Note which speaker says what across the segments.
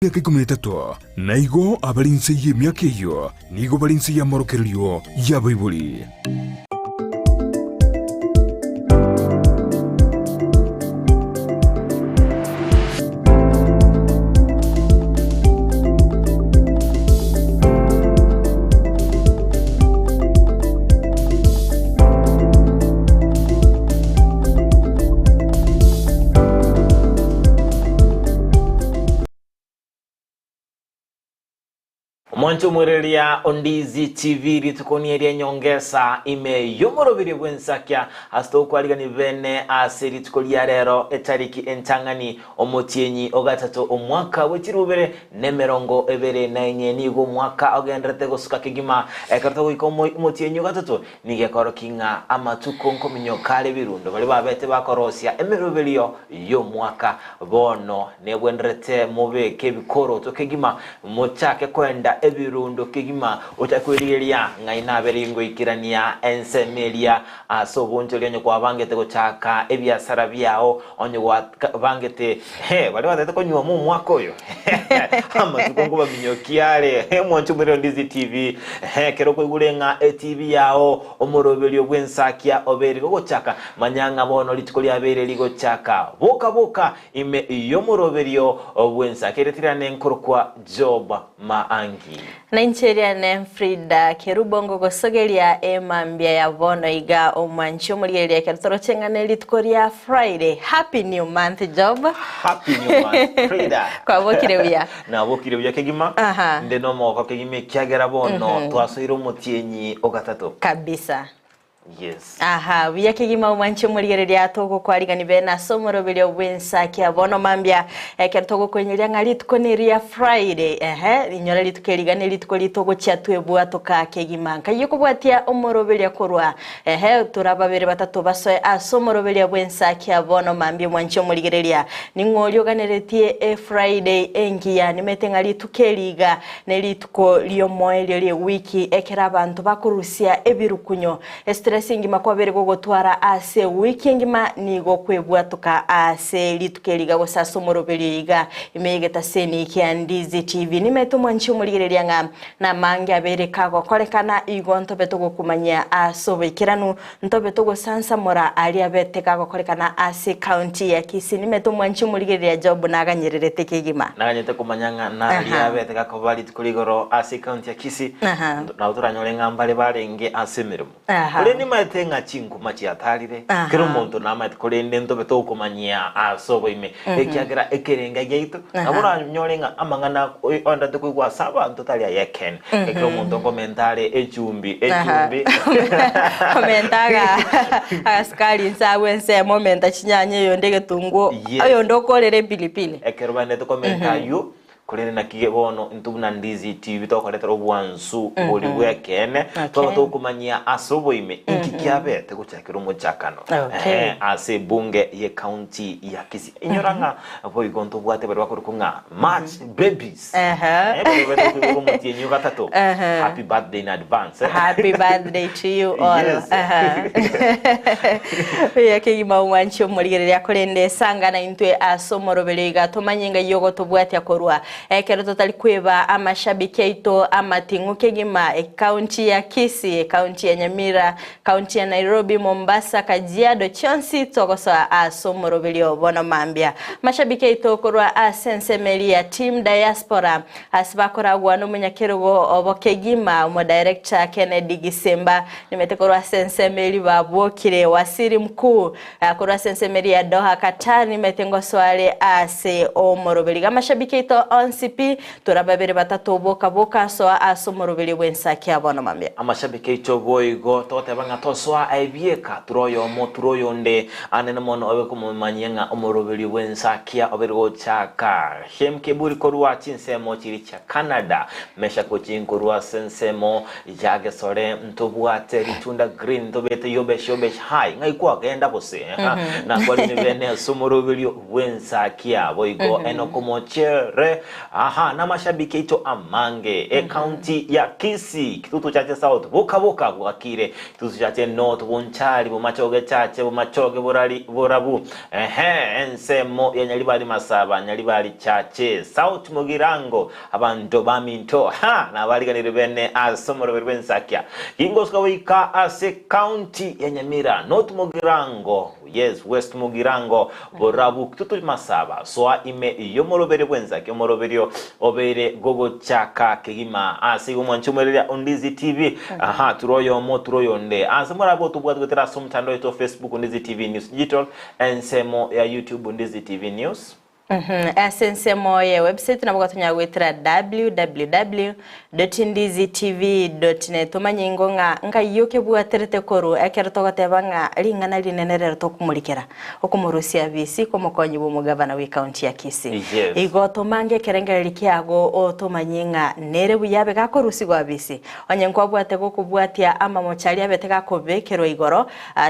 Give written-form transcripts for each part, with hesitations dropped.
Speaker 1: Emiaka 13, na igo abare inse y'emiaka eyio nigo bare inse y'amorokererio y'abaibori.
Speaker 2: Omwanche omwereria o Ndizi TV rituko nie ri'enyongesa ime y'omorobiri bw'ensakia ase togokwarigani bene ase rituko ria rero etariki entang'ani omotienyi o gatato omwaka bwe chirubere nemerongo ebere na enye nigo omwaka ogenderete gosuka kegima ekero togoika omotienyi o gatato Nigo ekorokia ng'a amatuko nkominyoka are ebirundo baria babete bakorosia emeroberio y'omwaka. Bono nebwenerete mobeke ebikoroto kegima, mochake koenda ebirundo kegima, ochake kwerigeria ng'ai nabere ingoikerania ensemo eria ase obonchori onye kwabangete gochaka ebiasara biao, onye gwabangete He, baria batagete konyuoma omwaka oyo amatuko nkobaminyokia are omwancho omorero Ndizi TV. He, ekero okoigure ng'a eTV yao omoroberio bw'ensakia obeire gogochaka, manya ng'a bono rituko riabeire rigochaka. Boka boka ime y'omoroberio bw'ensakia ere tirane nkorokwa Job Maangi.
Speaker 3: Na inche riane Frida Kerubo ngogosogeria emambia ya bono iga omwanchi omorigereria ekero toroche ng'a ne rituko ria Friday. Happy new month Job.
Speaker 2: Happy new month Frida.
Speaker 3: Kwabokire buya?
Speaker 2: Nabokire buya kegima.
Speaker 3: Aha.
Speaker 2: Inde nomogoko kegima ekiagera bono twasoire omotienyi ogatato.
Speaker 3: Kabisa.
Speaker 2: Yes.
Speaker 3: Aha, buya kegima omwanche omorigereria togokwarigani bene ase omoroberio bw'ensakia bono mambia ekero togokoinyoria ng'a rituko neria Friday ehe inyora rituko eri iga nerituko ritogochia twebwatoka kegima nkayie kobwatia omoroberio korwa ehe tora babere batato basoe ase omoroberio bw'ensakia bono mambia omwanche omorigereria ning'o oria oganeretie efriday engiya nimete ng'a rituko eri iga Nerituko ri'omoerio ri'ewiki ekero abanto bakorusia ebirukunyo. Estress engima kwabere gogotwara ase ewiki engima nigo okwebwatoka ase rituko eri iga gose ase omoroberio iga ime y'egetaseni kia Ndizi TV. Nimaete omwanchi omorigereria ng'a namange abeire kagokorekana igo ntobe togokumanyia ase oboikeranu Ntobe togosansamora aria abete gagokorekana ase ecounty ya Kisii. Nimete omwanchi omorigereria Job naganyererete kegima.
Speaker 2: Naganyete komanya ng'a naria
Speaker 3: Aha.
Speaker 2: abete gakoba rituko rigoro ase ecounty ya Kisii,
Speaker 3: Aha.
Speaker 2: nabo toranyore ng'a mbare barenge ase emeremo.
Speaker 3: Aha.
Speaker 2: Korende nimaete ng'a chinkuma chiatarire,
Speaker 3: Aha.
Speaker 2: kera omonto namaete korende ntobe tokomanyia ase oboime, ekiagera ekerenga giaito, nabo
Speaker 3: Aha.
Speaker 2: oranyore ng'a amang'ana oenderete koigwa ase abanto tari ay'ekeene. Ekero omonto nkomenta are echumbi, echumbi.
Speaker 3: Omenta aga agasukari inse agwo ensemo, omenta chinyanya oyonde egetunguo,
Speaker 2: Yes.
Speaker 3: oyonde okorere epilipili.
Speaker 2: Ekero baendete komenta ayio, korende naki bono intwe buna Ndizi TV tokoretera obwansu bori bw'ekeene,
Speaker 3: Okay.
Speaker 2: twaba tokomanyia ase oboime inki kiabete gochakera omochakano.
Speaker 3: Okay.
Speaker 2: Ehe, ase ebunge ye county ya Kisii. Inyora ng'a boigo ntobwate baria bakorokwa ng'a March babies.
Speaker 3: Ehe.
Speaker 2: Eh, baria babete koiborwa omotienyi o gatato.
Speaker 3: Ehe.
Speaker 2: Happy birthday in advance. eh.
Speaker 3: Happy birthday to you all.
Speaker 2: Yes.
Speaker 3: Aha. Buya kegima omwanchi omorigereria korende sangana intwe ase omoroberio iga tomanye ng'ai ogotobwatia korwa ekero totari kweba amashabiki aito amating'u kegima ecounty ya Kisii, ecounty ya Nyamira, County ya Nairobi, Mombasa, Kajiado chionsi togosoa ase omoroberio bono mambia. Mashabiki aito korwa ase ensemo eria ya Team Diaspora ase bakoragwa nomonyakerogo obo kegima omodirector Kennedy Gisimba nimete korwa ase ensemo eria babwokire Wasiri Mkuu korwa ase ensemo eria ya Doha Qatar nimete ngosoa are ase omoroberio. Iga amashabiki aito onsi pi Tora babere batato boka boka soa ase omoroberio bw'ensakia bono mambia.
Speaker 2: Amashabiki aito boigo togoteba ng'a tosoa aye bieka, tura oyomo, tura oyonde, anene mono obe komomanyia ng'a omoroberio bw'ensakia obeire gochaka. Shem Keburi korwa chinsemo chiria chia Canada, Meshack Ochieng korwa ase ensemo ya Gesore, ntobwate Ritunda Green, ntobete Yobesh Yobesh High, ng'ai kwagenda gose? Nakwarire bene ase omoroberio bw'ensakia boigo Enock Omochere. Aha namashabiki aito amange ecounty ya Kisii, Kitutu Chache South, boka boka bwakire, Kitutu Chache North, Bonchari, Bomachoge Chache, Bomachoge Borari, Borabu, ehe, ensemo ya Nyaribari Masaba, Nyaribari Chache, South Mugirango, abanto baminto, ha, nabariganire bene ase omoroberi bw'ensakia. Gingosuka goika ase county ya Nyamira, North Mugirango, Yes, West Mugirango, Borabu, Kitutu Masaba, soa ime y'omoroberio bw'ensaki, omoroberio obeire gogochaka kegima ase igo mwanche omoereria Ondizi TV. Aha, ture oyomo, ture oyonde. Ase morabe otobwate goetera ase omotandao oito o Facebook Ondizi TV News Digital, ensemo ya YouTube Ondizi TV News.
Speaker 3: Ase ensemo ye website nabo gotonyara goetera www dot ndizi tv dot net omanye ingo ng'a nkai okebwaterete korwa ekero togoteba ng'a ring'ana rinene rero tokomorikera okomorusia abisi komokonyi bw'omogavana bw'ecounty ya Kisii.
Speaker 2: Yes.
Speaker 3: Igo tomange ekerengererio kiago otomanye ng'a nere buya abe gakorusigwa abisi. Onye nkwabwate gokobwatia amamocho aria abete gakobekerwa igoro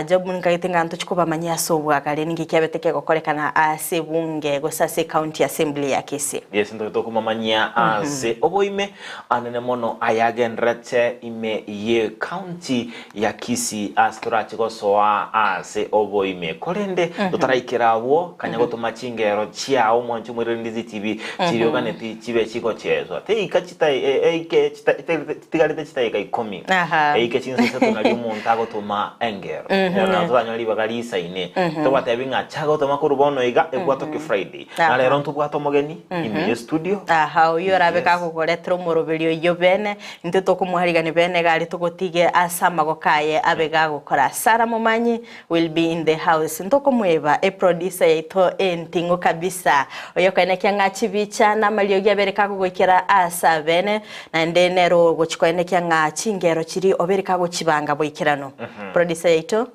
Speaker 3: Job nkagete ng'a ntochie kobamanyia ase obwagare ninki kiabete kegokorekana ase ebunge gose ase ecounty assembly ya Kisii.
Speaker 2: Yes, ntoche tokomamanyia ase oboime anene mono ayagenderete ime ye county ya Kisii ase torache gosoa ase oboime. Korende totaraikera abwo kanya gotoma chingero chiao omwanche omoirerendisi chibi chirioganeti chibe chigocheswa. Teika chitai eike Chitigarete chidageka ikomi,
Speaker 3: Aha.
Speaker 2: eike chinsa isato nario omonto agotoma engero. Nero nabo totanyore ribaga risaine. Tobatebi ng'a chaka gotoma korwa bono iga ebwatoke Friday. Na
Speaker 3: Aha.
Speaker 2: rero ntobwate omogeni ime ye studio.
Speaker 3: Aha, oyio orabe
Speaker 2: Yes.
Speaker 3: kagokoretera omoroberi oyio bene, intwe tokomoarigania bene iga aria togotige ase amagoko aye abe gagokora. Sarah Momanyi will be in the house. Ntokomoeba eproducer yaito enting'u kabisa. Oyo okoenekia ng'a chibicha na amariogi abere kagogoikera ase abene, naende nere ogochi koenekia ng'a chingero chiria obere kagochibanga boikeranu. Producer yaito.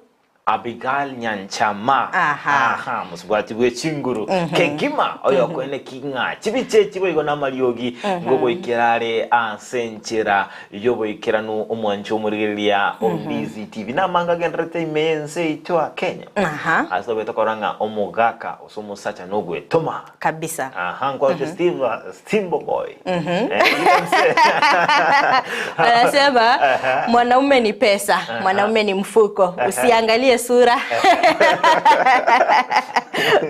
Speaker 2: Abigail Nyanchama,
Speaker 3: Aha.
Speaker 2: aha, mosubati bwe chinguru kegima, oyo okoenekia ng'a chibicha echi boigo na amariogi ngogoikera are ase enchera y'oboikeranu omwanche omorigereria o Ndizi TV namange agendererete ime y'ense yaito ya Kenya.
Speaker 3: Aha.
Speaker 2: Ase tobete korora ng'a omogaka gose omosacha nogwetoma.
Speaker 3: Kabisa.
Speaker 2: Aha, nkwaroche Steve Stimbo Boy. Eh, you can say.
Speaker 3: Wanasema
Speaker 2: Aha.
Speaker 3: mwanaume ni pesa, mwanaume ni mfuko, usiangalie sura.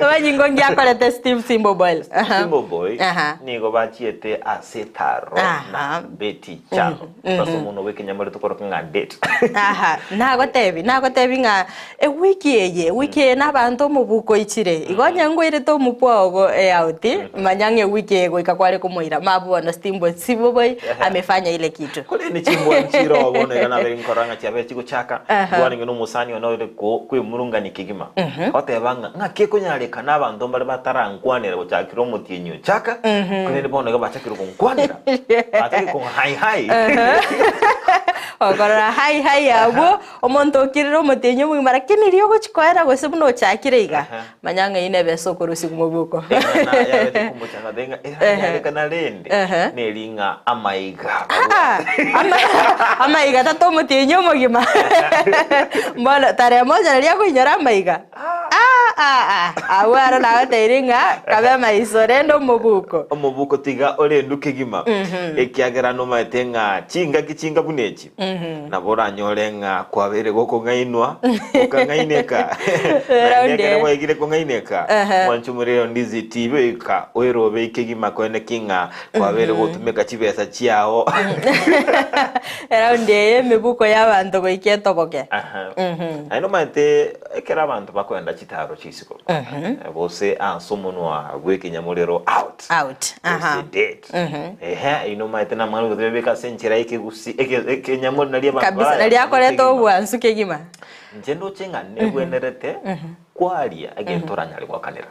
Speaker 3: Omanyingo ngiakorete Steve Simbo Boy. Aha.
Speaker 2: Stimbo Boy
Speaker 3: Aha.
Speaker 2: nigo bachiete ase etaro
Speaker 3: Aha.
Speaker 2: na Betty Kyalo ase omonwa bw'ekenyamore tokoroka ng'a date.
Speaker 3: Aha, nagotebi, nagotebi ng'a ewiki eye, ewiki eye nabanto omobuko oichire, igo onye ngoirete omopwa ogo eout, manya ng'a ewiki eye goika kware komoira, mabu bono stimbo siboboi amefanya ile kitu.
Speaker 2: Korende chimbwa nchire oo bono iga nabere nkorora ng'a chiabere chigochaka, nkwarenge na omosani one ore ko kwemurungania kegima, oteba ng'a ng'aki ekonyarekana abanto mbare batarankwanera gochakera omotienyi ochaka, korende bono iga bachakire gonkwanera, bachakire kong'a hai hai.
Speaker 3: Okorora hai hai abwo, omonto okirire omotienyi omogima lakini riria ogochia koera gose buna ochakire iga, manya ng'a eyio nebesa okorusia mobuko.
Speaker 2: Eng'ana yabete kombochanga tari ng'a eranyarekana rende, neri ng'a amaiga
Speaker 3: Ah, ama- amaiga tata omotienyi omogima mbono tarehe moja naria akoinyora amaiga Ah, ah, ah. Abwo aro nagotebirie ng'a kabe amaiso rende omobuko.
Speaker 2: Omobuko tiga orendwe kegima, ekiagera nomaete ng'a chingaki chinga buna echi, nabo oranyore ng'a kwabeire gokong'ainwa, okang'aineka. Naende
Speaker 3: Round
Speaker 2: ekero
Speaker 3: eh.
Speaker 2: gwaikire kong'aineka, mwanche omorero ndizi tibeika oerobe kegima koene ki ng'a kwabeire gotumeka chibesa chiao.
Speaker 3: Round eye emibuko y'abanto goika etoboke.
Speaker 2: Aha. Naende omanyete Ekero abanto bakoenda chitaaro chi'isiko, gose ase omonwa bw'ekenyamorero out,
Speaker 3: Out, aha.
Speaker 2: gose date, ehe, eyio nomaete namang'ana gose bebeke ase enchera y'ekegusi eke ekenyamorero nario abanto
Speaker 3: Kabisa,
Speaker 2: baraya
Speaker 3: nario akoreta
Speaker 2: kegima.
Speaker 3: obwansu kegima.
Speaker 2: Inche ndoche ng'a negwenerete kwaria egento oranyare gwakanera.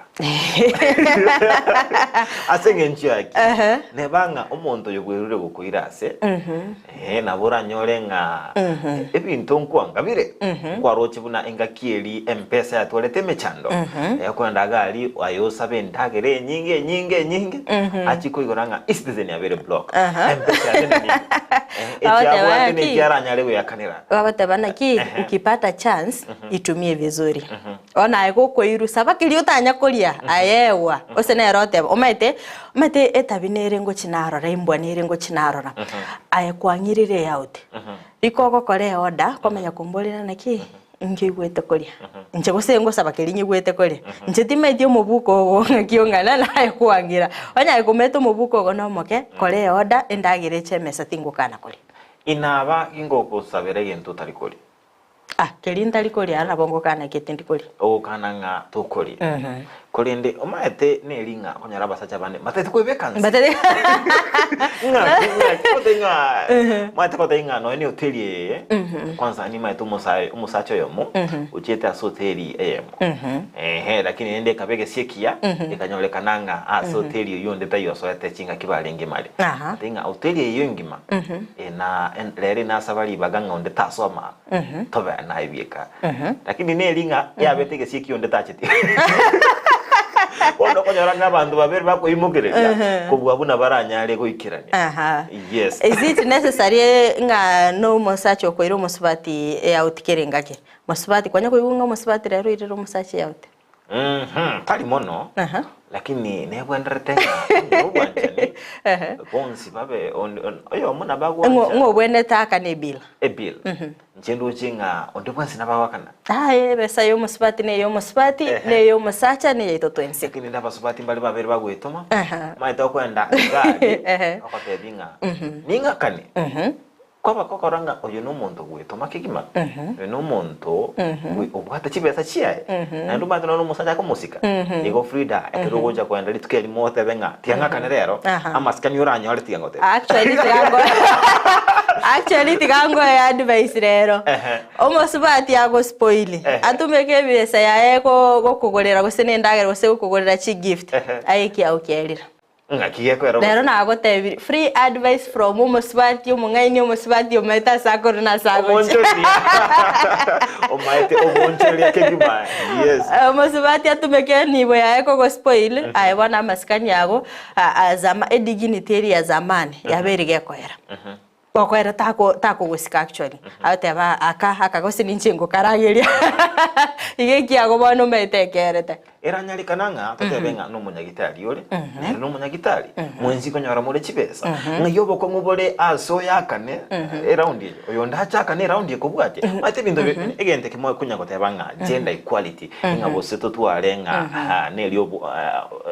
Speaker 2: Ase eng'encho yaki, neba ng'a omonto oyo bwerure gokoira ase, eh, nabo oranyore ng'a ebinto nkwanga bire, nkwaroche buna engaki eri empesa yatwarete emechando, eh, okoenda iga aria aye osabe endagera enyinge enyinge enyinge, achie koigora ng'a eCitizen yabere block, empesa yatenenire. Eh,
Speaker 3: Bagoteba
Speaker 2: ekiabwate
Speaker 3: ng'aki?
Speaker 2: nekiaranyare goyakanera.
Speaker 3: Bagoteba naki, ukipata chance, itumie vizuri. Bono. Bono aye gokoirwa, saba keria otanya koria, aye ewa, gose nere oteba, omanyete, omanyete etabi nere ngochi narora, embwa nere ngochi narora, aye kwang'irire eout, rika ogokora eorder, kwamanya komborera naki, inki oigwete koria, inche gose ngosaba keria nyigwete koria, inche timaeti omobuko ogo ng'aki ong'ana naye kwang'ira, onye aye komanyete omobuko ogo na omoke, kora eorder, endagera eche emesa tingokana koria.
Speaker 2: Inaba gingogosabera egento otari koria.
Speaker 3: Ah, keria ntari koria aro nabo ngokana ki tindi koria.
Speaker 2: Ogokana ng'a tokoria. Korende omaete neri ng'a okonyora abasacha bande mbatagete kwebeka nse.
Speaker 3: Mbatagete
Speaker 2: Ng'aki ng'aki goteba ng'a omanyete goteba ng'a nonya ne hoteli eye kwanza nimaete omosae omosacha oyomo ochiete ase hoteli eyemo ehe lakini rende ekaba egesie ekiya ekanyorekana ng'a ase hoteli eywo onde taiyo osoete chingaki barenge mare.
Speaker 3: Aha.
Speaker 2: Goteba ng'a hoteli eywo engima Ena rero inasaba ribaga ng'a onde tasoma tobe naye bieka. Lakini neri ng'a yabete egesie ki onde tacheti. Bono okonyora ng'a abanto babere bakoimokereria kobua buna baranyare goikerania.
Speaker 3: Aha.
Speaker 2: Yes.
Speaker 3: Is it necessary ng'a no omosacha okoira omosubati eout kera engaki? Mosubati, kwanya koigwa ng'a omosubati rero oirire omosacha eout?
Speaker 2: Mhm, tari mono
Speaker 3: Aha.
Speaker 2: lakini nebwenderete ng'a onye obwanchani
Speaker 3: Ehe.
Speaker 2: bonsi babe on- on- oyomo nabo
Speaker 3: Ng'o
Speaker 2: agwancha
Speaker 3: ng'o obwenerete aakane ebill?
Speaker 2: ebill inche ndoche ng'a onde bwensi nabo agoakana
Speaker 3: Aye ebesa ya omosubati na eya omosubati,
Speaker 2: Ehe.
Speaker 3: na eya omosacha, na eyaito twensi.
Speaker 2: Lakini rende abasubati mbare babere bagoetoma
Speaker 3: Aha.
Speaker 2: omanyete okoenda egari
Speaker 3: Ehe.
Speaker 2: ogotebi ng'a ning'akane Kwaba gokora ng'a oyo nomonto gwetoma kegima, oyo nomonto obwate chibesa chiaye, naende omanyete nonya nomosacha akomosika. Igo Frida, ekero ogocha koenda rituko erimo otebe ng'a tiga ng'akane rero, amasikani oranyore tiga ngotebe.
Speaker 3: Actually tiga ngo actually tiga ngoe advice rero. Omosubati agospoil, atumeke ebesa yaye gokogorera gose na endagera gose gokogorera chigift, aye ekiago kiarire.
Speaker 2: Ng'aki gekoera
Speaker 3: Rero
Speaker 2: obosio?
Speaker 3: nagotebirie, free advice from omosubati omong'aini omosubati omaete ase akorwa na ase agochia.
Speaker 2: Omoonchoreria. Omaete omoonchoreria kegima. Yes.
Speaker 3: Omosubati atumeke enibo yaye kogospoil, aye bono amasikani ago a- a zama edignity eria ya zamani yabeire gekoera. Gokoera tako takogosika actually, agoteba aka aka gose ninche ngokarageria iga ekiago bono omanyete ekerete.
Speaker 2: Eranyarekana ng'a totebe ng'a nomonyagitari ore, nere nomonyagitari, mwensi konyora more chibesa, ng'ai obokong'u bore ase oyakane eraundi eye, oyonde ache akane eraundi ekobwatia. Omanyete ebinto bi egento ekemo konya goteba ng'a gender equality, ng'a gose totware ng'a ah neri obo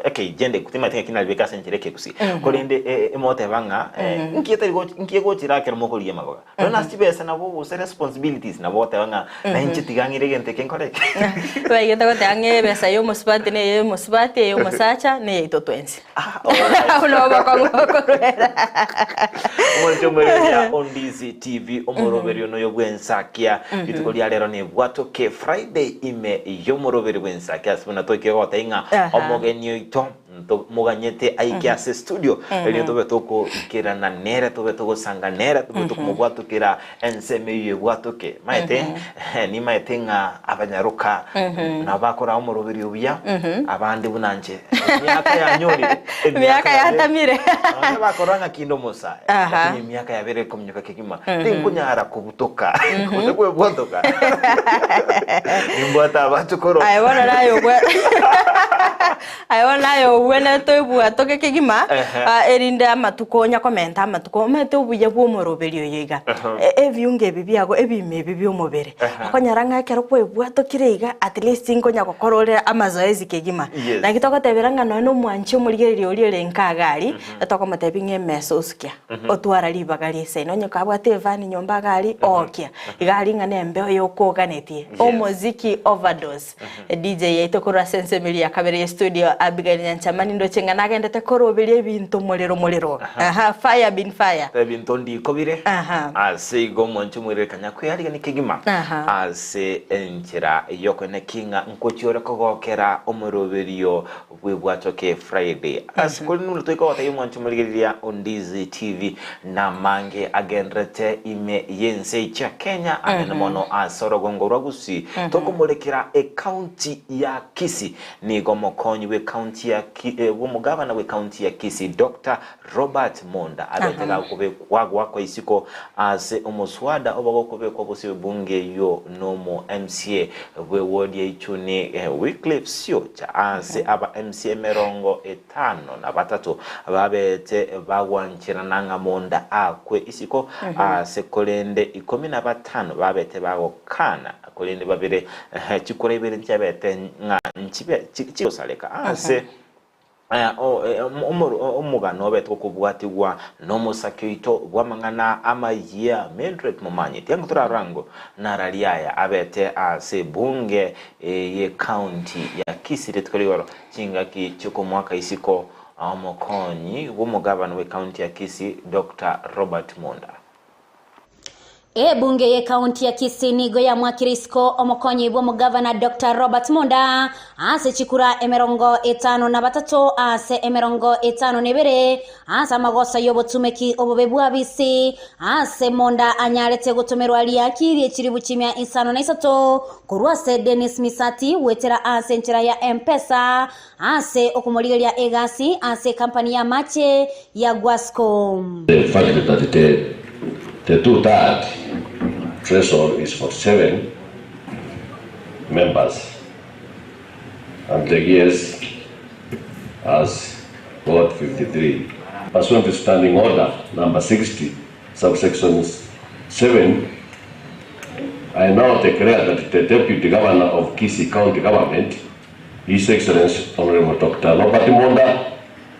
Speaker 2: okay gender equality timanyeti ng'aki naribeke ase enchera ekegusii, korende emoteba ng'a nki etari gochi nki egochira ekero mokorigia amaboga. Nonya nase chibesa nabo gose responsibilities nabo ogoteba ng'a nainche tiga ng'ire egento eke nkore eke.
Speaker 3: Baigete goteba ng'a ebesa ya omosubati na eya omosubati, eya omosacha, na eyaito twensi.
Speaker 2: Ah, alright.
Speaker 3: Abwo nabo bokong'u bokorwera.
Speaker 2: Omonto omoreria Ondizi TV omoroberio noyo bw'ensakia rituko ria rero nebwatoke Friday ime y'omoroberi bw'ensakia ase buna toikire goteba ng'a
Speaker 3: Aha.
Speaker 2: omogeni oito Ntomoganyete aike ase studio, erio tobe togoikerana nere, tobe togosanga nere, tobe tokomobwatokera ensemo eyio ebwatoke. Maete, nimaete ng'a abanyaroka nabo bakoraa omoroberio obuya, abande buna nche, emiaka yanyorire,
Speaker 3: Emiaka yatamire.
Speaker 2: Nonya bakorora ng'a kinde omosae,
Speaker 3: Aha.
Speaker 2: lakini emiaka yabere ekominyoka kegima, tinkonyara kobutoka, gose kwebwatoka. Nimbwate abachokoro.
Speaker 3: Aye bono naye obwe Aye bono naye ogwenerete oibwatoke kegima,
Speaker 2: Ehe.
Speaker 3: ah, erinde amatuko onya komenta amatuko, omanyete obuya bw'omoroberi oyo iga.
Speaker 2: Ehe.
Speaker 3: E- Ebiungo ebi biago, ebiimo ebi bi'omobere,
Speaker 2: Ehe.
Speaker 3: okonyora ng'a ekero kwaebwatokire iga, at least nkonya gokora ore amazoezi kegima.
Speaker 2: Yes.
Speaker 3: Naki togotebera ng'a nonya na omwanchi omorigereria oria ore nka iga aria, etokomotebia ng'a emesa osukia, otwara ribaga risaine, onye kabwate evani nyomba iga aria, ookia. Iga aria ng'a na embeo yokoganetie, omoziki overdose. DJ yaito korwa ase ensemo eria ya kabere ye studio Abigail Nyanchamani ndoche ng'a nagendete koroberia ebinto morero morero. Aha, fire bin fire.
Speaker 2: Ebinto ndiko bire
Speaker 3: Aha.
Speaker 2: ase igo omwanchi omwererekania kwearigania kegima
Speaker 3: Aha.
Speaker 2: ase enchera y'okoeneki ng'a nkochia ore kogokera omoroberio bw'ebwatoke Friday. Ase korende buna toika gotebia omwanchi omorigereria o Ndizi TV namange agenderete ime y'ense chia Kenya anene mono ase orogongo rwa Gusii tokomorekera ecounty ya Kisii. Nigo omokonyi bw'ecounty ya. Bw'omogabana bw'ecounty ya Kisii Doctor Robert Monda abete gakobekwa goakwa isiko ase omoswada oba gokobekwa bosio bw'ebunge eyio nomo MCA bw'eward ya Ichuni Wycliffe Siocha ase aba MCA 53 babete bagwancherana ng'a Monda akwe isiko ase korende 15 babete bagokana korende babere chikura ibere nchiabete ng'a nchibe chigosareka ase omogano obete gokobwatigwa nomosake oito bw'amang'ana amayia Mildred Momanyi. Tiango torarango narari aya abete ase ebunge y'ecounty ya Kisii rituko rigoro chingaki chiokomwaka isiko omokonyi bw'omogabana bw'ecounty ya Kisii Doctor Robert Monda.
Speaker 4: Ebunge y'ecounty ya Kisii nigo yamwakire isiko omokonyi bw'omogavana Doctor Robert Monda ase chikura 53 ase 52 ase amagoso y'obotumeki obobe bw'abisi ase Monda anyarete gotomerwa riaki rie chiribu chimia isano na isato korwa ase Dennis Misati goetera ase enchera ya M-Pesa ase okomorigeria egasi ase ekampani y'amache ya Guasco.
Speaker 5: The fact that the two-third threshold is 47 members and the GS has got 53. Pursuant to Standing Order number 60, subsection 7, I now declare that the Deputy Governor of Kisii County Government, His Excellency Honorable Dr. Robert Monda,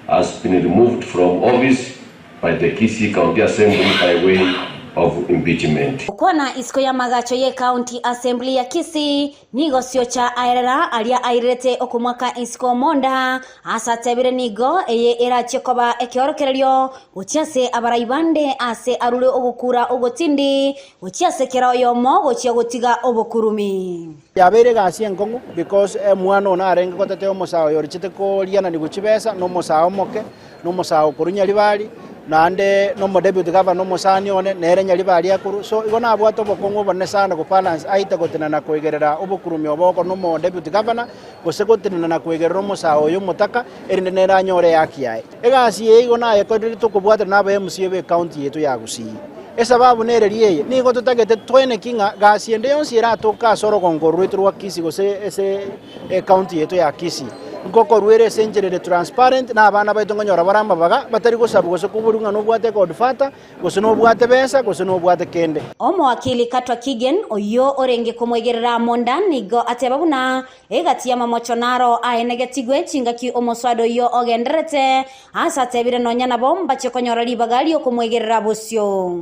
Speaker 5: has been removed from office by the Kisii County Assembly by way of impeachment.
Speaker 4: Gokwana isiko y'amagacho y'ecounty assembly ya Kisii nigo siocha aerera aria airerete okomwaka isiko Monda ase atebire nigo eye erachie koba ekeorokererio gochia ase abarai bande ase arure ogokura ogotindi gochia ase kera oyomo gochia gotiga obokurumi.
Speaker 6: Yabeire egasi enkong'u because omwana one arenge gotetea omosae oyo orichete korianani gochibesa na omosae omoke na omosae okorwa Nyaribari naende na omodeputy governor omosani one nere Nyaribari akorwa so igo nabwate obokong'u obonene sana gobalance aite gotenena koigerera obokurumi obo oko na omodeputy governor gose gotenena na koigerera omosae oyo omotaka erinde nere anyore ehaki yaye. Egasi eye igo nayekorire tokobwatana na aba MCA ba ecounty yetu ya Gusii. Esababu nereri eye, nigo totagete tweneki ng'a gasi ende yonsi eratoke ase orogongo rwaito rwa Kisii gose ase ecounty yetu ya Kisii, nkokorwa ase enchera ere transparent na abana baito nkonyora bare amabaga, batari gosabwa gose koborwa ng'a nobwate egodfather, gose nobwate besa, gose nobwate kende.
Speaker 4: Omowakili Katwa Kigen oyio orenge komoigerera Monda nigo ateba buna egati y'amamocho naro aenegetigwe chingaki omoswada oyio ogendererete ase atebire nonya nabo mbache konyora ribaga riokomoigerera bosio.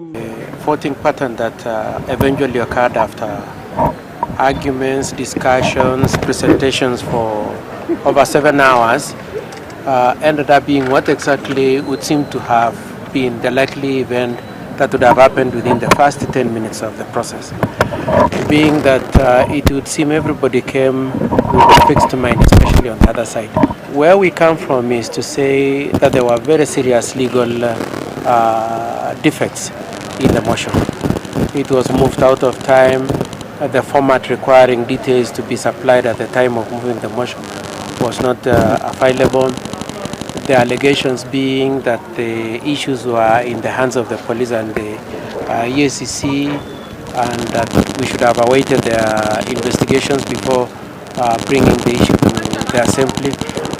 Speaker 7: Voting pattern that eventually occurred after arguments, discussions, presentations for over 7 hours ended up being what exactly would seem to have been the likely event that would have happened within the first 10 minutes of the process. Being that it would seem everybody came with a fixed mind, especially on the other side. Where we come from is to say that there were very serious legal defects in the motion. It was moved out of time. The format requiring details to be supplied at the time of moving the motion was not available. The allegations being that the issues were in the hands of the police and the EACC, and that we should have awaited their investigations before bringing the issue to the assembly.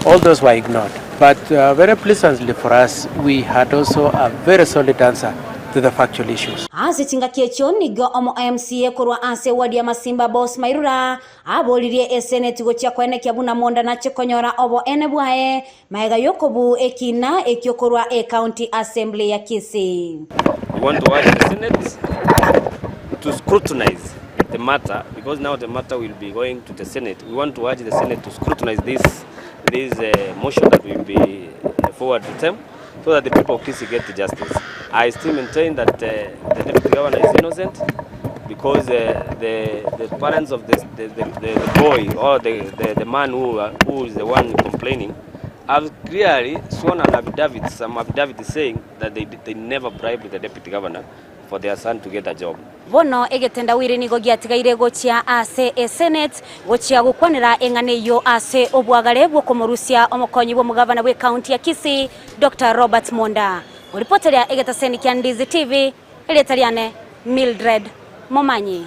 Speaker 7: All those were ignored. But very pleasantly for us, we had also a very solid answer to the factual issues.
Speaker 4: Ase chingaki echio nigo omo MCA korwa ase ward ya Masimba Boss Mairura aboririe eseneti gochia kwenekia buna Monda nache konyora obo ene bwaye maega yokobu ekina ekio korwa e county assembly ya Kisii.
Speaker 8: We want to urge the Senate to scrutinize the matter, because now the matter will be going to the Senate. We want to urge the Senate to scrutinize this motion that will be forwarded to them, so that the people of Kisii get justice. I still maintain that the deputy governor is innocent, because the parents of the boy or the man who is the one complaining have clearly sworn an affidavit, some affidavit saying that they never bribed the deputy governor for their son to get a job.
Speaker 4: Bono egetendawiri nigo giatigaire gochia ase esenate gochia gokwanera eng'ana eyio ase obwagare bw'okomorusia omokonyi bw'omogavana bw'ecounty ya Kisii Doctor Robert Monda. Oripoteria egetaseni kia Ndizi TV, erieta riane Mildred Momanyi.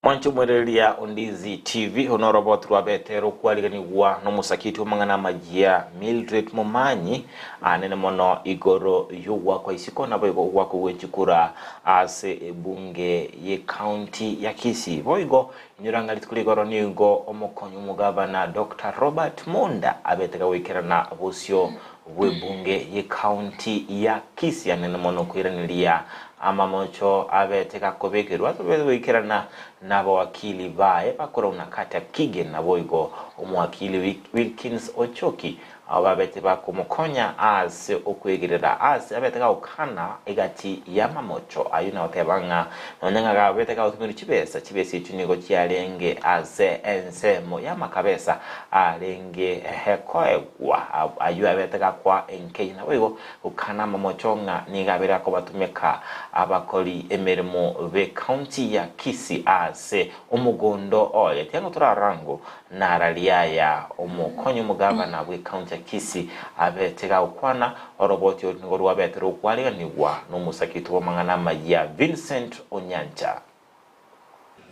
Speaker 2: Mwanche omwerereria o Ndizi TV, oro noroboti rwa Betero okwariganigwa nomosakiti bw'amang'ana amayia Mildred Momanyi, anene mono igoro y'ogoakwa isiko naboigo ogoakwa gwe chikura ase ebunge y'ecounty ya Kisii. Boigo inyora ng'a rituko rigoro nigo omokonyi omogavana Doctor Robert Monda abete gagoikerana bosio bw'ebunge y'ecounty ya Kisii anene mono koiraneria amamocho abete gakobekerwa ase goikerana nabawakili baye bakorauna Carter Kigen naboigo omowakili Wilkins Ochoki Abo babete bakomokonya ase okwegerera aase abete gagokana egati y'amamocho ayio na goteba ng'a nonya ng'a gabete gagotumerwa chibesa, chibesa echio nigo chiarenge ase ensemo y'amakabesa arenge koegwa ayio abete gakoa enkei. Naboigo gokana amamocho ng'a nigo abere akobatumeka abakori emeremo b'ecounty ya Kisii ase omogondo oye. Tiango torarango Nararia aya omokonyi omogavana bw'ecounty ya Kisii abete gagokwana, oroboti oru nigo rwabete rokwariganigwa nomosakiti bw'amang'ana amayia Vincent Onyancha.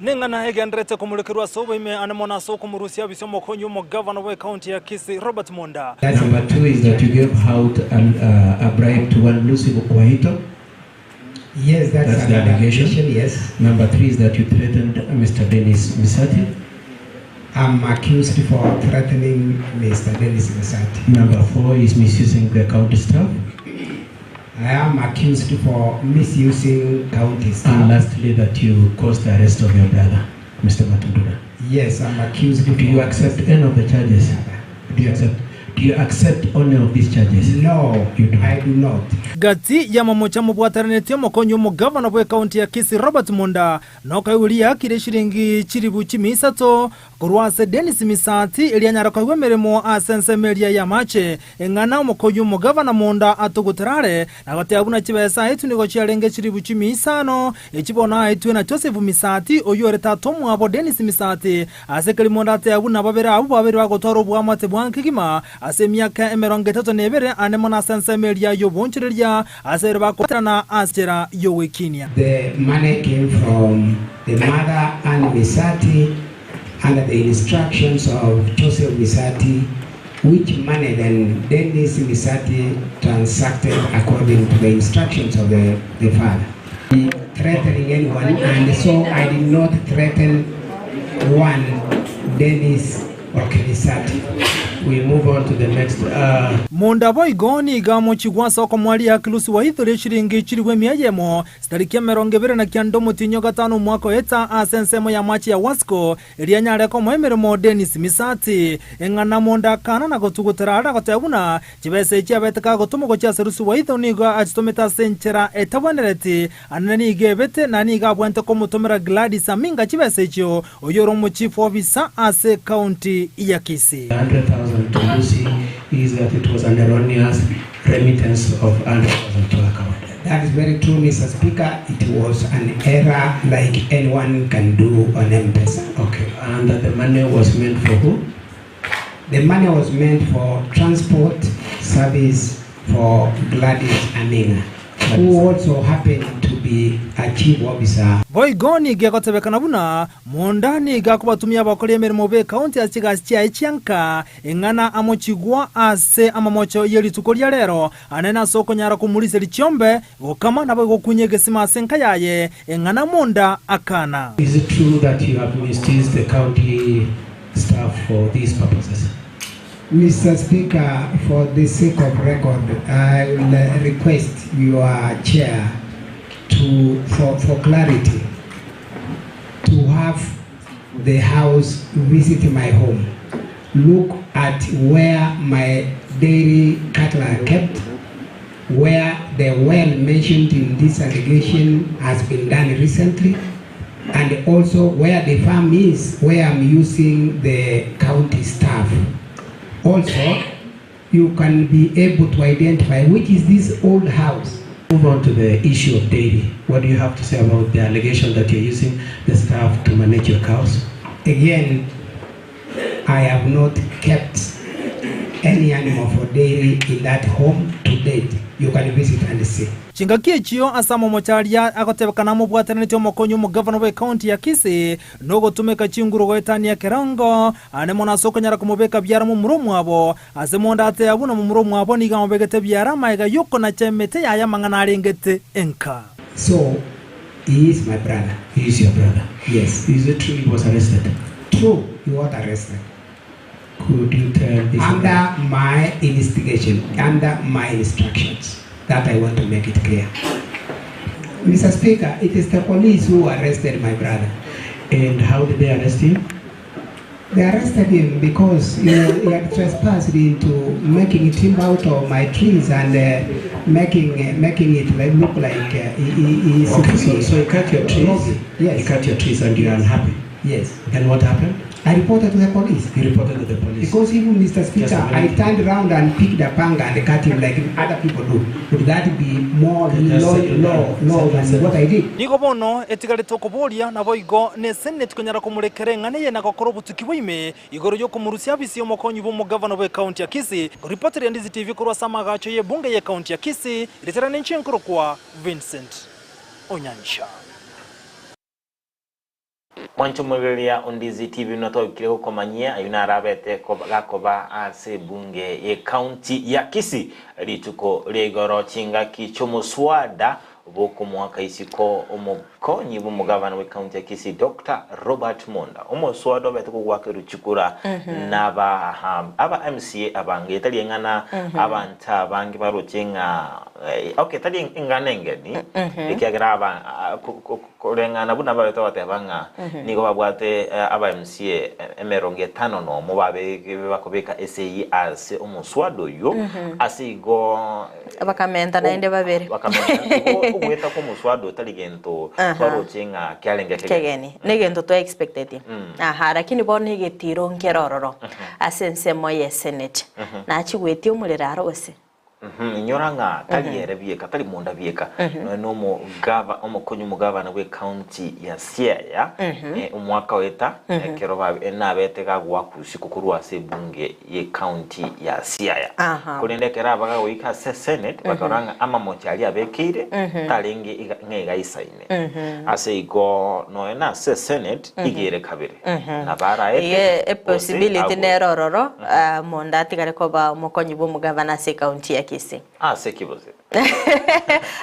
Speaker 9: Neng'ana egendererete komorekerwa ase oboime ane mono ase okomorusia abisi omokonyi omogavana bw'ecounty ya Kisii Robert Monda.
Speaker 10: Number two is that you gave out a bribe to one Lucy Waito.
Speaker 11: Yes, that's,
Speaker 10: That's the
Speaker 11: another
Speaker 10: allegation.
Speaker 11: allegation, yes.
Speaker 10: Number three is that you threatened Mr. Dennis Misati.
Speaker 11: I'm accused for threatening Mr. Dennis Misati.
Speaker 10: Number four is misusing the county staff.
Speaker 11: I am accused for misusing county staff.
Speaker 10: And lastly, that you caused the arrest of your brother, Mr. Matundura.
Speaker 11: Yes, I'm accused.
Speaker 10: Do you accept any of the charges? Do you accept? Do you accept any of these charges?
Speaker 11: No,
Speaker 10: you do.
Speaker 11: I do not.
Speaker 9: Gati y'amamocho amobwateranetie omokonyi omogavana bw'ekaunti ya Kisii Robert Monda nokoigwa riakire eshiringi chilifu chimia isato korwa ase Dennis Misati erio anyare koegwa emeremo ase ensemo eria y'amache eng'ana omokonyi omogavana Monda atogotera are na goteba buna chibesa aetwe nigo chiarenge chilifu chimia isano echi bono aetwe na Joseph Misati oyio ore tata omwabo Dennis Misati Ase kerimo ndatebe buna babere abwo babere bagotwara oboamate bwa kegima ase emiaka emerongo etato na ebere, aande mono ase ensemo eria y'oboonchoreria, ase ere bakobwaterana ase enchera y'ogwekinia.
Speaker 11: The money came from the mother Anne Misati under the instructions of Joseph Misati, which money then Dennis Misati transacted according to the instructions of the, the father. Threatening anyone, and so I did not threaten one Dennis Okimisati.
Speaker 10: We move on to the next uh.
Speaker 9: Monda boigo nigo amochigwa ase okomoa riakilusi waithoria eshiringi chilifu emia eyemo, chitariki emerongo ebere na kianda omotienyi o gatano omwaka oeta ase ensemo y'amache ya Wasco, erio anyare komoa emeremo Dennis Misati. Eng'ana monda akana na gotugutera are na goteba buna Chibesa echi abete kagotomwa gochia ase Rusi waito nigo achitomete ase enchera etabwenereti, anene nigo ebete, na nigo abwenerete komotomera Gladys Aminga chibesa echio, oyio ore omochief officer ase ecounty ya Kisii.
Speaker 10: 100,000 to Lucy is that it was an erroneous remittance of 100,000 to account.
Speaker 11: That is very true, Mister Speaker. It was an error like anyone can do on M-Pesa.
Speaker 10: Okay, and that the money was meant for who?
Speaker 11: The money was meant for transport service for Gladys Aminga, who also happened to be a chief officer.
Speaker 9: Boigo nigo egotebekana buna Monda nigo akobatumia abakori emeremo b'ekaunti ase chigasi chiaye chianka, eng'ana amochigwa ase amamocho ye rituko ria rero, anene ase okonyara komoriseria chiombe, gokama naboigo gokunya egesima ase enka yaye, eng'ana Monda akana.
Speaker 10: Is it true that you have misused the county staff for these purposes?
Speaker 11: Mister Speaker, for the sake of record, I will uh, request your chair to, for, for clarity, to have the house visit my home, look at where my dairy cattle are kept, where the well mentioned in this allegation has been done recently, and also where the farm is, where I'm using the county staff. Also, you can be able to identify which is this old house
Speaker 10: Move on to the issue of dairy. What do you have to say about the allegation that you're using the staff to manage your cows?
Speaker 11: Again, I have not kept any animal for dairy in that home to date. You can visit and see.
Speaker 9: Chingaki echio ase amamocho aria agotebekana amobwatanetie omokonyi omogavana bw'ecounty ya Kisii nogotumeka chinguru goetania ekerengo ane mono ase okonyara komobeka biara momura omwabo ase monda ateba buna momura omwabo nigo amobegete biara amaega y'okonacha emete yaye amang'ana arengete enka.
Speaker 11: So he is my brother.
Speaker 10: He is your brother?
Speaker 11: Yes.
Speaker 10: Is it true he was arrested?
Speaker 11: True, he was arrested.
Speaker 10: Could you tell this
Speaker 11: Under my instigation, under my instructions. That I want to make it clear. Mr. Speaker, it is the police who arrested my brother.
Speaker 10: And how did they arrest him?
Speaker 11: They arrested him because you know, he had trespassed into making timber out of my trees and uh, making uh, making it like, look like uh, he, he, he is
Speaker 10: Okay, so,
Speaker 11: free.
Speaker 10: so you cut your trees.
Speaker 11: Logging. Yes.
Speaker 10: You cut your trees and you are unhappy.
Speaker 11: Yes.
Speaker 10: And what happened?
Speaker 11: I reported to the police.
Speaker 10: You reported to the police.
Speaker 11: Because even Mr. Speaker,
Speaker 10: Just a
Speaker 11: I
Speaker 10: minute.
Speaker 11: turned around and picked a panga and cut him like other people do. Would that be more
Speaker 10: Just
Speaker 11: law,
Speaker 10: settle
Speaker 11: law,
Speaker 10: down.
Speaker 11: law
Speaker 10: Settle,
Speaker 11: than
Speaker 10: settle.
Speaker 11: what I did?
Speaker 9: Nigo bono etigarete okoboria naboigo ne senate konyara komorekera eng'ana eye na gokora obotuki bwa ime igoro yokomorusia abisi omokonyi bwa omogavana bwa ekaunti ya Kisii koripoti ya Ndizi TV korwa ase amagacho ye ebunge ye ekaunti ya Kisii ritera ninche nkorokwa Vincent Onyancha.
Speaker 2: Mwanche omorigereria o Ndizi TV buna twabikire gokomanyia ayio naro abete gakoba ase ebunge ye county ya Kisii rituko ria igoro chingaki chi'omoswada bw'okomoaka isiko omokonyi bw'omogavana bwe county ya Kisii Dr. Robert Monda omoswada obete kogwakerwa chikura naba aba MCA abange etari eng'ana abanto abange baroche ng'a eh, okay tari eng'ana engeni ekiagera aba koreng'ana buna babete bagoteba ng'a nigo babwate aba MCA emerongo etano nomo babe bakobeka esegi ase omoswada oywo ase igo
Speaker 3: Bakamenta naende babere.
Speaker 2: Bakamenta igo ogoeta kwa omoswada otari gento twaroche ng'a kiarenge ekegeni.
Speaker 3: Kegeni negento twa expecteti aha lakini bono egetiro nkere ororo ase ensemo ye senate nachigwetie omorero aro gose.
Speaker 2: Inyora ng'a tari ere bieka, tari monda bieka, nonya na omogava, omokonyi omogavana bw'ecounty ya Siaya, omwaka oeta, ekero ba- nabete gagoakwa usiku korwa ase ebunge y'ecounty ya Siaya. Korende ekero aba gagoika ase Senate, bakarora ng'a amamocho aria abekeire, tarenge iga- ng'a igaisaine. Ase igo nonya na ase Senate, iga ere kabere. Nabo araete,
Speaker 3: Iga
Speaker 2: gose
Speaker 3: epossibility
Speaker 2: agwe.
Speaker 3: nere ororo, Monda atigare koba omokonyi bw'omogavana ase ekaunti ya Kisii.
Speaker 2: Ase ki gose?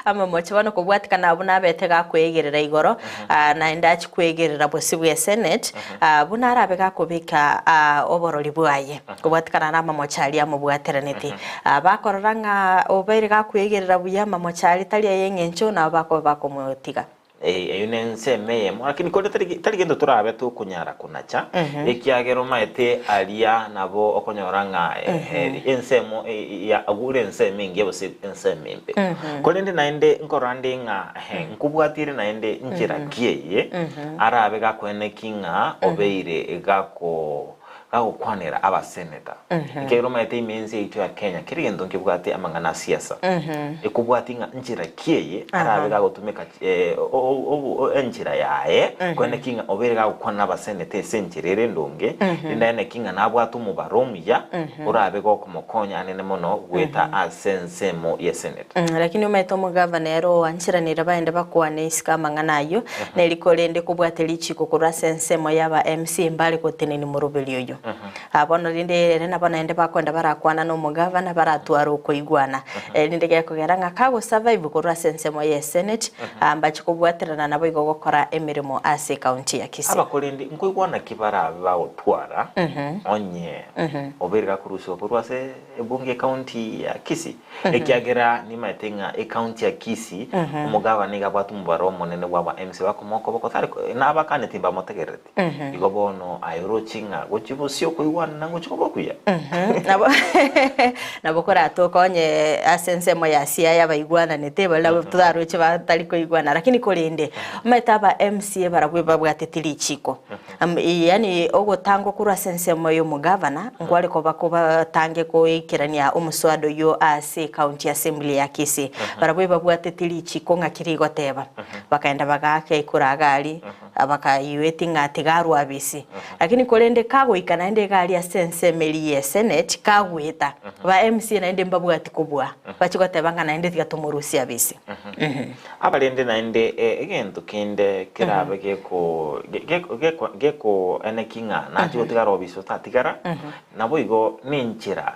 Speaker 3: Amamocho bono kobwatikana abwo nabete gakwegerera igoro, naende achie kwegerera bosio bwe Senate, buna arabe gakobeka oborori bwaye kobwatikana na amamocho aria amobwateraneti. Bakorora ng'a obeire gakwegerera buya amamocho aria tari ay'eng'encho nabo bakoba bakomotiga.
Speaker 2: Eyio nensemo eyemo, lakini korende tari tari gento torabe tokonyara konacha, ekiagera omaete aria nabo okonyora ng'a ensemo ya agure ensemo engiya gose ensemo embe. Korende naende nkorora nde ng'a nkobwatire naende nchera ki eye arabe gakoeneki ng'a obeire gako gagokwanera abaseneta. Ekiagera omanyete ime ense yaito ya Kenya kera egento nkebwate amang'ana a siasa. Ekobwatia ng'a nchera ki eye arabe gagotumeka enchera yaye korende ki ng'a obeire gagokwana nabaseneta ase enchera ere endonge, rende aye naki ng'a nabwate omobaro omuya orabe gokomokonya anene mono goeta ase ensemo ye senate.
Speaker 3: Lakini omanyete omogavana ere oancheranire baende bakwane isiko amang'ana ayio, neri korende kobwate richiko korwa ase ensemo y'aba MC mbare gotenenia moroberi oyio. Bono rende ere nabo naende bakoenda barakwana nomogavana baratware okoigwana. Erinde gekogera ng'a kago survive korwa ase ensemo ye senate, mbache kobwaterana naboigo gokora emeremo ase ecounty ya Kisii.
Speaker 2: Abakorende nkoigwana ki barabe bagotwara onye obeire gakorusigwa korwa ase ebunge ecounty ya Kisii? Ekiagera nimaete ng'a ecounty ya Kisii omogavana nigo abwate omobaro omonene bw'aba MC bakomoa okoboko tari nabakaneti mbamotegerereti. Igo bono aye oroche ng'a gochia. Gose okoigwanana ngochia koba okuya?
Speaker 3: Nabo nabo koratokonye ase ensemo ya Siaya baigwananete baria nabo toraroche batari koigwana lakini korende omanyete aba MCA barabwo ebabwateti richiko yaani ogotangwa korwa ase ensemo ya omogavana nkware koba kobatange goikerania omoswada oywo ase ecounty assembly ya Kisii. Barabwo ebabwateti richiko ng'aki rigoteba, bakaenda bagaaka ekura iga aria. Abakayueti ng'a tigarwa abisi. Lakini korende kagoika naende iga aria ase ensemo eria ye senate, kagoeta, ba MCA naende mbabwati kobua, bachia goteba ng'a naende tiga tomorusie abisi.
Speaker 2: Abarende naende egento kende kerabe geko geko gekoeneki ng'a nachie gotigara obisi otatigara, naboigo nenchera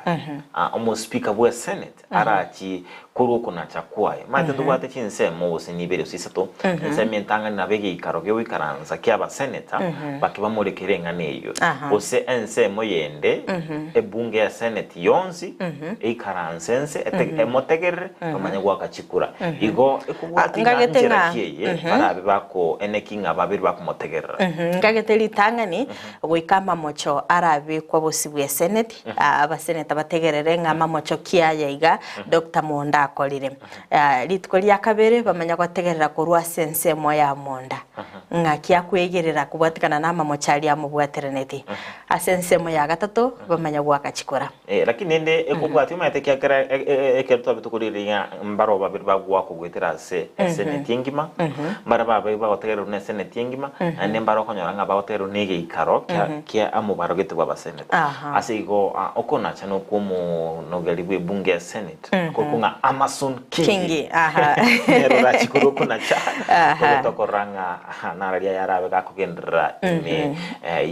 Speaker 2: omospeaker bwe senate arachie korwa okonacha kwaye. Omanyete ntobwate chinsemo gose nibere gose isato, ensemo entang'ani nabo egeikaro gegoikaransa ki'abaseneta bake bamorekere eng'ana eyio, gose ensemo yende ebunge ya seneti yonsi eikaranse ense ete emotegerere bamanye goaka chikura. Igo ekobwatia ng'a
Speaker 3: Ngagete
Speaker 2: nchera
Speaker 3: ng'a
Speaker 2: ki eye barabe bakoeneki ng'a babere bakomotegerera.
Speaker 3: Ngagete ritang'ani goika amamocho arabekwa bosio bw'eseneti, Abaseneta bategerere ng'a amamocho ki aya iga Doctor Monda akorire. Rituko ria kabere bamanya gotegerera korwa ase ensemo ya Monda ng'aki akwegerera kobwatekana na amamocho aria amobwateraneti. Ase ensemo ya gatato bamanya goaka chikura.
Speaker 2: Lakini rende ekobwatia omanyete ekiagera ekero twabete tokorigereria ng'a mbaro babere bagoaka goetera ase eseneti engima, mbare babe bagotegererwa na eseneti engima, naende mbare okonyora ng'a bagotegererwa na egeikaro kia kia omobarogete bw'abaseneta. Ase igo okonacha nokw'omonogeri bw'ebunge ya Senate, korokwa ng'a Amason Kingi,
Speaker 3: Kingi, aha.
Speaker 2: nere orache korwa okonacha,
Speaker 3: Aha.
Speaker 2: oyo tokorora ng'a aha, nararia yarabe gakogenderera ime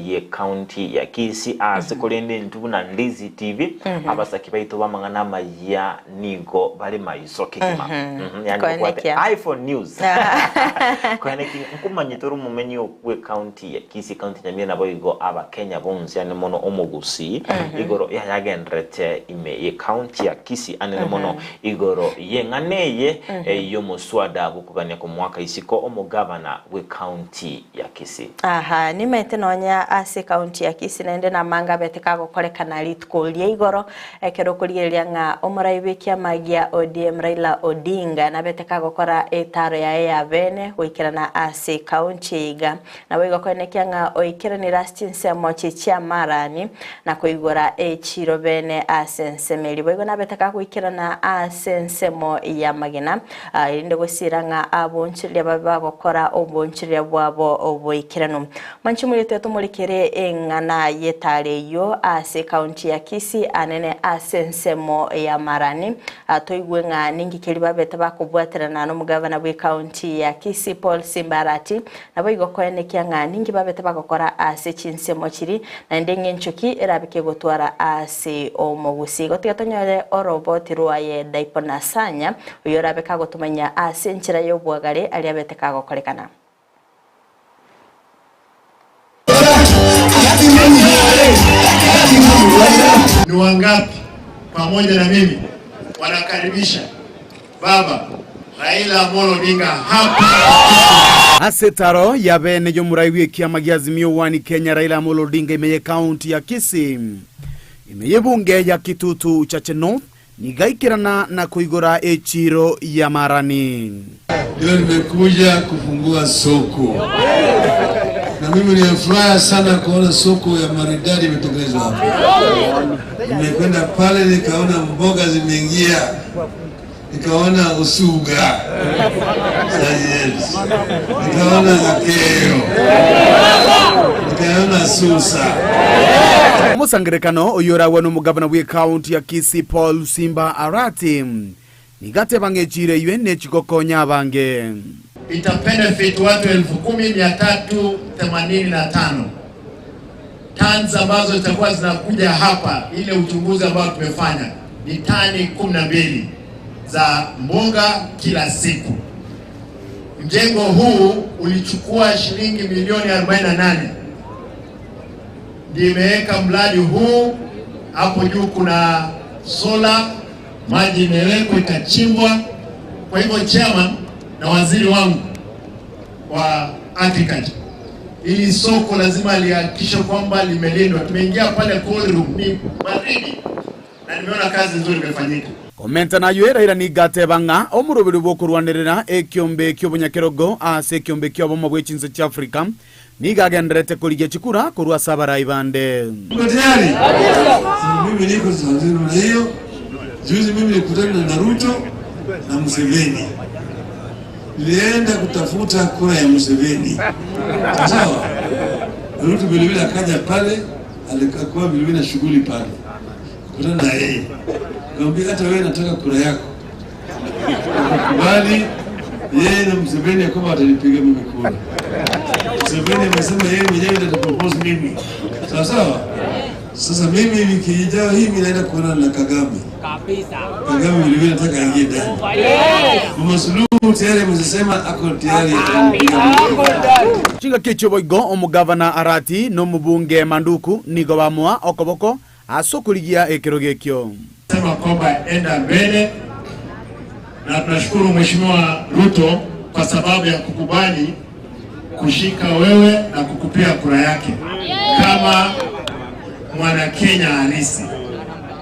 Speaker 2: ye county ya Kisii ase korende intwe buna Ndizi TV, abasaki baito b'amang'ana amayia nigo bare maiso kegima. Yani
Speaker 3: Koenekia.
Speaker 2: babwate iPhone news. Koenekia nkomanyete ore omomenyi bwe county ya Kisii, county Nyamira naboigo Abakenya bonsi ane mono omogusii igoro yayagenderete ime ye county ya Kisii anene mono igoro y'eng'ana eye y'omoswada bw'okogania komoaka isiko omogavana bwe county ya Kisii.
Speaker 3: Aha, nimaete nonya ase ekaunti ya Kisii naende namanga abete kagokorekana rituko ria igoro ekero okorigereria ng'a omorai bw'ekiama gia ODM Raila Odinga nabete kagokora etaro yaye ya bene goikerana ase ekaunti eye iga. Naboigo koenekia ng'a oikeranire ase chinsemo chie chi'amarani na koigora echiiro bene ase ensemo eria. Boigo nabete kagoikerana ase ensemo y'amagena, erinde gosiira ng'a abonchoreria babe bagokora obonchoreria bwabo oboikeranu. Mwanche moretwe tomorekere eng'ana y'etaro eyio ase ekaunti ya Kisii anene ase ensemo y'amarani, toigwe ng'a ninki keria babete bakobwaterana nomogavana bw'ekaunti ya Kisii Paul Simba Arati Naboigo koenekia ng'a ninki babete bagokora ase chinsemo chiria, naende eng'encho ki erabe kegotwara ase omogusii. Igo tiga tonyore oroboti rwaye Daiponasanya, oyio orabe kagotomanya ase enchera y'obwagare aria abete kagokorekana.
Speaker 12: Ni wangapi pamoja na mimi wanakaribisha Baba Raila Amolo Odinga hapa?
Speaker 13: Ase etaro y'abene y'omorai bw'ekiama gia Azimio One Kenya Raila Amolo Odinga ime y'ekaunti ya Kisii, ime y'ebunge ya Kitutu Chache North, nigo aikerana na koigora echiiro y'amarani.
Speaker 12: Leo nimekuja kufungua soko na mimi nimefurahi sana kuona soko ya maridadi imetengenezwa hapa. Nimekwenda pale nikaona mboga zimeingia, nikaona usuga yes, nikaona akeo, nikaona susa.
Speaker 13: Omosangerekano oyio oragwe nomogavana bw'ekaunti ya Kisii Paul Simba Arati nigo ateba ng'a echiiro eyio nechigokonya abange.
Speaker 12: Ita benefit watu 10,385 tons ambazo zitakuwa zinakuja hapa. Ile uchunguzi ambao tumefanya ni tani 12 za mboga kila siku. Mjengo huu ulichukua shilingi milioni 48, ndio imeweka mradi huu. Hapo juu kuna sola, maji imewekwa ikachimbwa. Kwa hivyo chairman na waziri wangu wa agriculture, Hili soko lazima lihakikishe kwamba limelindwa. Tumeingia pale cold room, ni baridi, na nimeona kazi nzuri imefanyika.
Speaker 13: Komenta nayio Raila nigo ateba ng'a omoroberi bw'okorwanerera ekiombe ki'obonyakerogo ase ekiombe ki'obomo bwe chinse chia Afrika nigo agendererete korigia chikura korwa ase abarai bande.
Speaker 14: Mko tayari? Mimi niko namna hiyo. Juzi mimi nilikutana na Ruto na Museveni, nilienda kutafuta kura ya Museveni, sawa. Ruto vilevile akaja pale, alikuwa vilevile na shughuli pale, kutana na yeye, nikamwambia hata wewe nataka kura yako. Akakubali yeye na Museveni ya kwamba watanipiga mimi kura. Museveni amesema yeye mwenyewe ndiye atapropose mimi, sawa sawa. Sasa mimi wiki ijayo hii mimi naenda kuonana na Kagame. Kagame vilevile nataka aingie ndani. Mama Suluhu tayari amesema ako tayari atanipiga mimi kura.
Speaker 13: Chingaki echio boigo omogavana Arati na omobunge Manduku nigo bamoa okoboko ase okorigia ekerogo ekio.
Speaker 12: Sema kwamba enda mbele, na tunashukuru Mheshimiwa Ruto kwa sababu ya kukubali kushika wewe na kukupia kura yake kama mwana Kenya halisi.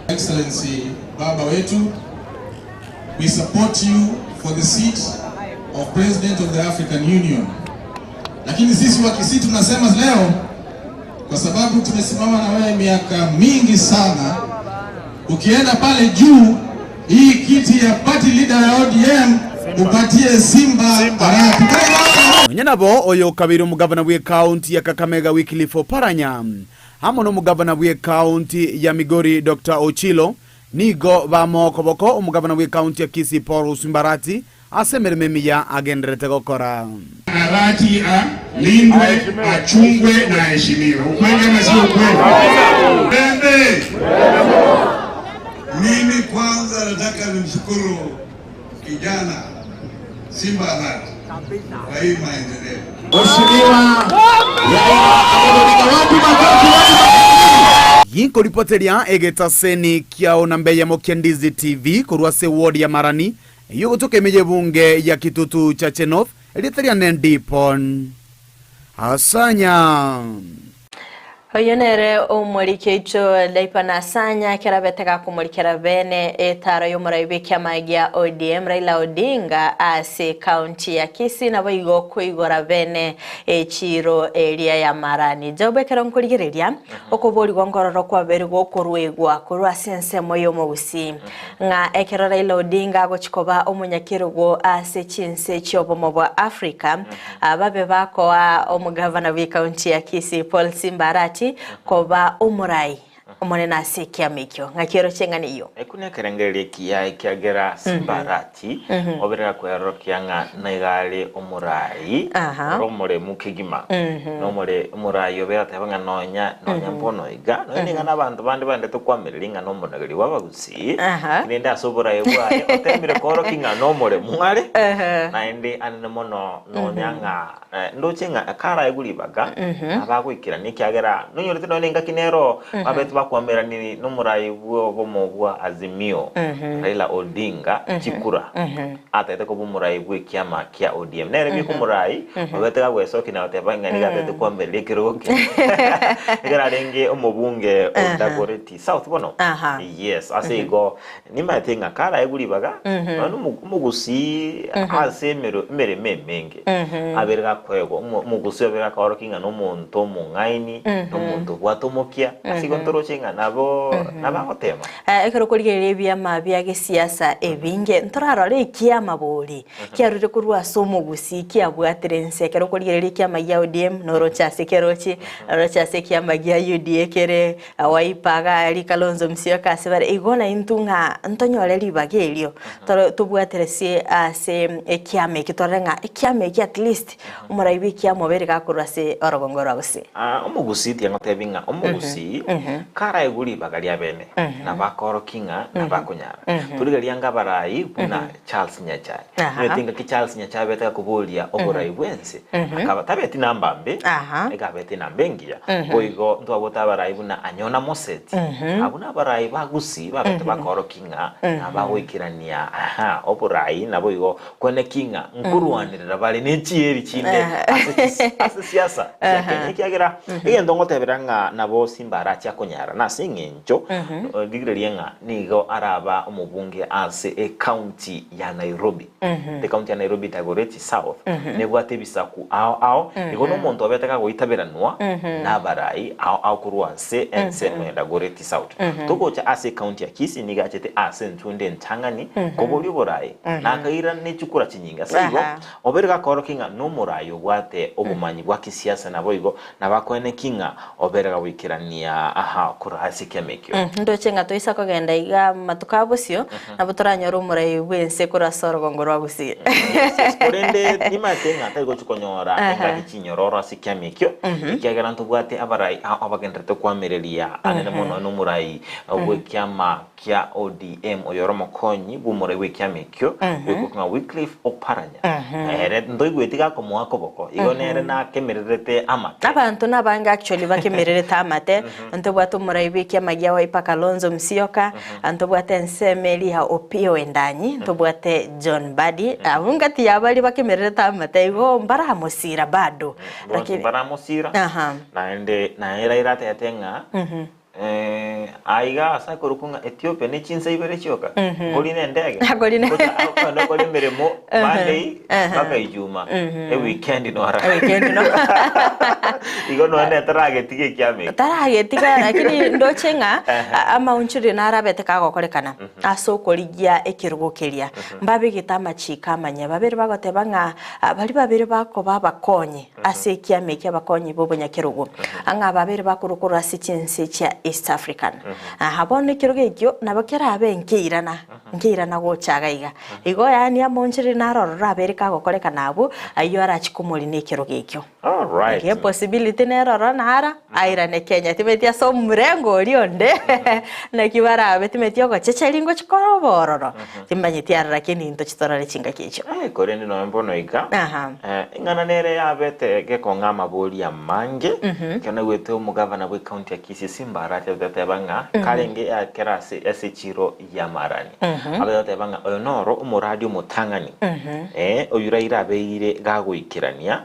Speaker 15: Excellency baba wetu, we support you for the seat of President of the African Union. Lakini sisi wa Kisii tunasema leo, kwa sababu tumesimama na wewe miaka mingi sana, ukienda pale juu, hii kiti ya party leader ya ODM upatie Simba Arati.
Speaker 13: Nonya nabo oyo okabeire omogavana bw'ekaunti ya Kakamega Wycliffe Oparanya amo nomogavana bw'ekaunti ya Migori Doctor Ochilo nigo bamoa okoboko omogavana bw'ekaunti ya Kisii Paul Simba Arati ase emeremo emiya agendererete gokora.
Speaker 15: Arati alindwe, achungwe na aheshimiwe. Ukweli ama sio ukweli?
Speaker 14: Pembe. Mimi kwanza nataka nimshukuru kijana Simba Arati kwa hii maendeleo.
Speaker 12: Mheshimiwa Raila Amolo Odinga, wapi makofi? Wapi makofi?
Speaker 13: Ginkoripoteria egetaseni kiao na mbeyemo kia Ndizi TV korwa ase eward ya Marani eyio gotoka ime y'ebunge ya Kitutu Chache North erieta riane Ndipon Asanya.
Speaker 3: Oyio nere omoriki oito Daipa Nasanya ekero abete gakomorikera bene etaro y'omorai bw'ekiama gia ODM Raila Odinga ase ekaunti ya Kisii naboigo koigora bene echiro eria ya Marani. Job ekero nkorigereria okoborigwa nkororo kwabeire gokoruegwa korwa ase ensemo y'omogusii ng'a ekero Raila Odinga agochi koba omonyakerogo ase chinse chi'obomo bwa Africa babe bakoa omogavana bw'ekaunti ya Kisii Paul Simba Arati koba omorai omonene ase ekiama ekio. Ng'aki oroche ng'a neyio?
Speaker 2: Ekio nekerengererio ekiya ekiagera Simba Arati oberera kwerorokia ng'a nigo are omorai ore omoremu kegima, na omore omorai obe ateba ng'a nonya nonya mbono iga, nonya niga nabanto bande baendete koamereria ng'a nomonogeri bw'abagusii, rende ase oborai bwaye otemire koorokia ng'a nomoremu are, naende anene mono nonya ng'a ndoche ng'a karaegwe ribaga, nabo agoikerania ekiagera nonyorete nonya nengaki nero babete bakoamerani nomorai bw'obomo bwa Azimio, Raila Odinga, chikura, atagete koba omorai bw'ekiama kia ODM. Nere biko omorai obete gagwesokia na goteba ng'a nigo atagete koamereria ekerogo keria ekero arenge omobunge o Dagoretti South bono. Yes, ase igo nimanyete ng'a karaegwe ribaga nonya na omogusii ase emero emeremo emenge abere gakoegwa omogusii obere gakaorokia ng'a nomonto omong'aini, nomonto obwate omokia, ase igo ntoroche ng'a nabo nabo agotema.
Speaker 3: Ekero okorigereria ebiama bia gesiasa ebinge, ntorarore ekiama bori kiarure korwa ase omogusii kiabwatire inse. Ekero okorigereria ekiama gia ODM noroche ase kerochi, noroche ase ekiama gia UDA kere Wiper iga aria Kalonzo Musyoka ase bare, igo naintwe ng'a ntonyore ribaga erio toro tobwatire ase ase ekiama eki torore ng'a ekiama eki at least omorai bwa ekiama obeire gakorwa ase orogongo rwa gusii.
Speaker 2: Omogusii tiga ngotebi ng'a omogusii. Karaigwe ribaga ria bene, nabo akorokia ng'a nabo akonyara. Torigereria anga abarai buna Charles Nyachae. Omanyete engaki Charles Nyachae abete gakoboria oborai bw'ense, akaba tabeti namba mbe, iga abete enamba engiya. Boigo ntwabwate abarai buna Anyona Moseti, abwo nabarai ba Gusii babete bakorokia ng'a nabagoikerania aha oborai naboigo Kweneki ng'a nkorwanerera bare ne chieri chinde ase ase siasa chia Kenya ekiagera egento ngotebera ng'a nabo Simba arache akonyara nase eng'encho rigereria ng'a nigo araba omobunge ase ecounty ya Nairobi. Ecounty ya Nairobi Dagoretti South nebwate ebisaku ao ao igo nomonto obete kagoitaberanwa nabarai ao ao korwa ase ensemo ya Dagoretti South. Togocha ase ecounty ya Kisii nigo achete ase entunde entang'ani koboria oborai Nakaira ne chikura chinyinge. Ase igo, obeire gakoorokia ng'a nomoraai obwate obomanyi bwa kisiasa naboigo nabakoeneki ng'a obeire gagoikerania aha korwa ase ekiama ekio.
Speaker 3: Ndoche ng'a toisa kogenda iga amatuko a bosio, nabo toranyore omorai bw'ense korwa ase orogongo rwa Gusii.
Speaker 2: Yes, yes. Korende nimanyete ng'a tari gochia konyora engaki chinyororo ase ekiama ekio, ekiagera ntobwate abarai ao abagendererete koamereria anene mono nomorai bw'ekiama kia ODM oyore omokonyi bw'omorai bw'ekiama ekio bwekwa ng'a Wycliffe Oparanya ere ntoigweti gakomoa koboko igo nere nakemererete amate.
Speaker 3: Abanto nabange actually bakemererete amate, ntobwate omorai bw'ekiama gia Wiper Kalonzo Musyoka, ntobwate ensemo eria ya Opiyo Endanyi, ntobwate John Mbadi, abwo ngati ya baria bakemererete amate igo mbaramosira bado.
Speaker 2: Bonsi mbaramosira, naende naye Raila atebete ng'a Aiga ase akorokwa ng'a Ethiopia ne chinsa ibere chioka, nkorina endege,
Speaker 3: Akorina-
Speaker 2: gocha okogenda okore emeremo Monday mpaka Ijumaa, eweekend nora.
Speaker 3: Eweekend no.
Speaker 2: Igo nonya netaragetiga ekiama eke.
Speaker 3: Taragetiga lakini ndoche ng'a amaunchurio narabete kagokorekana ase okorigia ekerogo keria mbabegete amachiko amanya babere bagoteba ng'a baria babere bakoba abakonyi Ase ekiama eki abakonyi b'obonyakerogo, ang'e ababere bakorwa korwa ase chinse chia East African. Aha bono ekerogo ekio nabo kerabe nkeirana, nkeirana gocha iga iga. Igo yaani amoonchoreri naro ororo abere kagokorekana abwo, ayio arachi komorina ekerogo ekio.
Speaker 2: Alright.
Speaker 3: Ege possibility nere ororo nara airane Kenya timeti ase omurengo oria onde naki barabe timeti ogochecheria ngochi koroba ororo. Timanyeti aroro lakini intwe chitorore chingaki echio.
Speaker 2: Eh, korende nonya mbono iga,
Speaker 3: Aha.
Speaker 2: eh, eng'ana nere yabete gekong'a amabori amange, ekero naigwete omogavana bwe county ya Kisii Simba Arati ageteba ng'a karenge ekero ase ase echiro y'amarani. Abete goteba ng'a oyo noro omoradi omotang'ani, eh, oyio Raila abeire gagoikerania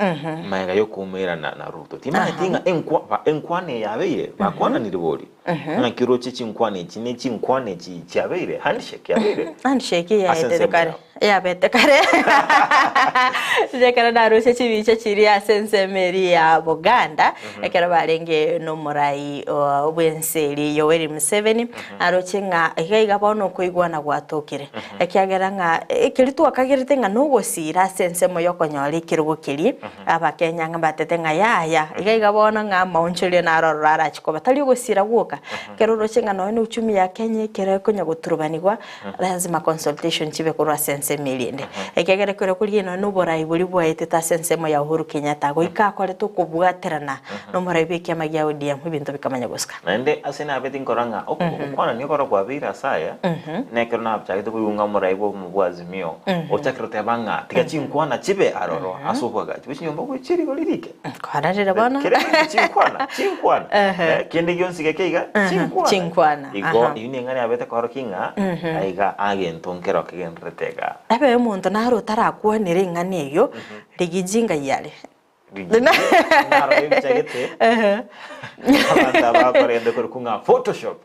Speaker 2: magega y'okoumerana na Ruto. Timanyeti ng'a enkwa ba enkwana eye yabeire, bakwananire bori. Ng'aki oroche chinkwana echi ne chinkwana echi chiabeire? Handshake yabeire?
Speaker 3: Handshake
Speaker 2: Ase
Speaker 3: yaetete
Speaker 2: ensemo
Speaker 3: kare,
Speaker 2: yao.
Speaker 3: yabete kare. Inche ekero narusia chibicha chiria ase ensemo eria ya Buganda, ekero barenge nomorai o bwense eria Yoweri Museveni, naroche ng'a iga iga bono okoigwana gwatokire. Ekiagera ng'a ekeri twakagerete ng'a nogosira ase ensemo yokonyora ekerogo keria, Abakenya ng'a mbatete ng'a yaya, iga iga bono ng'a amaonchorio naro ororo arache koba. Tari ogosira gwoka, ekero oroche ng'a nonya na uchumi ya Kenya ekero ekonya goturubanigwa, lazima consultation chibe korwa ase ensemo eria ende. Ekiagera ekero korigia nonya na oborai boria bwaetete ase ensemo ya Uhuru Kenyatta, goika akorete okobwaterana na omorai bwa ekiama gia ODM, ebinto bikamanya gosika.
Speaker 2: Naende ase nabete nkorora ng'a okokwanania okoro kwabeire ase aya, nekero nachagete koigwa ng'a omorai bwa obomo bwa Azimio ochakire goteba ng'a tiga chinkwana chibe aroro ase obwagachi bwe chinyomba gochia rigori rike.
Speaker 3: Kwararire bono.
Speaker 2: Kere egento chinkwana, chinkwana.
Speaker 3: Ehe.
Speaker 2: Eh, kende gionsi geke iga, chinkwana.
Speaker 3: Chinkwana,
Speaker 2: Igo
Speaker 3: aha.
Speaker 2: eyio neng'ana yabete koorokia ng'a aiga agento nkero kegendererete igaa.
Speaker 3: Ebe omonto naro otarakwanere eng'ana eyio, rigiji ngai are.
Speaker 2: Narora ebicha gete abanto aba bakorenda korokwa ng'a photoshop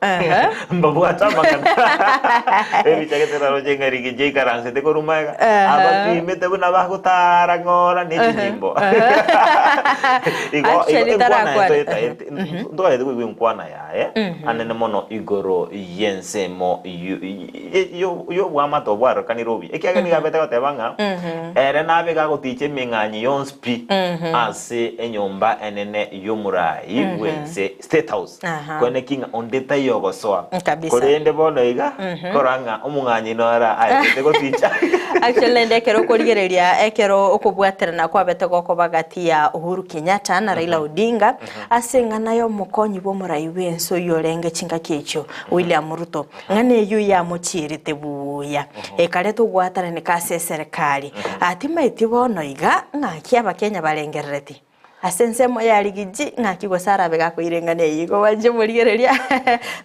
Speaker 2: mbabwate amang'ana ebicha gete naroche ng'a rigija aikaransete korwa magega abapimete buna bagotara ng'ora ne chinyimbo igo igo
Speaker 3: Actually
Speaker 2: enkwana
Speaker 3: tarakwana.
Speaker 2: etoetaete ntoganyete koigwa enkwana yaye anene mono igoro y'ensemo y'obwamate obwarokanire obuya ekiagera nigo abete goteba ng'a ere nabe gagoticha emeng'anyi yonsi pi. Ase enyomba enene y'omoraai bw'ense, State House,
Speaker 3: Aha.
Speaker 2: kore ki ng'a onde taiyo ogosoa.
Speaker 3: Kabisa.
Speaker 2: Korende bono iga, korora ng'a omong'anyi noro aetete goticha.
Speaker 3: Actually naende ekero okorigereria ekero okobwaterana kwabete gokoba gati ya Uhuru Kenyatta na Raila Odinga ase eng'ana y'omokonyi bw'omorai bw'ense oyio orenge chingaki echio William Ruto ng'ana eyio yamochierete buya ekareta ogwataraneka ase eserekari timaeti bono iga ng'aki abakenya barengerereti Ase ensemo ya rigiji, ng'aki gose arabe gakoira eng'ana eyio igo gwancha omorigereria,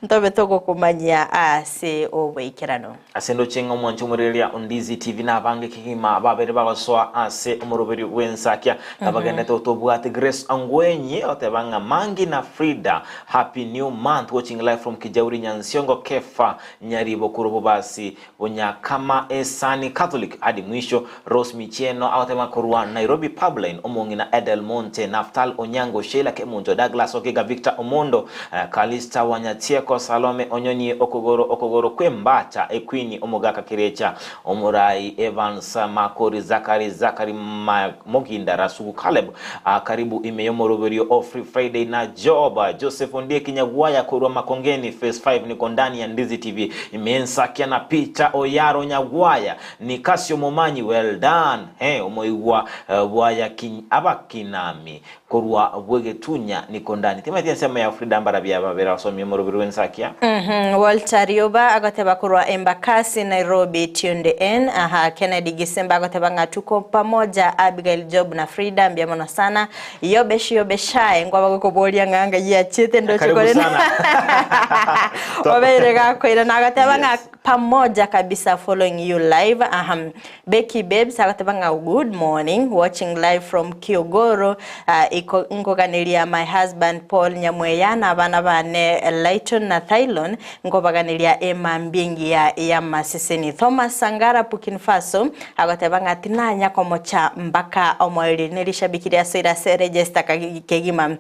Speaker 3: ntobe togokomanyia ase oboikeranu.
Speaker 2: Ase ndoche ng'a omwanche omorigereria o Ndizi TV nabange kegima babere bagosoa ase omoroberi bw'ensakia nabagenderete gotobwate Grace Angwenyi agoteba ng'a Mangi na Frida happy new month watching live from Kijauri Nyansiongo Kefa Nyaribo korwa Bobasi Bonyakama Esani Catholic hadi mwisho, Rose Michieno agotema korwa Nairobi Publine, omong'ina Edel Monte, Naftal Onyango, Sheila Kemunto, Douglas Ogiga, Victor Omondo, Calista Wanyatieko, Salome Onyonyi, Okogoro Okogoro kw'Embacha, Equeen Omogaka Kerecha, Omorai Evans Makori, Zachary Zachary Moginda, Rasugu Caleb, Karibu ime y'omoroberio o Free Friday na Job, Joseph Ondieki Nyagwaya korwa Makongeni Phase 5 niko ndani ya Ndizi TV ime ensakia na Peter Oyaro Nyagwaya Nicasio Momanyi well done he omoigwa bwaya abakinami korwa bwegetunya niko ndani timaeti ensemo ya Frida mbarabia babere abasomia omoroberio bw'ensakia.
Speaker 3: Walter Rioba agoteba korwa Embakasi Nairobi tuned in. Aha Kennedy Gisimba agoteba ng'a tuko pamoja Abigail Job na Frida mbuya mono sana. Yobesh Yobeshae nkwaba gokoboria ng'a ngai achiete ndoche
Speaker 2: Karibu
Speaker 3: kore
Speaker 2: sana.
Speaker 3: obeire gakoirana agateba ng'a
Speaker 2: Yes.
Speaker 3: pamoja kabisa following you live. Aha Becky Babes agateba ng'a good morning watching live from Kiogoro uh, iko nkoganeria my husband Paul Nyamweya na abana bane Lighton na Thylon Nkobaganeria emambia engiya y'amaseseni. Thomas Sangara Burkina Faso agoteba ng'a tinanya komocha mbaka omoerio ne rishabiki riasoire ase register kegima.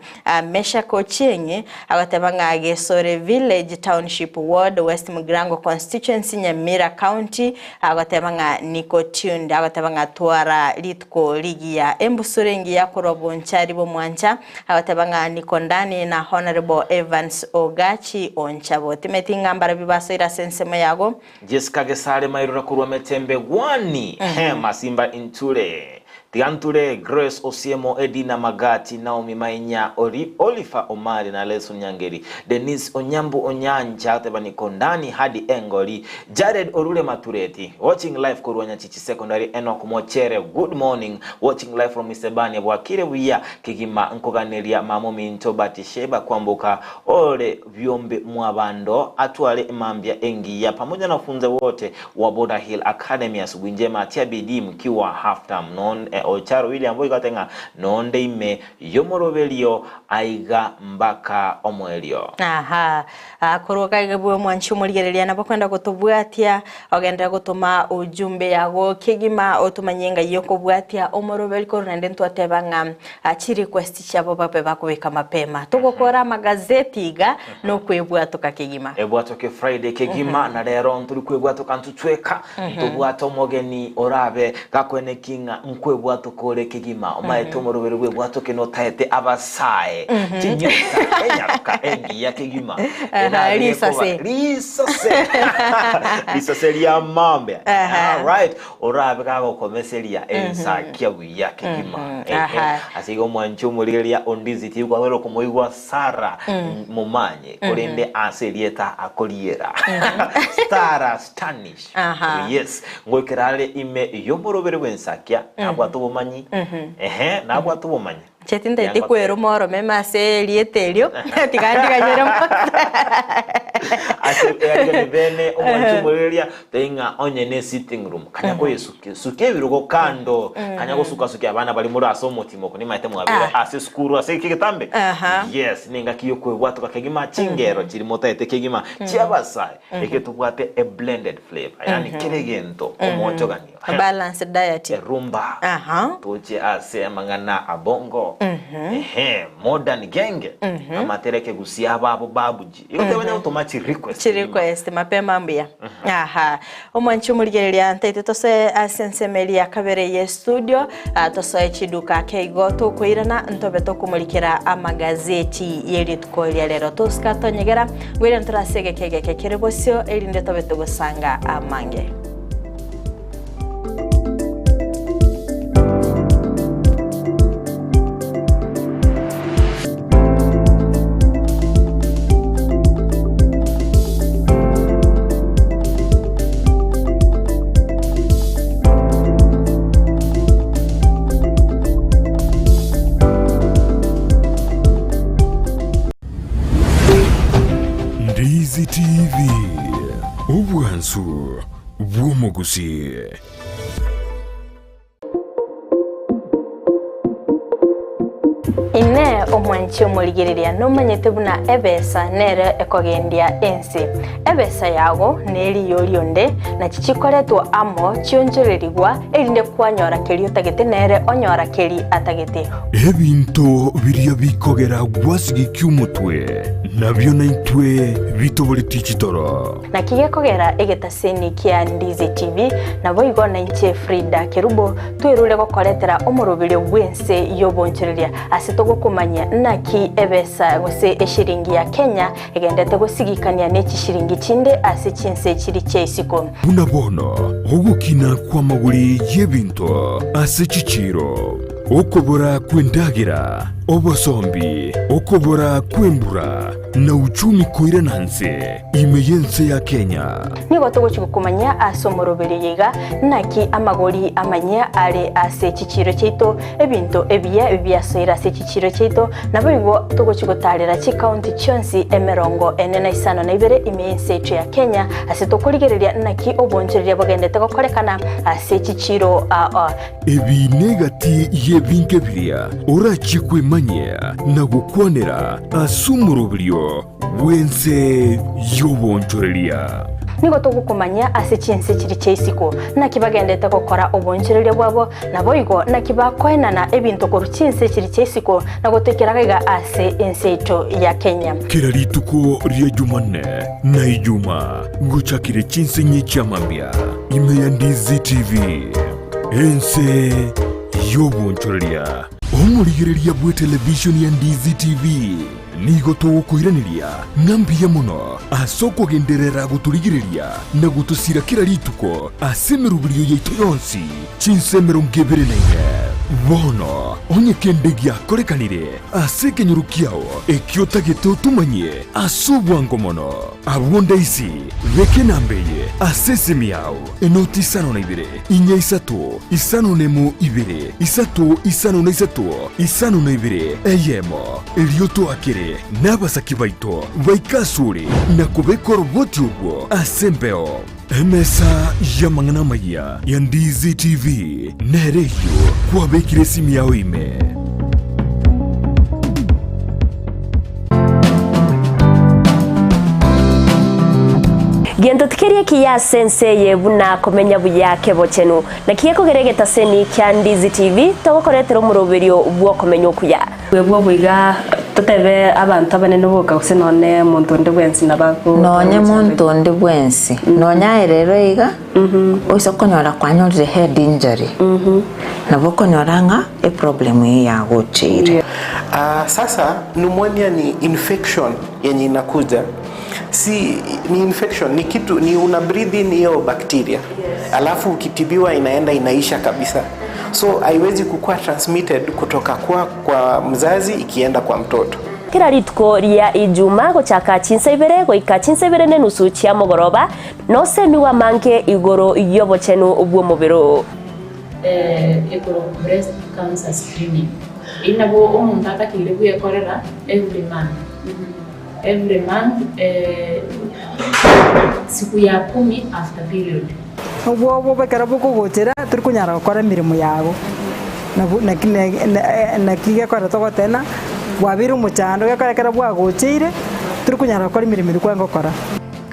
Speaker 3: Meshack Ochieng agoteba ng'a Gesore Village Township Ward West Mugirango Constituency Nyamira County agoteba ng'a niko tuned agoteba ng'a twara rituko rigiya embusuro engiya korwa bonchari bw'omwancha Agateba ng'a niko ndani na Honourable Evans Ogachi Onchabo. Timeti ng'a mbarabio basoire ase ensemo yago.
Speaker 2: Jessica Gesare Mairura korwa Metembe Gwani he Masimba Inture Tiga nture Grace Osiemo Edina Magati Naomi Mainya Ori Oliver Omari na Leson Nyangeri Denise Onyambu Onyancha ateba niko ndani hadi Engori Jared Orure Matureti Watching live korwa Nyachichi Secondary Enock Mochere Good morning Watching live from Isebania Bwakire buya Kegima nkoganeria mama ominto Batisheba kwamboka ore biombe mwabando atware emambia engiya pamoja na wafunze wote wa Border Hill Academy asubuhi njema tia bidii mkiwa half term non eh, Ocharo William boigo ate ng'a nonde ime yomoroberio aiga mbaka omoerio.
Speaker 3: Aha, korwa gaiga bwe omwanchi omorigereria nabo kwenda gotobwatia ogenderere gotoma ujumbe yago kegima otomanyie ng'ai okobwatia omoroberi korwa naende ntwateba ng'a chirequest chiabo babe bakobeka mapema togokora amagazeti iga nokwebwatoka kegima.
Speaker 2: Ebwatoke Friday kegima na rero ntori kwebwatoka ntutweka ntobwate omogeni orabe gakoeneki ng'a nkwebwatoka ore kegima omaete omoroberi bwebwatoke notaete abasae chinyota enyaroka engiya kegima
Speaker 3: Aha, risase.
Speaker 2: risase risase ria mambe
Speaker 3: Aha.
Speaker 2: alright orabe gagokomeseria ensakia buya kegima Ehe.
Speaker 3: Aha.
Speaker 2: ase igo omwanchi omorigereria ondizi tikwabera okomoigwa Sara momanye korende ase erieta akoriera Stara Stanish
Speaker 3: Aha.
Speaker 2: yes ngoikera are ime y'omorobere bw'ensakia nabwate obomanyi ehe nabwate obomanyi
Speaker 3: Inche tintaeti kweruma oromeme ase erieta erio, tiga ndiganyere
Speaker 2: Ase earigani bene omwanchi omorigereria tari ng'a onye ne sitting room kanya koyesukia sukia ebirogo kando kanya gosuka sukia abana bari more ase omotimoko nimaete mwabere
Speaker 3: Ah.
Speaker 2: ase esukuru ase eke getambe
Speaker 3: Aha.
Speaker 2: yes nengaki yokwebwatoka kegima chingero chiri motaete kegima chiabasae eke tobwate a blended flavor yani kera egento omwochoganio
Speaker 3: Balanced diet.
Speaker 2: Erumba
Speaker 3: Aha.
Speaker 2: toche ase amang'ana abongo. Ehe, modern genge, amatera ekegusia ababo babuji. Igo tebanya gotoma chi request.
Speaker 3: Chi request mapema mbuya. Aha. Omwanchi omorigereria ntaete tosoe ase ensemo eria ya kabere ye studio, ah, tosoe chiduka ake igo tokoirana ntobe tokomorikera amagazeti ye rituko ria rero. Tosika tonyegera, ngoirane tore ase egeka egeke kere bosio erinde tobe togosanga amange.
Speaker 1: Ndizi TV, obwansu bw'omogusi.
Speaker 3: Inee! Omwanchi omorigereria nomanyete buna ebesa nere ekogendia ense? Ebesa yago neriyo rionde, nachi chikoretwa amo chionchorerigwa, erinde kwanyora keria otagete nere onyora keri atagete.
Speaker 1: Ebinto biria bikogera gwasigikia omotwe, nabio naintwe bitoboretie chitoro.
Speaker 3: Naki gekogera egetaseni kia Ndizi TV, naboigo nainche Frida Kerubo twerure gokoretera omoroberio bw'ense y'obonchoreria ase togokomanyia naki ebesa gose eshiringi ya Kenya egendete gosigikania ne chishiringi chinde ase chinse chiri chia isiko.
Speaker 1: Buna bono ogokina kw'amagori y'ebinto ase chichiiro, okobora kw'endagera, obosombi, okobora kw'embura, na uchumi koirana nse ime y'ense ya Kenya.
Speaker 3: Nigo togochia gokomanyia ase omoroberio oyo iga, naki amagori amanyia are ase chichiiro chiaito, ebinto ebiya biasoire ase chichiiro chiaito, naboigo togochia gotaarera chikaunti chionsi emerongo ene na isano na ibere ime y'ense yaito ya Kenya, ase tokorigereria naki obonchoreria bogendete gokorekana ase chichiiro aa.
Speaker 1: Ebi negati y'ebinto biria orachie kwemanyia na gokwanera ase omoroberio bw'ense y'obonchoreria.
Speaker 3: Nigo togokomanyia ase chinse chiria chia isiko, naki bagendete gokora obonchoreria bwabo, naboigo naki bakoenana ebinto korwa chinse chiria chia isiko na gotoikera gaiga ase ense yaito ya Kenya.
Speaker 1: Kera rituko ria Jumanne na Ijuma gochakire chinsenyi chia mambia ime ya Ndizi TV. Ense y'obonchoreria. Omorigereria bw'etelevishoni ya Ndizi TV nigo togokoiraneria ng'a mbuya mono ase okogenderera gotorigereria na gotosira kera rituko ase emeroberio yaito yonsi chinsa 24. Bono onye kende giakorekanire ase ekenyoro kiao ekio otagete otomanyie ase obwango mono, abwo ndaisi beka enamba eye ase esimi yao. Enoti isano na ibere, inya isato, isano nemo ibere, isato isano na isato, isano na ibere, eyemo. Erio toakere nabasaki baito baike asore na kobeka oroboti orwo ase embeo. Emesa y'amang'ana amayia ya Ndizi TV nere eyio kwabekire esimi yao ime.
Speaker 16: Gento tikeri ekiya ase ense eye buna komenya buya kebochenu. Naki gekogera egetaseni kia Ndizi TV togokoretera omoroberio bw'okomenya okuya.
Speaker 17: Bwebwo boiga totebe abanto abanene boka gose nonye monto onde bwensi nabo ago
Speaker 18: Nonye monto onde bwensi, nonye aye rero iga, oise konyora kwanyorire head injury, nabo okonyora ng'a eproblem eyio yagocheire.
Speaker 19: Ah, sasa pneumonia ni infection yenye inakuja si ni infection ni kitu ni una breathe in hiyo bacteria alafu ukitibiwa inaenda inaisha kabisa so haiwezi kukuwa transmitted kutoka kwa, kwa mzazi ikienda kwa mtoto
Speaker 16: Kera rituko ria Ijuma gochaka chinsa ibere goika chinsa ibere nenusu chia mogoroba, nosemigwe amange igoro y'obochenu bw'omobere oo.
Speaker 20: Ekorokwa breast cancer screening. Eyio nabo omonto atakeire bwekorera every month, every month siku ya kumi after period.
Speaker 21: Obwoba ekero bokogochera tori konyara gokora emeremo yago, nabo naki naki gekogera togotena bwabeire omochando gekogera ekero bwagocheire tori konyara gokora emeremo eria kwarenge gokora.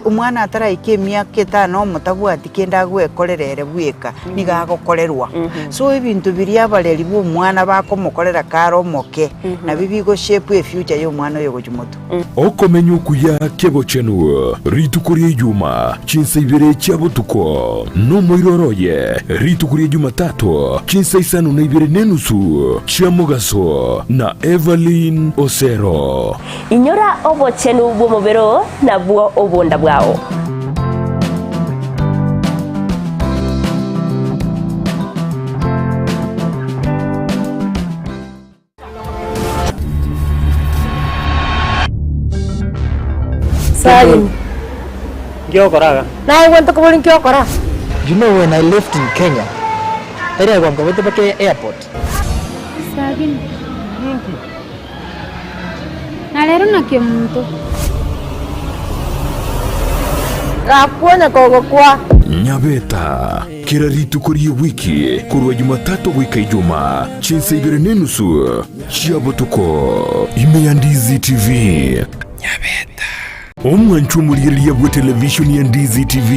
Speaker 5: Omwana ataraika emiaka etano omo tabwati kende agwekorera ere bweka, nigo agokorerwa. So ebinto biria abareri ba omwana bakomokorera kare omoke, nabio bigo shape efuture ya omwana oyo gochia motwe.
Speaker 1: Okomenya okuya kebochenu rituko ria Ijuma chinsa ibere chia botuko, nomoiroro oye rituko ria Jumatatu chinsa isano na ibere nenusu chia mogaso na Evelyn Osero.
Speaker 16: Inyora obochenu bw'omobere oo nabwo obonda bwao.
Speaker 22: Salim.
Speaker 23: Nki ogokora iga?
Speaker 22: Naye gwanto kobori nki ogokora?
Speaker 24: You know when I left in Kenya, tari agwankobete mpaka airport.
Speaker 25: Sabina.
Speaker 23: Ninki?
Speaker 25: Na rero naki omonto.
Speaker 22: Gakuonya kogokwa.
Speaker 1: Nyabeta, kera rituko ri'ewiki korwa Jumatatu goika Ijumaa, chinsa ibere nenusu chia botuko, ime ya Ndizi TV. Nyabeta. Omwanchwa omorigereria bw'etelevishoni ya Ndizi TV,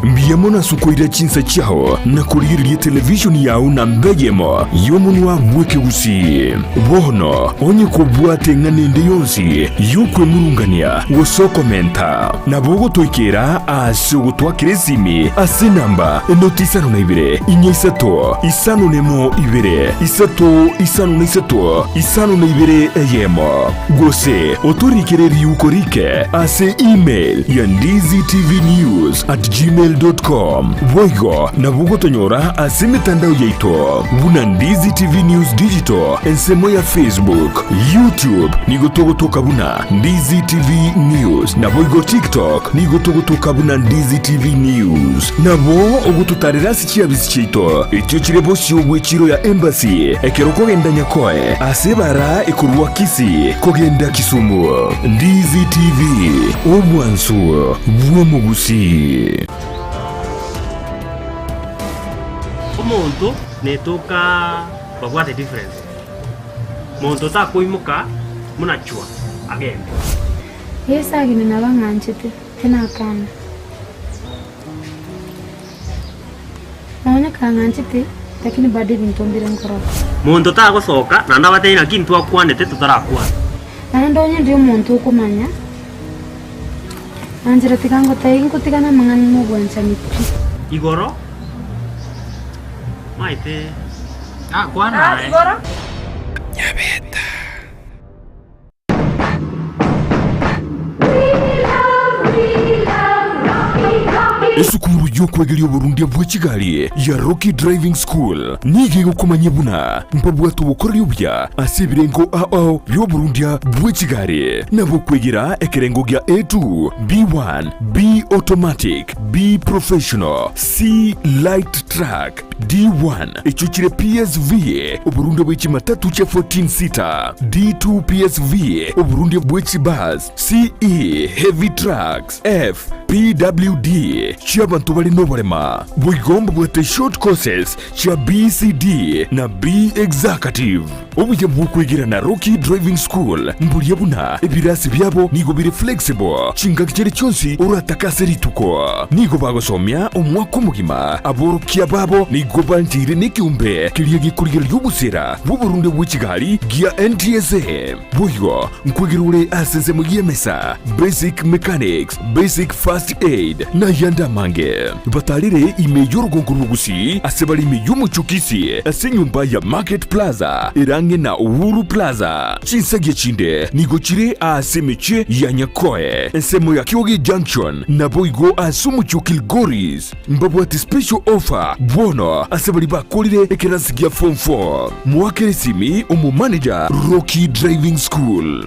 Speaker 1: mbuya mono ase okoira chinsa chiao na korigereria etelevishoni yao namba eyemo y'omonwa bw'ekegusii. Bono onye kobwate eng'ana ende yonsi y'okwemurungania gose okomenta, nabo ogotoikera ase ogotwakera esimi ase enamba enoti isano na ibere, inya isato, isano nemo ibere, isato isano na isato, isano na ibere eyemo. Gose otorikere riuko rike ase email ya ndizitvnews@gmail.com. Boigo nabo ogotonyora ase emetandao yaito buna Ndizi TV News Digital ensemo ya Facebook, YouTube nigo togotoka buna Ndizi TV News naboigo TikTok nigo togotoka buna Ndizi TV News. Nabo ogototarera ase chiabisi chiaito echio chire bosio bw'echiro ya Embassy ekero okogenda Nyakoe ase ebara ekorwa Kisii kogenda Kisumu. Ndizi TV, obwansu bw'omogusii.
Speaker 23: Omonto netoka babwate difference, monto takoimoka buna chwa agende.
Speaker 25: Yeso agende nabang'anchete, tinakana. Nonya kang'anchete, lakini bado ebinto mbire nkorora.
Speaker 23: Monto tagosoka naende abatebie naki ntwakwanete totarakwana.
Speaker 25: Naende onye ndi omonto okomanya, nanchera tiga ngotebie ngotigane amang'ana na obwanchani pi.
Speaker 23: Igoro maete nakwana aye.
Speaker 1: Nyabeta. Esukuru y'okwegeria oborundia bwe chigari ya Rocky Driving School nigo egokomanyia buna mbabwate obokoreri obuya ase ebirengo ao bi'oborundia bwe chigari nabo okwegera ekerengo gia A2, B1, B Automatic, B Professional, C Light Truck, D1 echio chire PSV oborundia bwe chimatatu chia 14 seater, D2 PSV oborundia bwe chibus, CE heavy trucks, F PWD chi'abanto bare noborema. Boigo mbabwate short courses chia BCD na B Executive. Obuya bw'okwegera na Rocky Driving School mboria buna ebirasi biabo nigo bire flexible chingaki chiria chionsi oratake ase rituko. Nigo bagosomia omwaka omogima, aborokia babo nigo bancheire nekeombe keria gekorigereria obosera bw'oborunde bwe chigari gia NTSA. Boigo nkwegera ore ase ensemo y'emesa, basic mechanics, basic first aid, na ayande amange. Batarire ime y'orogongo rw'Ogusii ase bare ime y'omochie o Kisii ase enyomba ya Market Plaza ere ang'e na Uhuru Plaza. Chinsagia chinde nigo chire ase emechie ya Nyakoe, ensemo ya Kioge Junction, naboigo ase omochie o Kilgoris. Mbabwate special offer bono ase baria bakorire ekerasi gia form 4. Moakere esimi omomanager Rocky Driving School.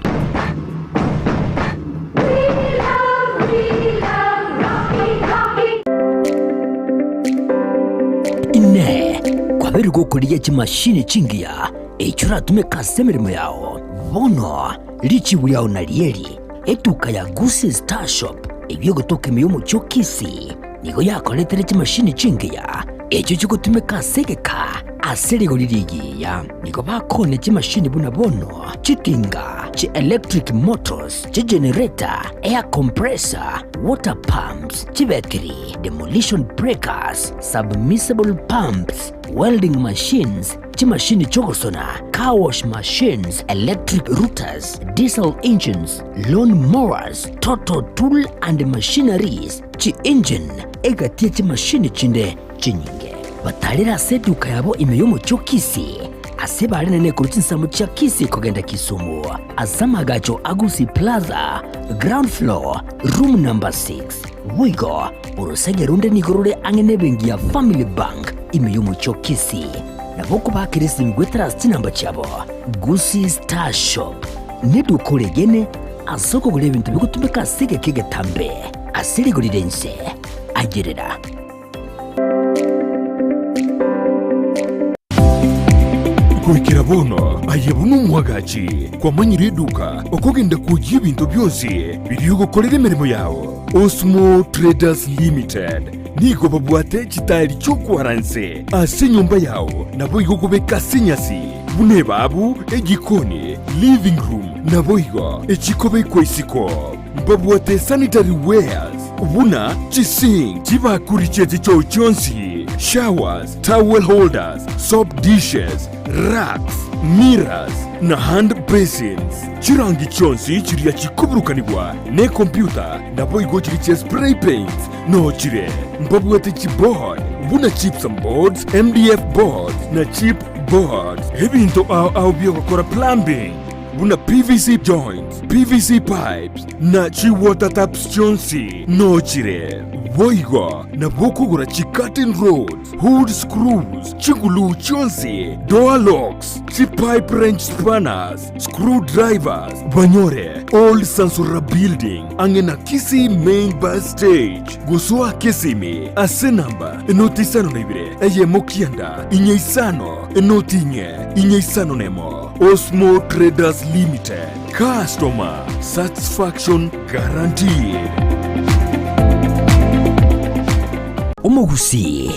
Speaker 26: Inee! Kwabeire gokorigia chimashini chingiya echio oratumeke ase emeremo yao? Bono richibu riao narieri, Etuka ya Gusii Star Shop eyio egotoka ime y'omochie o Kisii nigo yakoretere chimashini chingiya echio chigotumeka ase egeka ase rigori rigiya. Nigo bakoonia chimashini buna bono chitinga. Chi electric motors, chi generator, air compressor, water pumps, chibetiri, demolition breakers, submersible pumps, welding machines, chimashini chi'ogosona, car wash machines, electric routers, diesel engines, lawn mowers, total tool and machineries, chi-engine, egati ye chimashini chinde chinyinge. Batarire ase eduka yabo ime y'omochie o Kisii, ase bare nene korwa chinsemo chia Kisii kogenda Kisumu, ase amagacho a Gusii Plaza, ground floor, room number 6. Boigo, orosege runde nigo rore ang'e nebenki ya Family Bank ime y'omochie o Kisii. Nabo okobakera esimi goetera ase chinamba chiabo. Gusii Star Shop neduka oregene ase okogora ebinto bigotumeka ase egeka egetambe ase rigori ri'ense. Ayerera.
Speaker 1: Goikera bono aye buna omwagachi kwamanyire eduka okogenda kwoyia ebinto bionsi biria ogokorera emeremo yao. Osmo Traders Limited nigo babwate chitaeri chi'okwara nse ase enyomba yao naboigo okobeka ase enyasi buna ebabu, ejikoni, living room naboigo echikobekwa isiko. Mbabwate sanitary wares buna chisink, chibakuri chie chichoo chionsi, showers, towel holders, soap dishes, racks, mirrors, na hand basins. Chirangi chionsi chiria chikoburukanigwa nekompyuta naboigo chiria chia spray paints noo chire. Mbabwate chiboard buna gypsum boards, MDF boards na chip boards. Ebinto ao ao biogokora plumbing buna PVC joints, PVC pipes, na chi-water taps chionsi noo chire. Boigo nabo okogora chi-curtain rods, hood screws, chiguluu chionsi, door locks, chi-pipe wrench spanners, screw drivers, banyore Old Sansora Building ang'e na Kisii Main Bus Stage. Gosoa Kisimi ase namba 052 eyemo 9 4 5 0 4 4 5 1. Osmo Traders Limited, customer satisfaction guaranteed.
Speaker 26: Omogusii,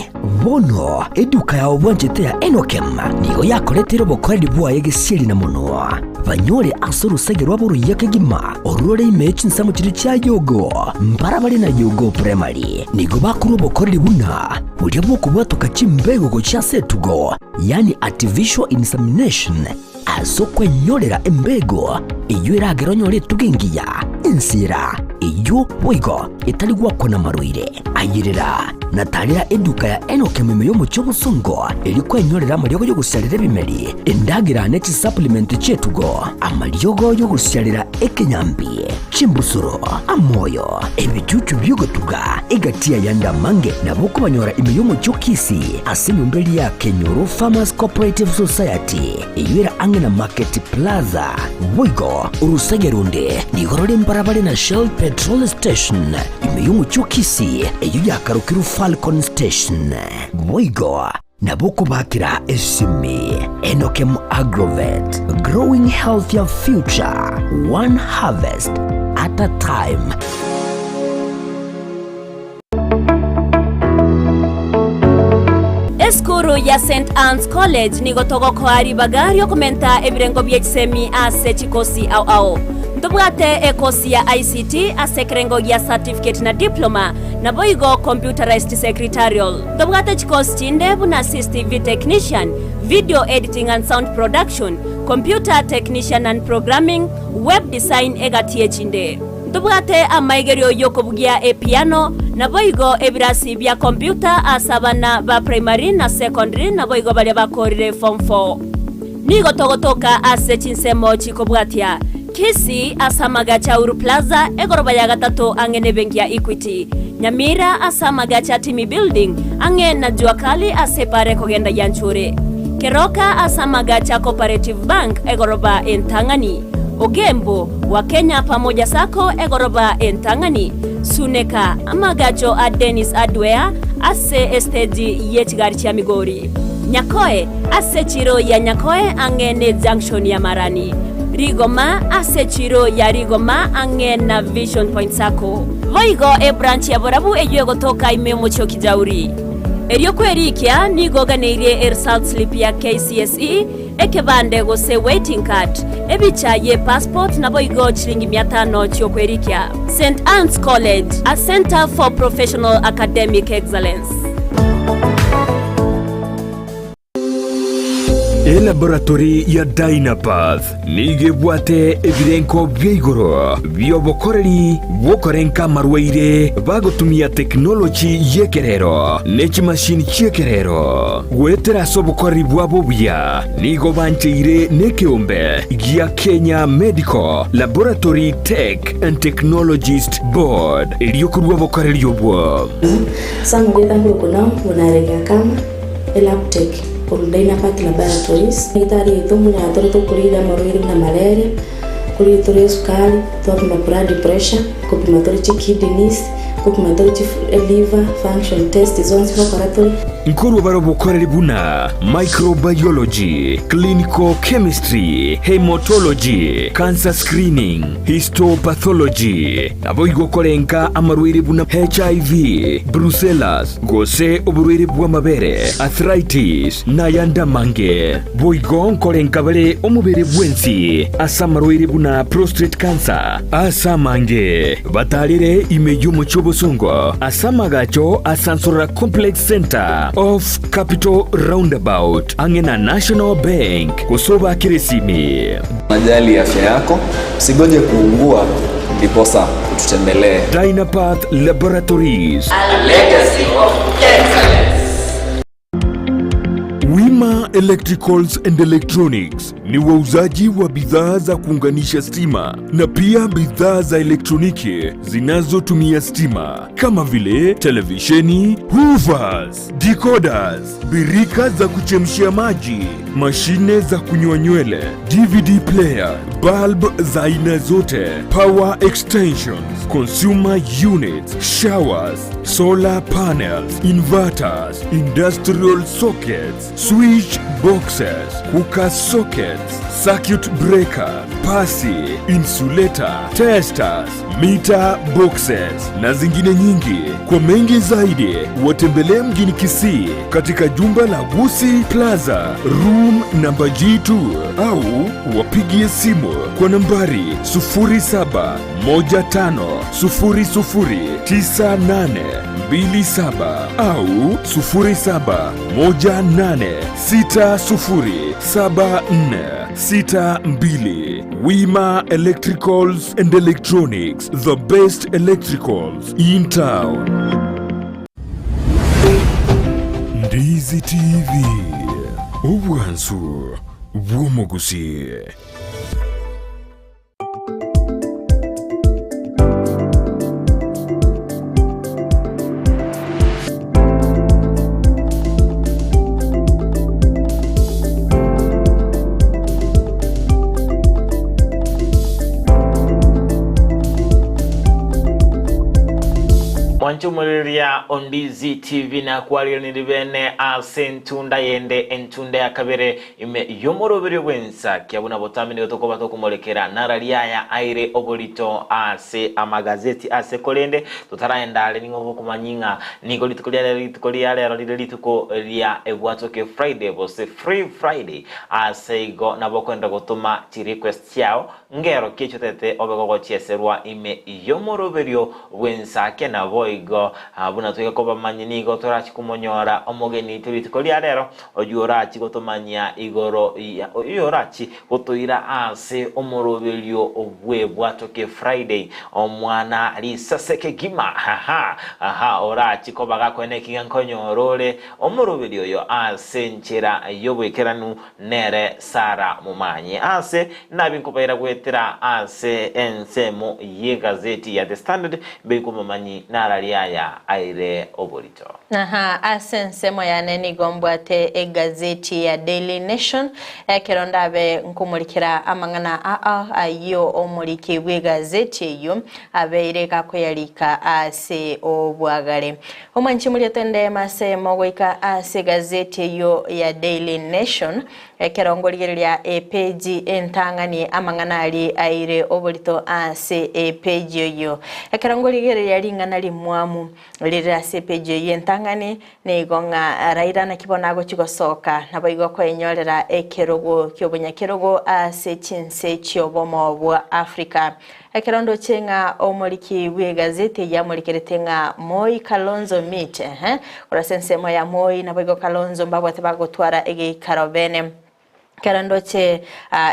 Speaker 26: bono eduka yao bwanchete ya Enokem nigo yakoretire obokoreri bwaye gesieri na monwa, banyore ase orosege rwabo oruya kegima orore ime ye chinsemo chiria chia Yogo, mbarabare na Yogo Primary. Nigo bakorwa obokoreri buna boria bw'okobwatoka chimbego gochia ase etugo, yaani artificial insemination, ase okwenyorera embego eyio eragere onyore etugo engiya, ensera eyio boigo etari gwakwa namarwaire. Ayerera na tarera eduka ya Enock ime y'omochie obosongo erio kwenyorera amariogo y'ogosiarera ebimeri, endagera ne chisupplement chi'etugo, amariogo y'ogosiarera ekenyambi, chimbusuro, amoyo, ebichuchu bi'ogotuga, egati y'ayande amange nabo okobanyora ime y'omochie o Kisii ase enyomba eria ya Kenyoro Farmers Cooperative Society eyio ere ang'e na Market Plaza. Boigo orosege ronde nigo rore mbarabare na Shell Petrol Station ime y'omochie o Kisii eyio yakarokirwe Falcon Station. Boigo nabo okobakera esimi Enokem Agrovet, growing healthier future, one harvest at a time.
Speaker 4: Esukuru ya St Anne's College nigo togokoa ribaga riokomenta ebirengo bie chisemi ase chikosi ao ao. Ntobwate ekosi ya ICT ase ekerengo gia certificate na diploma, naboigo computerized secretarial. Ntobwate chikosi chinde buna CCTV technician, video editing and sound production, computer technician and programming, web design egati echinde. Ntobwate amaigerio y'okobugia epiano, naboigo ebirasi bia computer ase abana ba primary na secondary naboigo baria bakorire form 4. Nigo togotoka ase chinsemo chikobwatia, Kisii ase amagacho a Uhuru Plaza, egoroba ya gatato ang'e nebenki ya Equity, Nyamira ase amagacho a Timi Building, ang'e na Jua Kali ase epara ekogenda Gianchure, Keroka ase amagacho a Cooperative Bank, egoroba entang'ani, Ogembo, Wakenya Pamoja Sacco, egoroba entang'ani, Suneka, amagacho a Dennis Hardware ase esteji ye chigari chia Migori, Nyakoe, ase echiro ya Nyakoe ang'e ne junction ya Marani, Rigoma, ase echiro ya Rigoma ang'e na Vision Point Sacco. Boigo ebranch ya Borabu eyio egotoka ime omochie o Kijauri. Erio kwerikia nigo oganeirie eresult slip ya KCSE, ekebande gose waiting card, ebicha ye passport naboigo chiringi mia tano chiokwerikia. St Anne's College, a centre for professional academic excellence.
Speaker 1: Elaboratory ya Dynapath nigo ebwate ebirenko bia igoro bi'obokoreri bw'okorenka amarwaire bagotumia tekinoloji y'ekerero ne chimashini chi'ekerero. Goetera ase obokoreri bwabo obuya nigo bancheire nekeombe gia Kenya Medical Laboratory Tech and Technologist Board erio korua obokoreri obwo.
Speaker 6: Elabtech korwa Dynapath Laboratories. Egitari yaito mbuna tore tokorire amarwaire buna malaria, nkorire tore esukari, twapima blood pressure, nkopima tore chikidneys, nkopima tore chi liver function test zonsi ngokora tore.
Speaker 1: Nkorwa bare obokoreri buna microbiology, clinical chemistry, haematology, cancer screening, histopathology, naboigo korenka amarwaire buna HIV, brucellas, Gose oborwaire bw'amabere, arthritis, na ayande amange. Boigo nkorenka bare omobere bwensi ase amarwaire buna prostate cancer. Ase amange batarire ime y'omochie obosongo ase amagacho a Sansorora Complex Centre off Capital Roundabout ang'e na National Bank gose obakere esimi.
Speaker 7: Unajali afya yako, usigoje kuungua ndiposa ututembelee.
Speaker 1: Dynapath Laboratories.
Speaker 7: A legacy of excellence.
Speaker 1: Wima Electricals and Electronics ni wauzaji wa bidhaa za kuunganisha stima na pia bidhaa za elektroniki zinazotumia stima kama vile televisheni, hoovers, decoders, birika za kuchemshia maji, mashine za kunyoa nywele, DVD player, bulb za aina zote, power extensions, consumer units, showers, solar panels, inverters, industrial sockets, switch boxes, cooker sockets, circuit breaker, pasi, insulator, testers, meter boxes na zingine nyingi. Kwa mengi zaidi watembelee mjini Kisii katika jumba la Gusii Plaza room namba G2 au wapigie simu kwa nambari 0715009827 au 0718607462. Wima Electricals and Electronics, the best electricals in town. Ndizi TV, obwansu bw'omogusi.
Speaker 2: Mwanche omorireria o Ndizi TV nakwariraniri bene ase entunda yende entunda ya kabere ime y'omoroberio bw'ensakia buna botambe nigo tokoba tokomorekera narari aya aire oborito ase amagazeti ase korende totaraenda are ning'o bokomanyi ng'a nigo rituko ria rero rituko ria rero rire rituko ria ebwatoke Friday gose Free Friday ase igo nabo okoenda gotoma chirequest chiao ngero ki echotete obe gogochieserwa ime y'omoroberio bw'ensake naboigo buna toike kobamanyia nigo torachi komonyora omogeni oito rituko ria rero oyio orachi gotomanyia igoro ya oyio orachi gotoira ase omoroberio bw'ebwatoke Friday omwana risase kegima haha aha orachi koba gakoena ekiga nkonyora ore omoroberio oyo ase enchera y'oboikeranu nere Sara Momanyi ase nabi nkobaira goetera ase ensemo y'egazeti ya The Standard mbeikw'omomanyi narari aya aire oborito.
Speaker 3: Aha, ase ensemo yane nigo mbwate egazeti ya Daily Nation, ekero ndabe nkomorikera amang'ana aa ayio omoriki bw'egazeti eyio abeire gakoyarika ase obwagare. Omwanchi moria tendema ase mogoika ase egazeti eyio ya Daily Nation, ekero ngorigereria epeji entang'ani amang'ana aria aire oborito ase epeji eyio. Ekero ngorigereria ring'ana rimwamu. endamwamu rire ase epeji eyio entang'ani nigo ng'a Raila naki bono agochia gosoka naboigo koenyorera ekerogo ki'obonyakerogo ase chinse chi'obomo bwa Africa. Ekero ndoche ng'a omoriki bw'egazeti eyio amorikerete ng'a Moi Kalonzo meet ehe, korwa ase ensemo ya Moi naboigo Kalonzo mbabwate bagotwara egeikaro bene. Ekero ndoche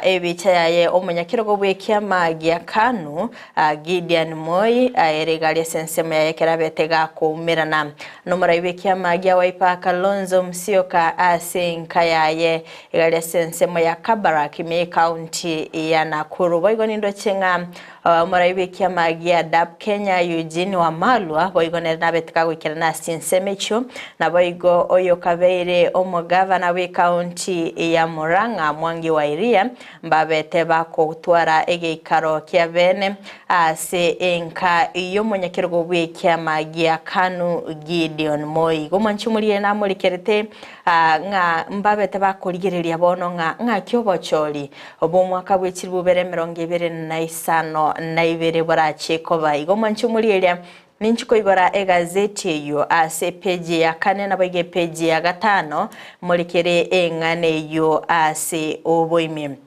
Speaker 3: ebicha yaye omonyakerogo bw'ekiama gia Kanu, Gideon Moi, ere iga aria ase ensemo yaye ekero abete gakoumerana nomorai bw'ekiama gia Wiper Kalonzo Musyoka ase enka yaye iga aria ase ensemo ya Kabarak ime y'ecounty ya Nakuru. Boigo nindoche ng'a omorai bw'ekiama gia DAP Kenya Eugene Wamalwa boigo nere nabete kagoikerana ase chinsemo echio. Naboigo oyokabeire omogavana bw'ecounty ya Murang'a Mwangi wa Iria mbabete bakotwara egeikaro kia bene ase enka y'omonyakerogo bw'ekiama gia Kanu Gideon Moi. Igo mwanche omorire namorikerete ng'a mbabete bakorigereria bono ng'a ng'aki obochori bw'omwaka bwe chilifu bibere emerongo ebere na isano na ibere borache koba. Igo mwanche omorieria ninchi koigora egazeti eyio ase epeji ya kane naboigo epeji ya gatano morekere eng'ana eyio ase oboime.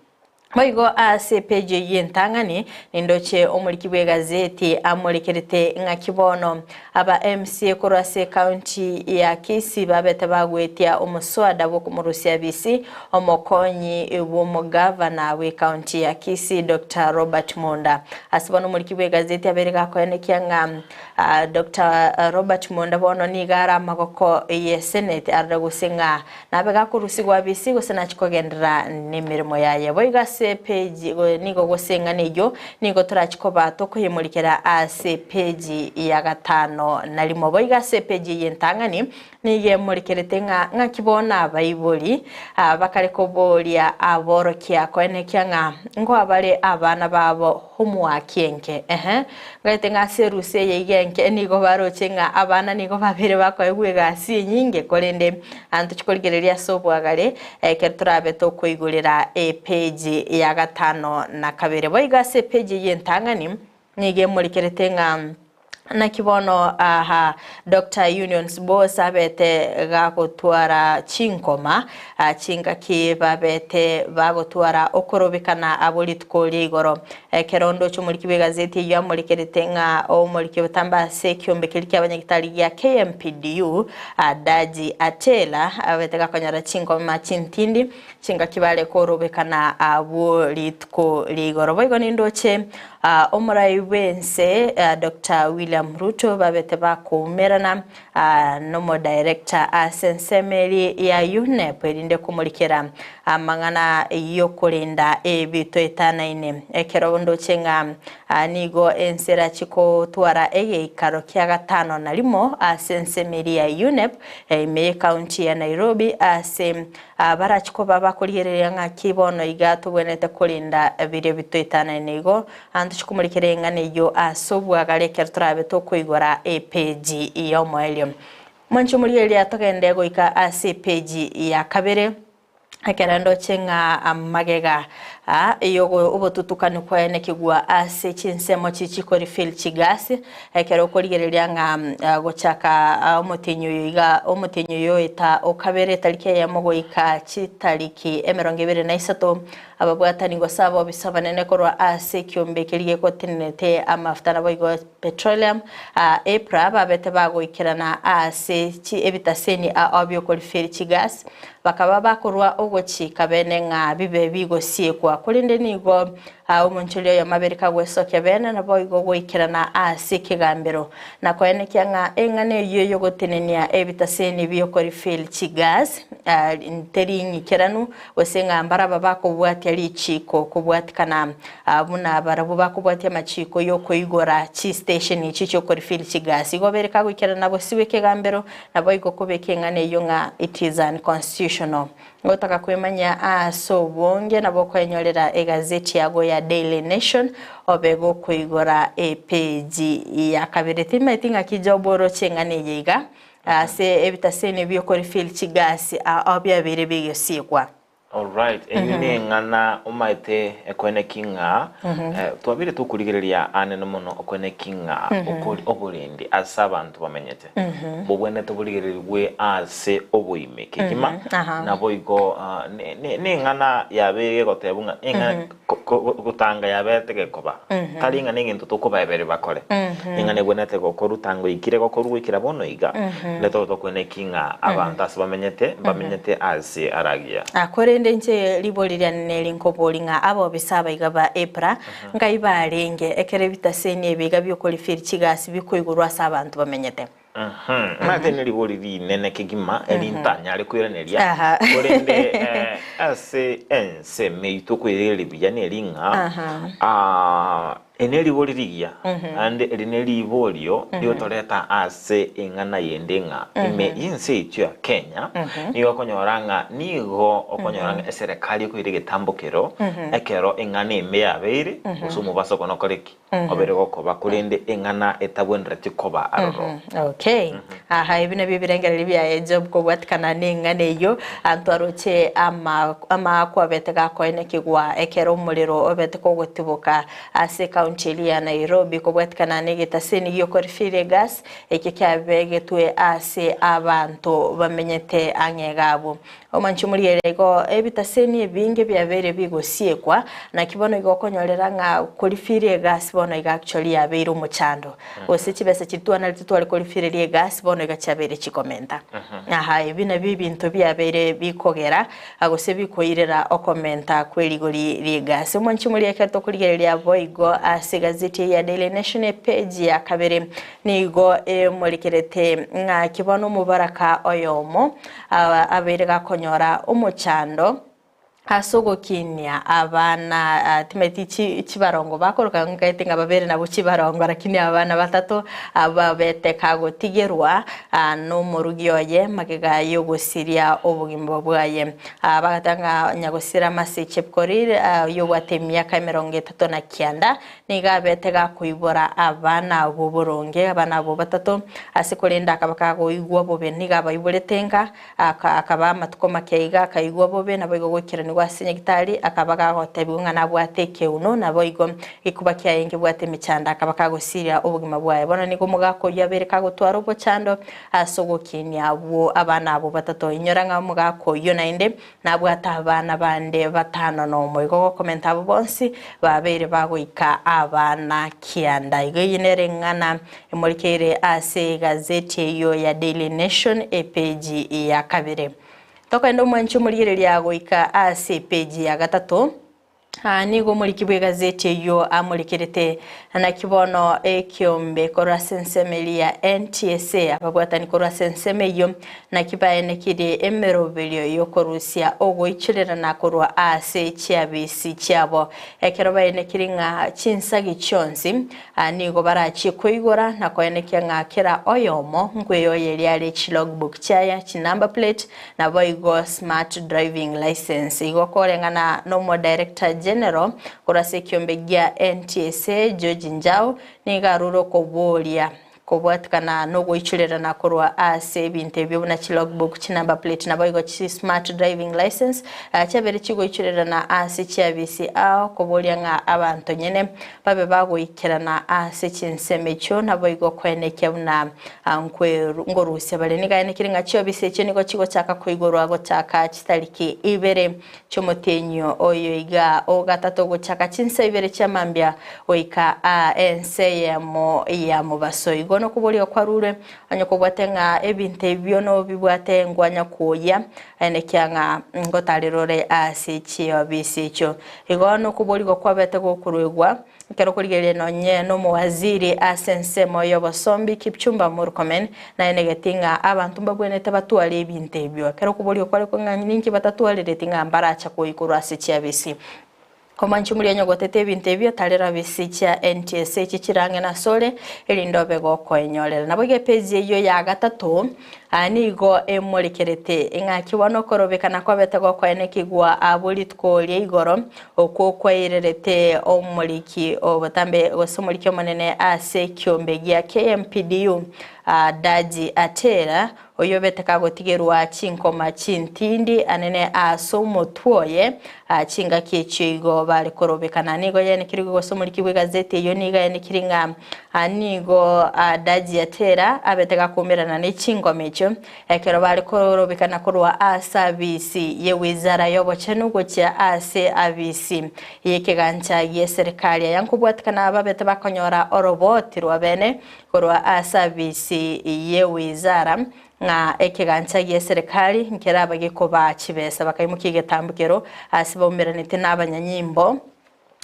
Speaker 3: Boigo ase epeji eyio entang'ani nindoche omoriki bw'egazeti amorekerete ng'aki bono aba MCA korwa ase ecounty ya Kisii babete bagwetia omoswada bw'okomorusia bisi omokonyi bw'omogavana bw'ecounty ya Kisii Doctor Robert Monda. Ase bono omoriki bw'egazeti abeire gakoenekia ng'a Doctor Robert Monda bono nigo are amagoko ye Senate arore gose ng'a Nabe gakorusigwa bisi gose nachie kogenderera nemeremo yaye. Boigo ase epeji nigo gose eng'ana eyio nigo torachie koba tokoyemorikera ase epeji ya gatano na rimo. Boigo ase epeji eye entang'ani nigo emorikerete ng'a ng'aki bono abaibori bakare koboria aborokia koenekia ng'a nkoa bare abana babo homework enke. Ehe, Ngaete ng'a ase erusa eye iga enke nigo baroche ng'a abana nigo babeire bakoegwa egasi enyinge, korende ntochie korigereria ase obwagare ekero torabe tokoigorera epeji ya gatano na kabere. Boigo ase epeji eyio entang'ani nigo emorikerete ng'a naki bono aha Doctor Unions Boss abete gagotwara chinkoma chingaki babete bagotwara okorobekana abwo rituko ria igoro. Ekero onde omoriki bw'egazeti eyio amorekerete ng'a omoriki obotambe ase ekiombe keria ki'abanyagitari gia KMPDU, Daji Atela, abete gakonyora chinkoma chintindi chingaki bare korobekana abwo rituko ria igoro. Boigo nindoche omorai bw'ense Doctor William Ruto babete bakoumerana nomodirector ase ensemo eria ya UNEP erinde komorikera amang'ana y'okorenda ebitoetanaine. Ekero ndoche ng'a nigo ense erachie kotwara egeikaro kia gatano na rimo ase ensemo eria ya UNEP ime y'ecounty ya Nairobi ase barachie koba bakorigereria ng'aki bono iga tobwenerete korenda biria bitoetanaine. Igo ntochie komorikera eng'ana eyio ase obwagare ekero torabe tokoigora epeji y'omoerio. Mwanche omorigereria togende goika ase epeji ya kabere. Ekero ndoche ng'a magega y'obotutukanu kwaenekigwa ase chinsemo chichi korefill chigasi, ekero okorigereria ng'a gochaka omotienyi oyo iga omotienyi oyo oeta okabere etariki eyemo goika chitariki emerongo ebere na isato, ababwatani gose abobisa abanene korwa ase ekiombe keria gegotenenete amafuta naboigo petroleum, EPRA, babete bagoikerana ase ebitaseni ao bi'okoriferi chigas, bakaba bakorua ogochika bene ng'a bibe bigosiekwa. Korende nigo omonchori oyomo abere kagwesokia bene, naboigo goikerana ase ekegambero, na koenekia ng'a eng'ana eyio y'ogotenenia ebitaseni bi'okoriferi chigas teri ng'ikeranu, gose ng'a mbaraba bakobwatia richiiko kobwatikana buna barabwo bakobwatia amachiiko y'okoigora chistation echi chi'okorefill chigasi. Igo bere kagoikerana bosio ekegambero, naboigo kobeka eng'ana eyio ng'a it is unconstitutional. Gotaka kwemanyia ase obonge nabo okoenyorera egazeti yago ya Daily Nation obe gokoigora epeji ya kabere. Timaeti ng'aki Job oroche eng'ana eye iga ase ebitaseni bi'okorefill chigasi ao biabeire bigosiekwa.
Speaker 2: Alright, eyio neng'ana omaete ekoeneki ng'a twabeire tokorigereria anene mono okoeneki ng'a okori oborendi ase abanto bamenyete mbobwenerete borigererigwe ase oboime kegima naboigo neng'ana yabeire egotebwa ng'a eng'ana gotanga yabete gekoba tari ng'a negento tokobaebereria bakore eng'ana ebwenerete gokorwa tanga oikire gokorwa goikera bono iga nere tobe tokoeneki ng'a abanto ase bamenyete mbamenyete ase aragiya.
Speaker 3: Korende inche ribori riane neri nkoboria ng'a abobisa abaiga ba EPRA ngai barenge ekero ebitaseni ebi iga biokorifiri chigasi bikoigorwa ase abanto bamenyete?
Speaker 2: Omanyete neribori rinene kegima eri ntanyare koiraneria, korende ase ensemo eyio tokoirereria buya neri ng'a eri neribori rigiya, naende eri neriborio rigotoreta ase eng'ana yende ng'a ime y'ense yaito ya Kenya nigo okonyora ng'a nigo okonyora ng'a eserekari ekoira egetambokero ekero eng'ana ime yabeire gose omobaso okona okore ki? Obere gokoba, korende eng'ana etabwenereti koba aroro.
Speaker 3: Okay. Aha, ebi nabio ebirengererio biaye Job kobwatikana neng'ana eyio. Anto aroche ama amaakwa abete gakoenekigwa ekero omorero obete kogotiboka ase ekaunti eria ya Nairobi kobwatikana negetaseni giokorifiria egas ekio kiabegetwe ase abanto bamenyete ang'e iga abwo. Omanche omorigereria igo ebitaseni ebinge biabeire bigosiekwa, naki bono igo okonyorera ng'a korifiria egasi bono iga actually yabeire omochando. Gose chibesa chiria twanarete tware korifireria egasi bono iga chiabeire chikomenta. Aha ebi nabio ebinto biabeire bikogera gose bikoirera okomenta kwe rigori ri'egasi. Omonche omoria ekero tokorigereria boigo ase egazeti eye ya Daily Nation epage ya kabere nigo emorekerete ng'aki bono omobaraka oyomo Abeire gakonyora omochando ase ogokinia abana, timanyeti chibarongo bakoroka nkaete ng'a babere nabwo chibarongo lakini abana batato babete kagotigerwa nomorugi oye magega y'ogosiria obogima bwaye. Bagateba ng'a nyagosira Mercy Chepkorir oyio obwate emiaka emerongo etato na kianda Nigo abete gakoibora abana abwo boronge, abana abwo batato, ase korende akaba kagoigwa bobe. Nigo abaiborete enka, akaba amatuko make iga akaigwa bobe, naboigo goikeranigwa ase nyagitari, akaba gagotebigwa ng'a nabwate ekeuno, naboigo gekuba kiaye nkebwate emechando, akaba kagosiria obogima bwaye. Bono nigo omogaka oyio abeire kagotwara obochando ase ogokinia abwo abana abwo batato. Inyora ng'a omogaka oyio naende Nabwate abana bande batano nomo. Igo gokomenta abwo bonsi babeire bagoika abana kianda. Igo eyio nere eng'ana emorikeire ase egazeti eyio ya Daily Nation epeji ya kabere. Tokogenda omwanchi omorigereria goika ase epeji ya gatato. Aa nigo omoriki bw'egazeti eyio amorekerete, Naki bono ekiombe korwa ase ensemo eria ya NTSA, ababwatani korwa ase ensemo eyio, naki baenekirie emeroberio y'okorusia ogoichorerana korwa ase chiabisi chiabo, ekero baenekirie ng'a chinsagi chionsi nigo barachie koigora na koenekia ng'a kera oyomo nkweyoyeria are chilogbook chiaye, chinumber plate, Naboigo Smart Driving Licence igo koreng'ana n'Omodirector General korwa ase ekiombe gia NTSA George Njau nigo arure okoboria kobwatikana nogoichorerana korwa ase ebinto ebio buna chilogbook, chinumber plate naboigo chismart driving licence chiabere chigoichorerana ase chiabisi ao koboria ng'a abanto nyene babe bagoikerana ase chinsemo echio naboigo koenekia buna Nkorusia bare. Nigo aenekire ng'a chiobisi echio nigo chigochaka koigorwa gochaka chitariki ibere chi'omotienyi oyo iga o gatato gochaka chinsa ibere chia mambia goika aa ense eyemo ya mobaso. Igo nokoboria kwarurwe, onye kobwate ng'a ebinto ebio nobibwate ngwanya koyia, aenekia ng'a ngotarera ore ase chiobisi echio. Igo nokoborigwa kwabete gokoruegwa Ekero okorigereria nonye nomowaziri ase ensemo y'obosombi Kipchumba Murkomen naenegeti ng'a abanto mbabwenerete batware ebinto ebio. Ekero okoboria kware ng'a ninki batatwarereti ng'a mbaracha koikorwa ase chiabisi. Omwanchi omoria onye ogotete ebinto ebio tarera abisi chia NTSA echi chire ang'e nasore erinde obe gokoenyorera. Naboigo epeji eyio ya gatato. Nigo emorekerete ng'aki bono okorobekana kwabete gokoenekigwa abwo rituko ria igoro, okwo kwairerete omoriki o botambe gose omoriki omonene ase ekiombe gia KMPDU, Daji Atera, oyobete kagotigerwa chinkoma chintindi anene ase omotwe oye chingaki echio igo bare korobekana. Nigo yaenekirigwe gose omoriki bw'egazeti eyio nigo aenekiri ng'a nigo Daji Atera abete gakoumerana ne chingoma echio ekero bare korobekana korwa ase abisi ye wizara y'obochenu gochia ase abisi y'ekegancha gi'eserekari. Aya nkobwatikana babete bakonyora oroboti rwa bene Korwa ase abisi ye wizara ng'a ekegancha gi'eserekari nkeraba gekobaa chibesa bakaimokia egetambo kero ase baumeranete nabanyanyimbo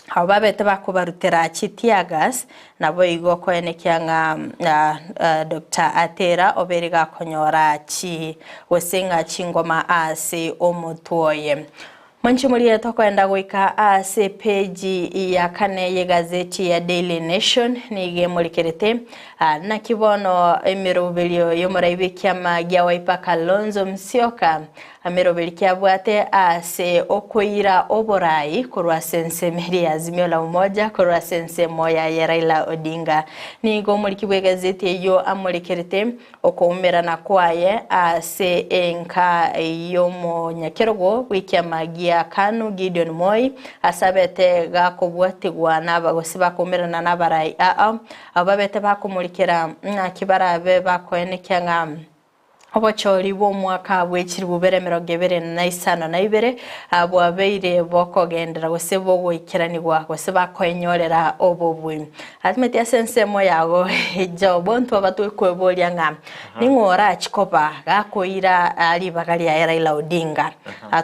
Speaker 3: abwo babete bakobarutera chi teargas naboigo koenekia ng'a Doctor Atera obeire gakonyora chi gose ng'a chingoma ase omotwe oye. Mwanche morie tokoenda goika ase epeji ya kane y'egazeti ya Daily Nation nigo emorikerete naki bono emeroberio y'omorai bw'ekiama gia Wiper Kalonzo Musyoka ameroberi ki abwate ase okoira oborai korwa ase ensemo eria ya Azimio la Umoja korwa ase ensemo yaye Raila Odinga. Nigo omoriki bw'egazeti eyio amorekerete Okoumerana kwaye ase enka y'omonyakerogo bw'ekiama gia Kanu Gideon Moi, ase abete gakobwatigwa nabagosi bakoumerana nabarai aa, abwo babete bakomorikera ng'aki barabe bakoenekia ng'a obochori bw'omwaka bwe chilifu bibere emerongo ebere na isano na ibere bwabeire bokogenderera gose bogoikeranigwa gose bakoenyorera obobui. Atimeti ase ensemo yago Jobo ntwaba twekweboria ng'a ning'o orachi koba gakoira ribaga riaye Raila Odinga.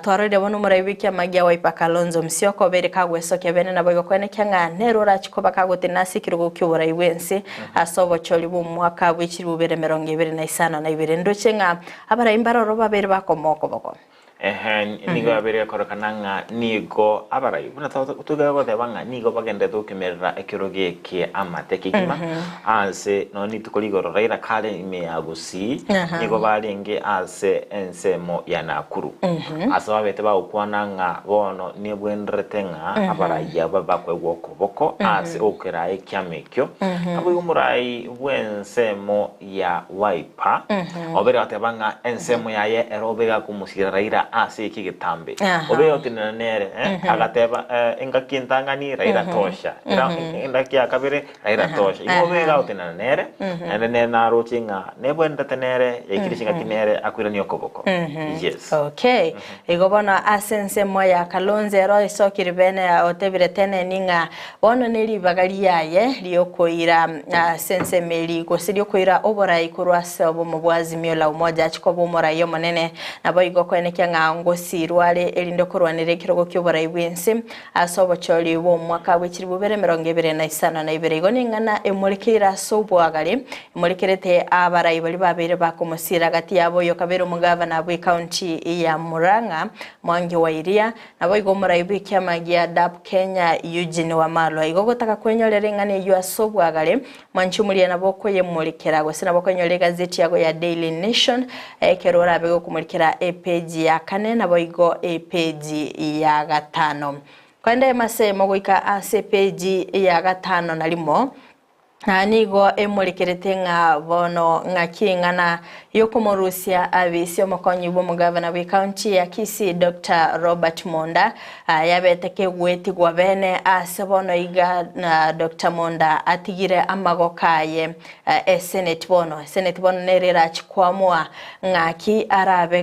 Speaker 3: Twarorire bono omorai bw'ekiama gia Wiper Kalonzo Musyoka obeire kagwesokia bene naboigo koenekia ng'a nere orachi koba kagotenena ase ekerogo ki'oborai bw'ense ase obochori bw'omwaka bwe chilifu bibere emerongo ebere na isano na ibere. Ndoche ng'a abarai mbaroro babeire bakomoa okoboko.
Speaker 2: Ehe, nigo yabeire gekorekana ng'a nigo abarai, buna toigare goteba ng'a nigo bagenderete gokemerera ekerogo eke amate kegima, ase nonya rituko rigoro Raila kare ime ya Gusii, nigo barenge ase ensemo ya Nakuru. Ase babete bagokwana ng'a bono nebwenerete ng'a abarai aba babe bakoegwa okoboko ase okokeraa ekiama ekio. Naboigo omorai bw'ensemo ya Wiper, obeire goteba ng'a ensemo yaye ere obeire gakomosira Raila ase eki egetambe. Obeire gotenena nere, agateba engaki entang'ani Raila tosha, engaki ya kabere Raila tosha. Igo obeire gagotenena nere, naende nere naroche ng'a nebwenerete nere, yaikire chingaki nere akoiranie okoboko. Yes.
Speaker 3: Okay. Igo bono ase ensemo ya Kalonzo ero esokire bene otebire teneni ng'a bono neribaga riaye riokoira ase ensemo eri gose riokoira oborai korwa ase obomo bwa Azimio la Umoja ache koba omorai omonene naboigo koenekia ng'a ngosirwa are erinde korwanera ekerogo kioborai bwense ase obochori bw'omwaka bwe chilifu bibere emerongo ebere na isano na ibere. Igo neng'ana emorekeire ase oboagare, emorekerete abarai baria babeire bakomosiira gati yabo oyo okabeire omogavana bw'ecounty ya Murang'a, Mwangi wa Iria, naboigo omorai bw'ekiama gia DAP Kenya, Eugene Wamalwa. Igo gotaka kwenyorera eng'ana eyio ase oboagare, mwanchi omoria nabo okoyemorekera gose nabo okoenyorera egazeti yago ya Daily Nation ekero orabe gokomorekera epeji ya kane naboigo epeji ya gatano. Korende emasemo goika ase epeji ya gatano na rimo, nigo emorekerete ng'a bono ng'aki eng'ana y'okomorusia abisi omokonyi bw'omogavana bw'ecounty ya Kisii Doctor Robert Monda yabete kegwetigwa bene ase bono iga Doctor Monda atigire amagoko aye eseneti bono. Eseneti bono nere erachi koamua ng'aki arabe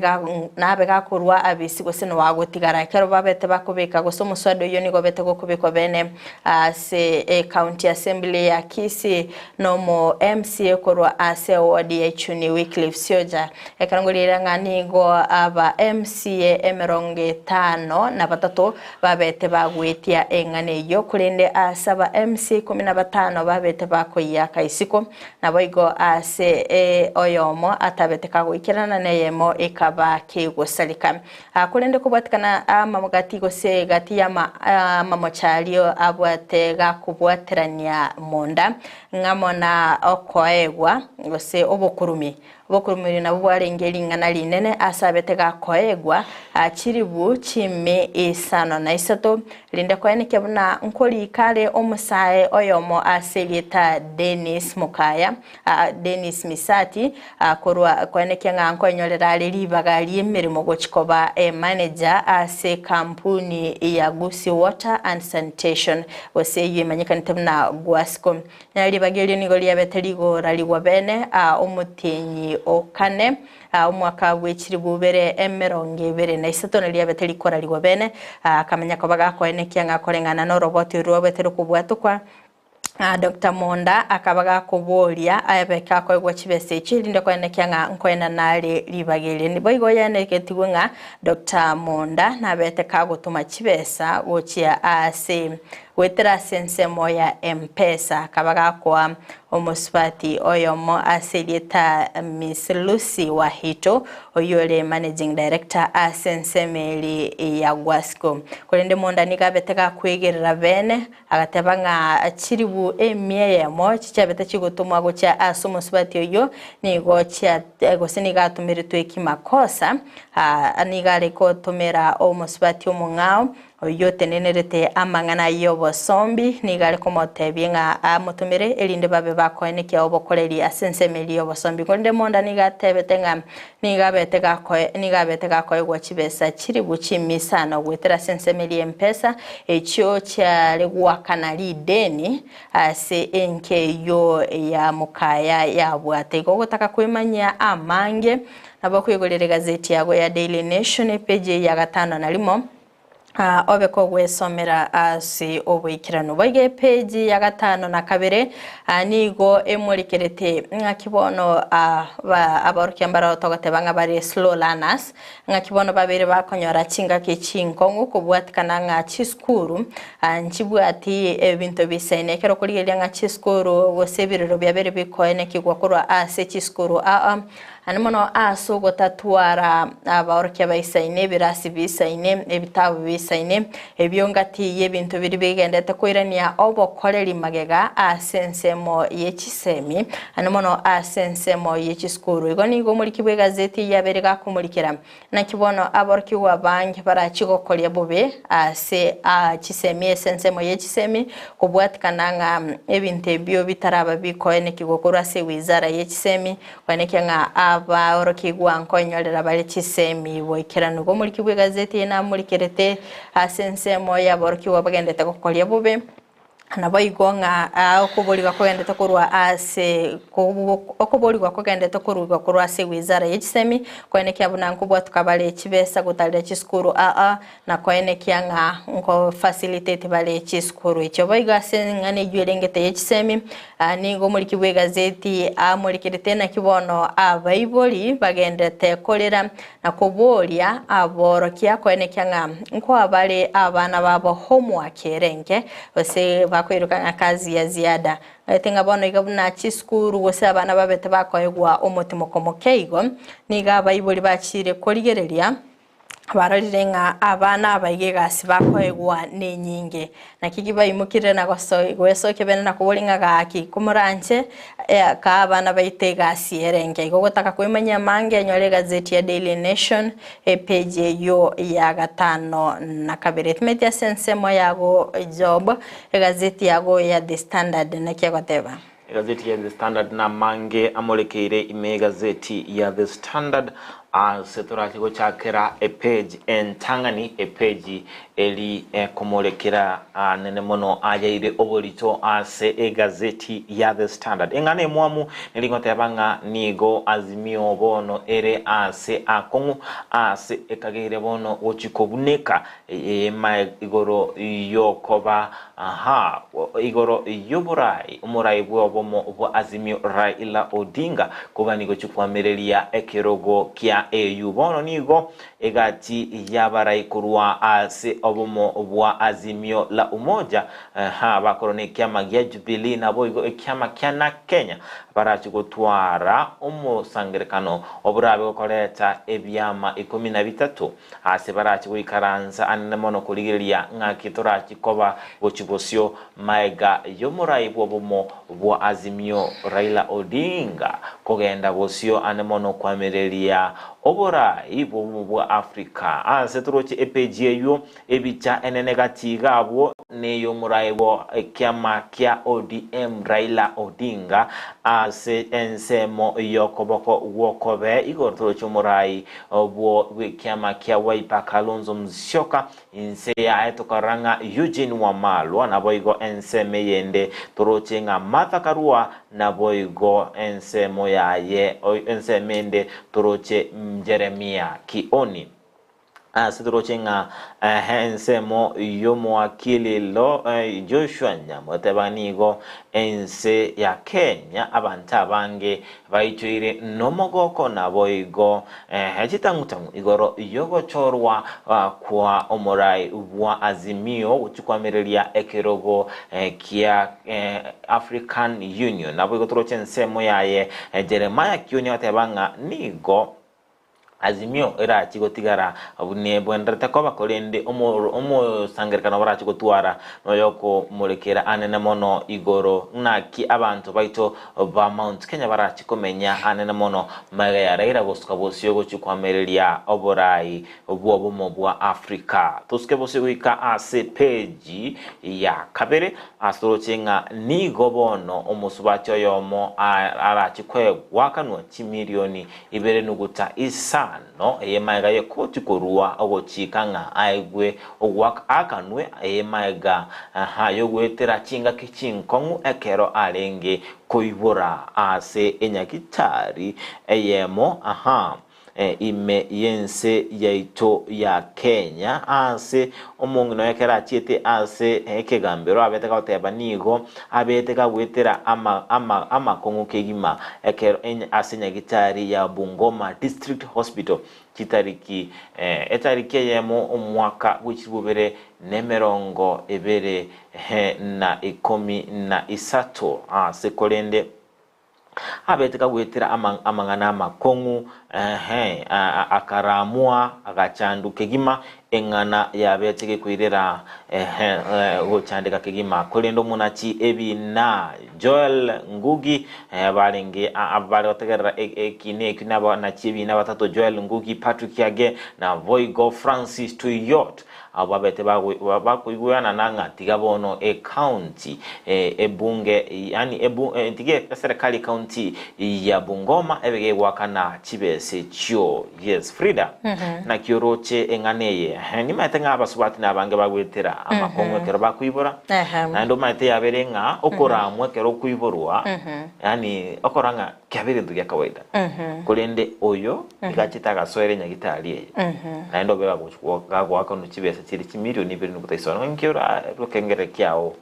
Speaker 3: nabe gakorua abisi gose noagotigara. Ekero babete bakobeka gose omoswada oyio nigo obete gokobekwa bene ase Ecounty Assembly ya Kisii na omo MCA korwa ase eward ya Ichuni Wycliffe Sioja. Ekerongo riria ng'a nigo aba MCA emerongo etano na batato babete bagwetia eng'ana eyio, korende ase aba MCA ikomi na batano babete bakoyiaka isiko, naboigo ase oyomo atabete kagoikerana neyemo ekaba kegosareka. Korende kobwatikana amagati gose egati y'amamocho aria abwate gakobwaterania monda, ng'amo na okoegwa gose obokurumi. Obokurumiri nabwo bwarenge ring'ana rinene ase abete gakoegwa chiribu chimi isano na isato, rinde koenekia buna nkorika are omosae oyomo ase erieta Dennis Mokaya, Dennis Misati, korwa koenekia ng'a nkoenyorera are ribaga ri'emeremo gochia koba emanager ase ekampuni ya Gusii Water and Sanitation, gose eyio emanyekanete buna Gwasco. Na ribaga erio nigo riabete rigora rigwa bene omotienyi o kane, omwaka bwe chilifu ibere emerongo ebere na isato, na riabete rikora rigwa bene, akamanya koba gakoenekia ng'a koreng'ana noroboti orwo rwabete rokobwatokwa, Doctor Monda akaba gakoboria abe gakoegwa chibesa echio erinde koenekia ng'a nkoenana are ribaga eri. Boigo yaeneketigwe ng'a Doctor Monda nabete kagotoma chibesa gochia ase Goetera ase ensemo ya M-Pesa akaba gakoa omosubati oyomo ase erieta Miss Lucy Wahito oyio ore Managing Director ase ensemo eri ya Gwasco. Korende Monda nigo abete gakwegerera bene agateba ng'a chiribu emia eyemo chichiabete chigotomwa gochia ase omosubati oyio nigo chia gose nigo atomeretwe kimakosa nigo are gotomera omosubati omong'ao Oyio otenenerete amang'ana y'obosombi nigo are komotebia ng'a amotomere, erinde babe bakoenekia obokoreri ase ensemo eria y'obosombi. Korende Monda nigo atebete ng'a nigo abete gakoe nigo abete gakoegwa chibesa chilifu chimisano goetera ase ensemo eria y'M-Pesa, echio chiare goakana rideni ase enka eyio ya mokaya yabwate. Igo ogotaka kwemanyia amange, nabo okoigorera egazeti yago ya Daily Nation, epeji eye ya gatano na rimo, Obe kogwesomera ase oboikeranu. Boigo epeji ya gatano na kabere nigo emorikerete ng'aki bono abaorokia mbarao togoteba ng'a bare slow learners, ng'aki bono babeire bakonyora chingaki chinkong'u kobwatikana ng'a chisukuru nchibwati ebinto bisaine. Ekero okorigereria ng'a chisukuru gose ebirero biabeire bikoenekigwa korwa ase chisukuru aa Naende mono ase ogotatwara abaorokia baisaine, ebirasi bisaine, ebitabu bisaine, ebio ngati y'ebinto biria bigendete koirania obokoreri magega ase ensemo ye chisemi, naende mono ase ensemo ye chisukuru. Igo nigo omoriki bw'egazeti eyio abeire gakomorikera. Naki bono aborokigwa abange barachie gokoria bobe ase chisemi ase ensemo ye chisemi, kobwatikana ng'a ebinto ebio bitaraba bikoenekigwa korwa ase ewizara ye chisemi, Koenekia ng'a abaorokigwa nkoinyorera bare chisemi boikeranu. Igo omoriki bw'egazeti eye namorikerete ase ensemo y'aborokigwa bagendete gokoria bobe, naboigo ng'a okoborigwa kogendete korwa ase okoborigwa kogendete korugwa korwa ase ewizara ye chisemi, koenekia buna nkobwatuka bare chibesa gotarera chisukuru aa, na koenekia ng'a nko facilitate bare chisukuru echio. Boigo ase eng'ana eyio erengete ye chisemi, nigo omoriki bw'egazeti amorikerete naki bono abaibori bagenderete korera na koboria aborokia koenekia ng'a nkoa bare abana babo homework erenge gose bakoiroka ng'a kazi ya ziada. Omanyete ng'a bono iga buna chisukuru gose abana babete bakoegwa omotimoko moke igo, nigo abaibori bachire korigereria Barorire ng'a abana abaiga egasi bakoegwa nenyinge. Naki kibaimokire na gwesokia bene na koboria ng'a gaki komoranche kaa abana baito egasi erenge. Igo gotaka kwemanyia amange enyore egazeti ya Daily Nation epage eyio ya gatano na kabere. Timeti ase ensemo yago Job, egazeti yago ya The Standard naki egoteba.
Speaker 2: Egazeti ya The Standard namange amorekeire ime y'egazeti ya The Standard ase torache gochakera epage entang'ani, epage eri ekomorekera anene mono ayaire oborito ase egazeti ya The Standard. Eng'ana emwamu neri ngoteba ng'a nigo Azimio bono ere ase akong'u ase ekageire bono gochi kobuneka Eema igoro y'okoba aha igoro y'oborai, omorai bw'obomo bwa Azimio Raila Odinga koba nigo chikwamereria ekerogo kia ya AU. Bono nigo egati y'abarai korwa ase obomo bwa Azimio la Umoja, ha bakorwa nekiama gia Jubilee naboigo ekiama kia Narc Kenya barache gotwara omosangerekano oborabe gokoreta ebiama ikomi na bitato ase barache goikaransa anene mono korigereria ng'aki torachi koba gochia bosio maega y'omorai bw'obomo bwa Azimio Raila Odinga kogenda bosio ane mono koamereria oborai bw'obomo bwa Africa. Ase toroche epeji eywo ebicha enene gati iga abwo ney'omorai bwa ekiama kia ODM Raila Odinga ase ensemo y'okoboko gw'okobee igoro toroche omorai bwo bw'ekiama kia Wiper Kalonzo Musyoka Inse yaye tokarora ng'a Eugene Wamalwa, naboigo ensemo eyende toroche ng'a Martha Karua, naboigo ensemo yaye ensemo ende toroche Jeremiah Kioni. Ase toroche ng'a ensemo y'omowakili Joshua Nyamweteba nigo ense ya Kenya abanto abange Baichoire nomogoko naboigo chitang'utang'u igoro y'ogochorwa kwa omorai bwa Azimio gochia koamereria ekerogo kia African Union. Naboigo toroche ensemo yaye Jeremiah Kioni agoteba ng'a nigo Azimio erachie gotigara buna ebwenerete koba, korende omosangererekano barachie gotwara noyokomorekera anene mono igoro. Naki abanto baito ba Mount Kenya barachie komenya anene mono magega ya Raila gosuka bosio gochia koamereria oborai bw'obomo bwa Africa. Tosuke bosio goika ase peji ya kabere ase toroche ng'a nigo bono omosubati oyomo arachie kwegwakanwa chimilioni Ibere nuguta isano eye magega y'ekoti korua ogochika ng'a aegwe ogoaka aakanwe eye magega y'ogoetera chingaki chinkong'u ekero arenge koibora ase enyagitari eyemo ime y'ense yaito ya Kenya. Ase omong'ina oye ekero achiete ase ekegambero abete goteba nigo Abete kagoetera amakong'u kegima ekero ase nyagitari ya Bungoma District Hospital chitariki etariki eyemo omwaka bwe chilifu bibere na emerongo ebere na ikomi na isato ase korende abete kagoetera amang'ana amakong'u akaramwa agachandwa kegima Eng'ana yabete gekoirera gochandeka kegima, korende omonachi ebina Joel Ngugi barenge bare gotegerera ekina ekio nabanachi ebina batato Joel Ngugi, Patrick Kiage na boigo Francis Tuiyott abwo babete bakoigweana ng'a tiga bono ecounty ebunge yaani tiga eserekari ecounty ya Bungoma ebe gegoakana chibese echio. Yes, Frida, naki oroche eng'ana eye? Ehe, nimaete ng'a abasubati nabange bagwetera amakong'u ekero bakoibora, naende omaete yabere ng'a okoramwa ekero okoiborwa, yaani okora ng'a kiabeire egento gia kawaida. Korende oyo iga achete agasoera enyagitari eye, naende obe gagoakanwa chibesa chire chimilioni ibere nuguta isano. Nki ora ekengereri kiao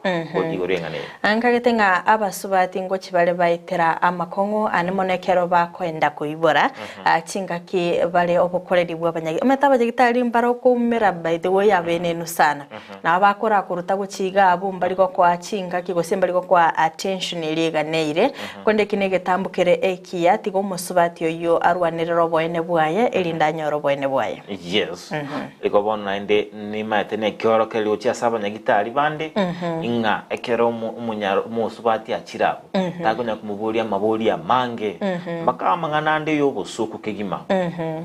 Speaker 2: igoro y'eng'ana eye?
Speaker 3: Nkagete ng'a abasubati ngochia bare baetera amakong'u ane mono ekero bakoenda koibora, Chingaki bare obokoreri bw'abanyagi omanyete abanyagitari mbare okoumera by the way abenenu sana. Nabo bakorakoruta gochia iga abwo mbari gokoa chingaki gose mbari gokoa attention eria eganeire. Korende eki negetambo kere ekiya tiga omosubati oyio arwanerere oboene bwaye erinde anyore oboene bwaye.
Speaker 2: Yes. Igo bono naende nimaete nekiorokererio gochia ase abanyagitari bande ng'a ekero omo- omosubati achire abwo Takonya komoboria amaborio amange, mpaka amang'ana ande y'obosoku kegima.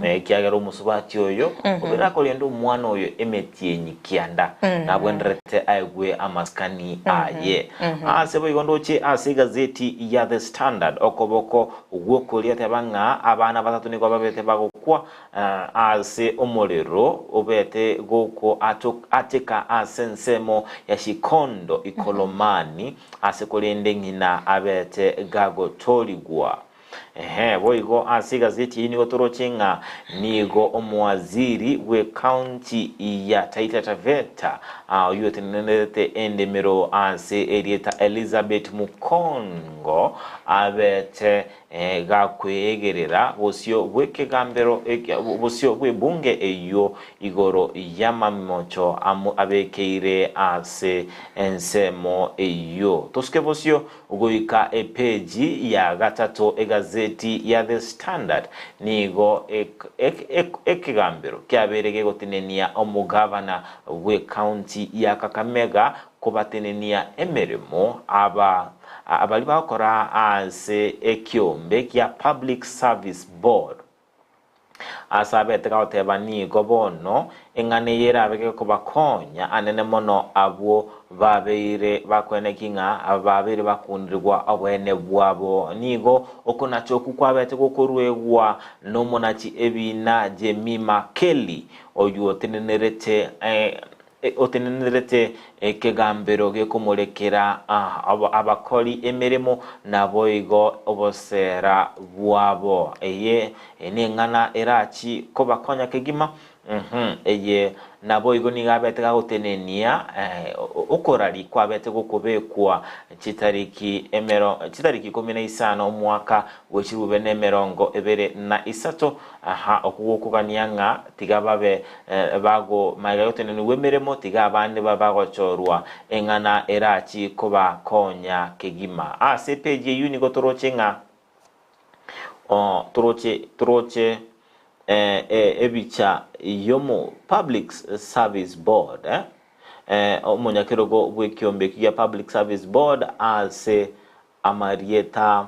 Speaker 2: Na ekiagera omosubati oyo obeire akorenda omwana oyo emetienyi kianda, nabwenerete aegwe amasikani aye. Ase boigo ndoche ase egazeti ya The Standard okoboko gw'okoria teba ng'a abana batato nigo babete bagokwa Ase omorero obete gokoateka ase ensemo ya Shikondo Ikolomani, ase korende ng'ina abete gagotoorigwa. Ehe, boigo ase egazeti eyio nigo toroche ng'a nigo omowaziri bw'ecounty ya Taita Taveta oyio otenenerete endemero ase erieta Elizabeth Mukongo abete. Gakweegerera bosio bw'ekegambero bosio bw'ebunge eyio igoro y'amamocho abekeire ase ensemo eyio. Tosuke bosio goika epeji ya gatato egazeti ya The Standard nigo ekegambero kiabeire gegotenenia omogavana bw'ecounty ya Kakamega kobatenenia emeremo aba Abaria bagokora ase ekiombe gia Public Service Board ase abete gagoteba nigo bono eng'ana eye erabe gekobakonya anene mono abwo babeire bakoeneki ng'a babeire bakundirigwa oboene bwabo. Nigo okonacha okwo kwabete gokoruegwa nomonachi ebina Jemima Kelly oywo otenenerete Otenenerete ekegambero gekomorekera abakori emeremo, naboigo oboseera bwabo. Eye neng'ana erachi kobakonya kegima. Eye naboigo nigo abete gagotenenia okorari kwabete gokobekwa chitariki emero chitariki ikomi na isano omwaka bwe chirube na emerongo ebere na isato. Aha, okwo gokogania ng'a tiga babe bago magega y'otenenigwa emeremo, tiga abande babe bagochorwa eng'ana erachi kobakonya kegima. Ase epeji eyio nigo toroche ng'a toroche toroche ebicha y'omo Public Service Board, omonyakerogo bw'ekiombe ekio gia Public Service Board ase amarieta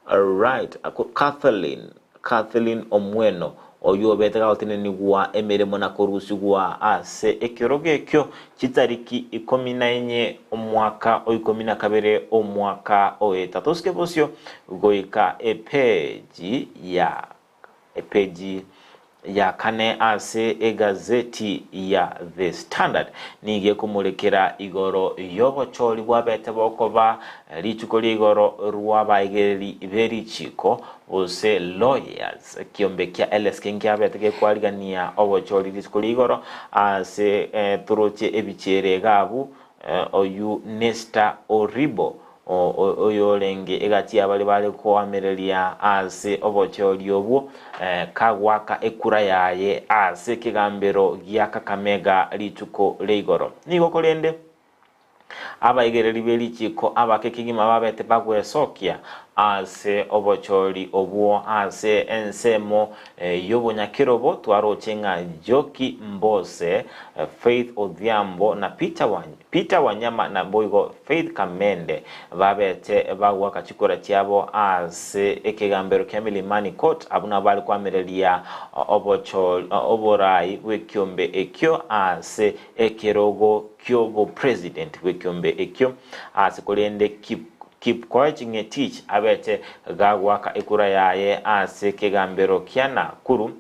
Speaker 2: Right, Kathleen, Kathleen Omweno, oyio obete gagotenenigwa emeremo na korusigwa ase ekerogo ekio chitariki ikomi na inye omwaka o ikomi na kabere omwaka oeta. Tosike bosio goika epeji ya Epeji ya kane ase egazeti ya The Standard nigo ekomorekera igoro y'obochori bwabete bokoba rituko ria igoro rw'abaegereri be richiko gose lawyers. Ekiombe kia LSK nkiabete gekwarigania obochori rituko ria igoro ase toroche ebichiere iga abwo Oyio Nesta Oribo, oyorenge egati ya baria bare koamereria ase obochori obwo, kagoaka ekura yaye ase ekegambero gia Kakamega rituko ria igoro. Nigo korende abaigereri be richiko abake kegima babete bagwesokia ase obochori obwo ase ensemo y'obonyakerobo twaroche ng'a Njoki Mbose, Faith Odhiambo na Peter Peter Wanyama naboigo Faith Kamende babete bagoaka chikura chiabo ase ekegambero kia Milimani Court abwo nabo bare koamereria obochori oborai bw'ekiombe ekio ase ekerogo ki'obopresident bw'ekiombe ekio ase korende Kip Kipkoech Ng'etich abete gagoaka ekura yaye ase ekegambero kia Nakuru,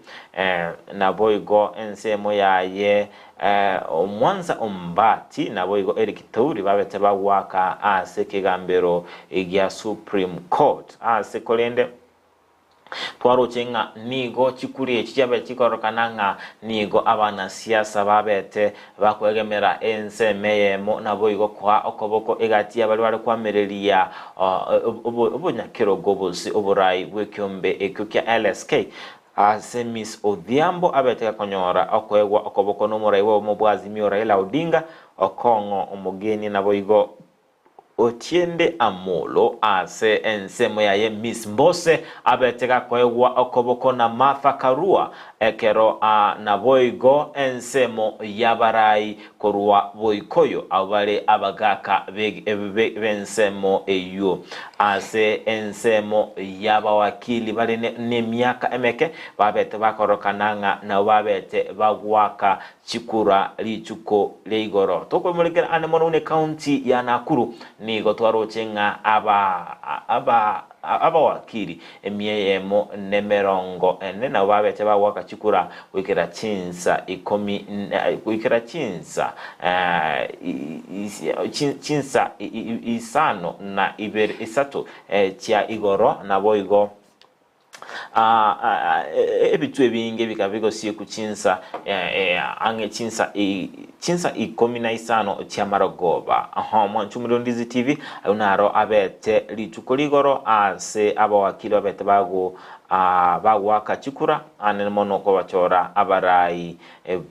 Speaker 2: naboigo ensemo yaye Omwansa Ombati naboigo Eric Theuri babete bagoaka ase ekegambero gia Supreme Court. Ase korende Twaroche ng'a nigo chikuri echi chiabete chikororokana ng'a nigo abanasiasa babete bakwegemera ensemo eyemo naboigo koa okoboko egati y'abaria bare koamereria obonyakerogo gose oborai bw'ekeombe ekio kia LSK. Ase Miss Odhiambo abete gakonyora okoegwa okoboko n'omorai bw'obomo bwa Azimio Raila Odinga, Okong'o Omogeni naboigo Otiende Amolo ase ensemo yaye Miss Mbose abete gakoegwa okoboko na Martha Karua ekero a naboigo ensemo y'abarai korwa Boikoyo abwo bare abagaka b'ensemo eyio. Ase ensemo y'abawakili bare nemiaka emeke babete bakorokana ng'a nabo babete bagoaka Chikura rituko ria igoro. Tokoimorekera ande mono buna ecounty ya Nakuru nigo twaroche ng'a aba aba abawakili emia eyemo nemerongo ene nabo babeche bagoaka chikura goikera chinsa ikomi goikera chinsa chinsa isano na ibere isato chia igoro naboigo. Ebitwe ebinge bikaba bigosiekwa chinsa ang'e chinsa chinsa ikomi na isano chi'amarogoba. Mwanche omorero Ndizi TV, ayio naro abete rituko rigoro ase abawakili babete bago bagoaka chikura anene mono kobachora abarai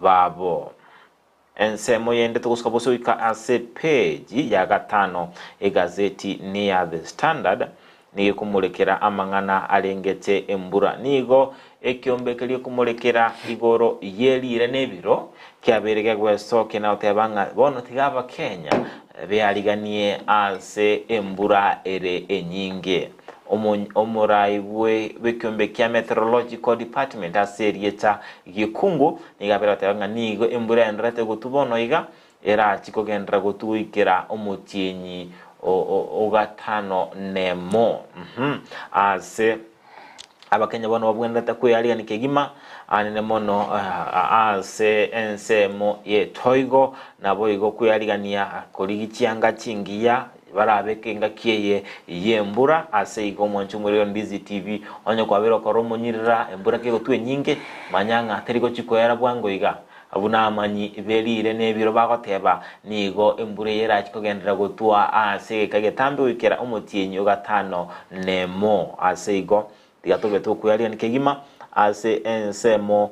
Speaker 2: babo. Ensemo yende togosuka bosio goika ase page ya gatano egazeti neya The Standard nigo ekomorekera amang'ana arengete embura. Nigo ekiombe keria ekomorekera igoro ye riire na ebiro kiabeire gegwesokia na goteba ng'a bono tiga abakenya beariganie ase embura ere enyinge. Omorai bw'ekiombe kia Meteorological Department ase erieta Gikungu nigo abeire goteba ng'a nigo embura yaendererete gotwa bono iga erachi kogenderera gotwa goikera omotienyi o gatano nemo. Ase Abakenya bono babwenerete kwearigania kegima anene mono ase ensemo y'etoigo, naboigo kwearigania korigia chianga chingiya barabeke engaki eye y'embura. Ase igo omwanchi omorero Ndizi TV, onye kwabeire okora omonyirira embura kegotwa enyinge, manya ng'a teri gochia koera bwango iga. Buna amanyi b'eriire n'ebiro bagoteba, nigo embura eye erachie kogenderera gotwa ase egeka egetambe goikera omotienyi o gatano nemo. Ase igo, tiga tobe tokweyariani kegima ase ensemo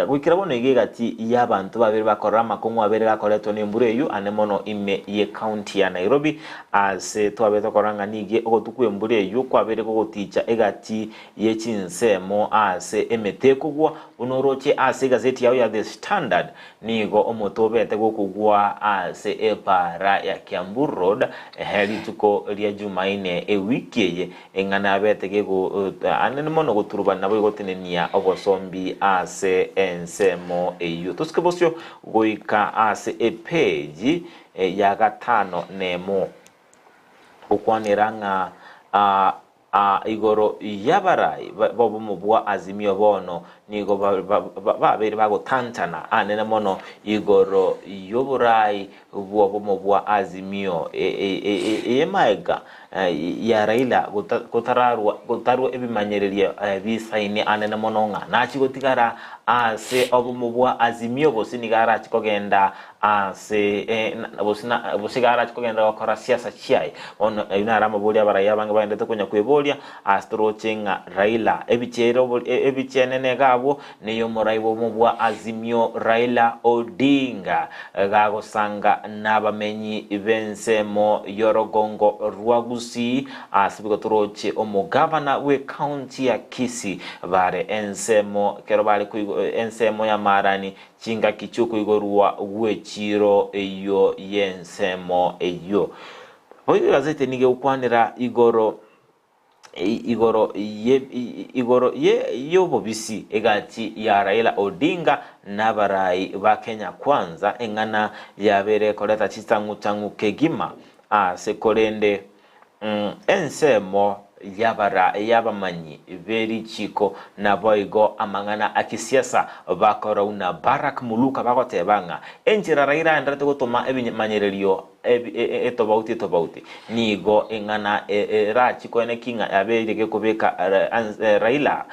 Speaker 2: goikera bono iga egati y'abanto babere bakorora amakong'u abere gakoretwa nembura eyio ane mono ime y'ecounty ya Nairobi ase twabete tokorora ng'a nigo ogotwa kw'embura eyio kwabeire gogoticha egati ye chinsemo ase emete ekogwa, buna oroche ase egazeti yao ya The Standard, nigo omote obete gokogwa ase epaara ya Kiambu Road ehe rituko ria Jumaine ewiki eye, eng'ana yabete gego anene mono goturubana naboigo gotenenia obosombi ase ensemo eyio. Tosuke bosio goika ase epeji ya gatano nemo gokwanera ng'a Igoro y'abarai b'obomo bwa Azimio bono nigo babeire bagotantana anene mono igoro y'oborai bw'obomo bwa Azimio eye maega ya Raila gotarwa ebimanyererio bisaine anene mono ng'a nachie gotigara ase obomo bwa Azimio gose nigo arachie kogenda Ase gose iga arache kogenderera gokora siasa chiaye. Bono ayio naro amaborio abarai abange bagenderete konya kweboria, ase toroche ng'a Raila ebichera ebichienene iga abwo neyomorai bw'obomo bwa Azimio Raila Odinga gagosanga nabamenyi b'ensemo y'orogongo rwa Gusii ase bigo toroche omogavana bw'ecounty ya Kisii bare ensemo ekero bare ensemo ya Marani Chingaki chi'okoigorwa gw'echiiro eyio y'ensemo eyio. Boigo egazeti nigo egokwanera igoro igoro ye igoro ye y'obobisi egati ya Raila Odinga n'abarai ba Kenya Kwanza eng'ana yabeire ekoreta chitang'utang'u kegima ase korende Ensemo y'abara y'abamanyi be richiiko naboigo amang'ana a kisiasa bakorou na Barak Muluka bagoteba ng'a enchera Raila aenderete gotoma ebimanyererio etobauti etobauti nigo eng'ana erachi koeneki ng'a yabeire gekobeka Raila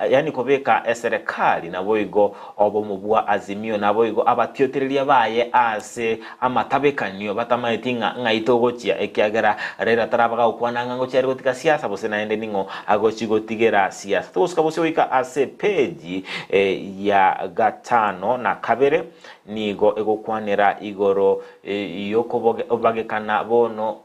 Speaker 2: yaani kobeka eserekari naboigo obomo bwa Azimio naboigo abatiotereria baye ase amatabekanio batamaeti ng'a ng'ai togochia, ekiagera Raila taraba gagokwana ng'a ngochia are gotiga siasa gose naende ning'o agochi gotigera siasa. Togosuka bosio goika ase page ya gatano na kabere nigo egokwanera igoro yokobagekana bono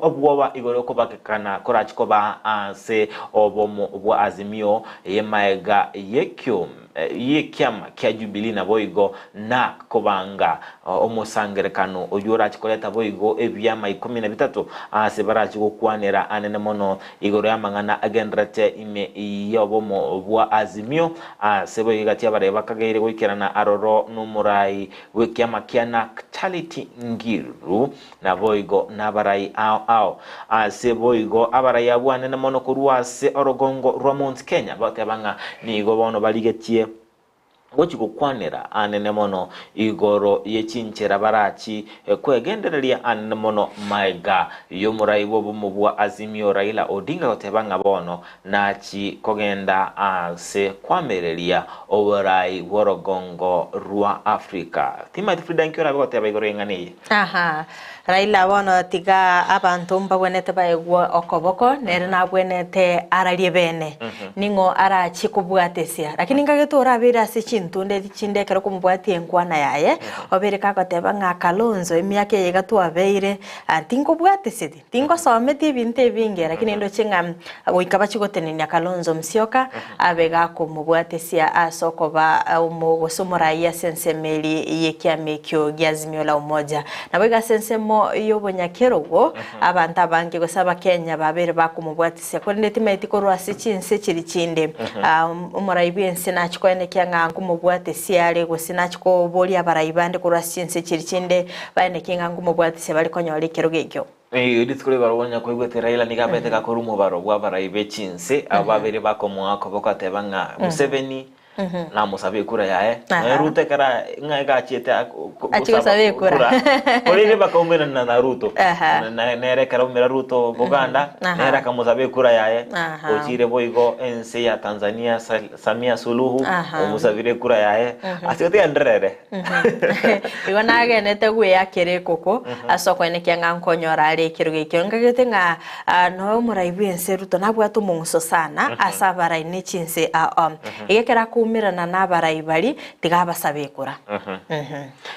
Speaker 2: obwoba igoro yokobagekana korachi koba ase obomo bwa Azimio eye maega yekiom y'ekiama kia Jubilee naboigo NARC kobanga omosangerekano oyio orache koreta boigo ebiama ikomi na bitato aase barache gokwanera anene mono igoro y'amang'ana agendererete ime y'obomo bwa Azimio ase boigo egati y'abarai bakageire goikerana aroro nomorai bw'ekiama kia NARC Charity Ngiru Naboigo nabarai ao ao. Ase boigo abarai abwo anene mono korwa ase orogongo rwa Mount Kenya bagoteba ng'a nigo bono barigetie. Gochia gokwanera anene mono igoro ye chinchera barachi kwegendereria anene mono maega y'omorai bw'obomo bwa Azimio Raila Odinga goteba ng'a bono nachi kogenda ase kwamereria oborai bw'orogongo rwa Africa. Timanyeti Frida nki orabe goteba igoro y'eng'ana eye?
Speaker 3: Aha, Raila bono tiga abanto mbabwenerete baegwe okoboko, nere nabwenerete ararie bene. Ning'o arachie kobwatesia? Lakini nkagete orabeire ase chintunda echi chinde ekero okomobwatia enkwana yaye, obeire kagoteba ng'a Kalonzo emiaka eye iga twabeire, ah tinkobwateseti, tingosometi ebinto ebinge, lakini ndoche ng'a goika bachie gotenenia Kalonzo Musyoka, abe gakomobwatesia ase okoba omo gose omoraai ase ensemo eria y'ekiama ekio gia Azimio la Umoja. Naboigo ase ensemo y'obonyakerogo, abanto abange gose Abakenya babeire bakomobwatesia, korende timaeti korwa ase chinse chiria chinde. Omorai bw'ense nachie koenekia ng'a nkomobwatesia are, gose nachie koboria abarai bande korwa ase chinse chiria chinde baenekie ng'a nkomobwatesia bare konyora ekerogo ekio.
Speaker 2: Rituko ri'ebarua onye koigwete Raila nigo abete gakorwa omobaro bw'abarai be chinse abo babere bakomoa koboko ateba ng'a Museveni namosabe ekura yaye nonya Ruto ekero ng'a egachiete
Speaker 3: Achie gosaba ekura.
Speaker 2: korende bakaumerana na Ruto nere ekero aumera Ruto Buganda nere akamosaba ekura yaye ochire boigo ense ya Tanzania Samia Suluhu omosabire ekura yaye ase otigenderere.
Speaker 3: Igo nagenete gweakera ekoko ase okoenekia ng'a nkonyora are ekerogo ekio. Nkagete ng'a noe omorai bw'ense Ruto nabwate omong'uso sana ase abarai ne chinse ao. Iga ekero akoumerana na abarai baria, tiga abasabe ekura.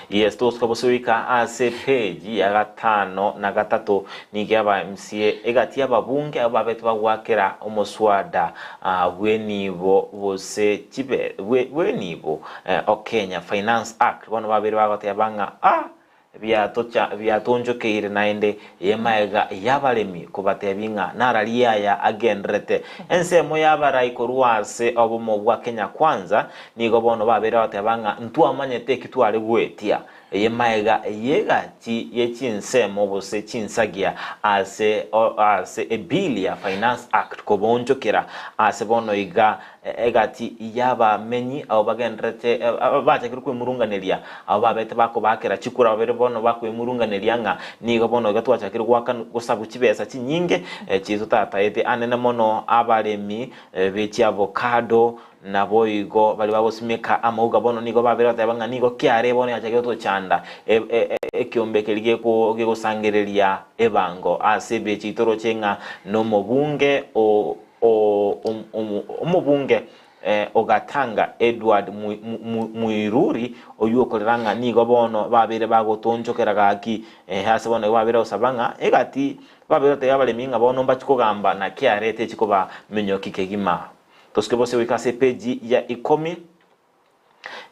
Speaker 2: Yes, togosuka bosio goika ase page ya gatano na gatato nigo aba MCA egati y'ababunge abwo babete bagwakera omoswada bw'enibo gose chibe bw'enibo o Kenya Finance Act, bono babere bagoteba ng'a ah biatocha biatonchokeire naende emaega y'abaremi kobatebia ng'a nararie aya agenderete. Ensemo y'abarai korwa ase obomo bwa Kenya Kwanza nigo bono babere bagoteba ng'a ntwamanyete eki tware goetia eye maega y'egati ye chinsemo gose chinsagia ase ase ebill ya Finance Act koboonchokera ase bono iga Egati y'abamenyi abwo bagendererete bachakire kwemurunganeria, abwo babete bakobaakera chikura babere bono bakwemurunganeria ng'a nigo bono iga twachakire goaka gosabu chibesa chinyinge chiri totataete anene mono abaremi be chiavocado naboigo baria bagosimeka amauga bono nigo babere bateba ng'a nigo kiare bono yachakire gotochanda ekiombe keria gegosangereria ebango ase ebechi toroche ng'a nomobunge o Omobunge o Gatanga Edward Muiruri oyio okorera ng'a nigo bono babeire bagotoonchokera gaki ase bono igo babeire gosaba ng'a egati babeire gotebia abaremi ng'a bono mbachi kogamba na kiare techi koba minyoki kegima. Tosuke bose goika ase epeji ya ikomi.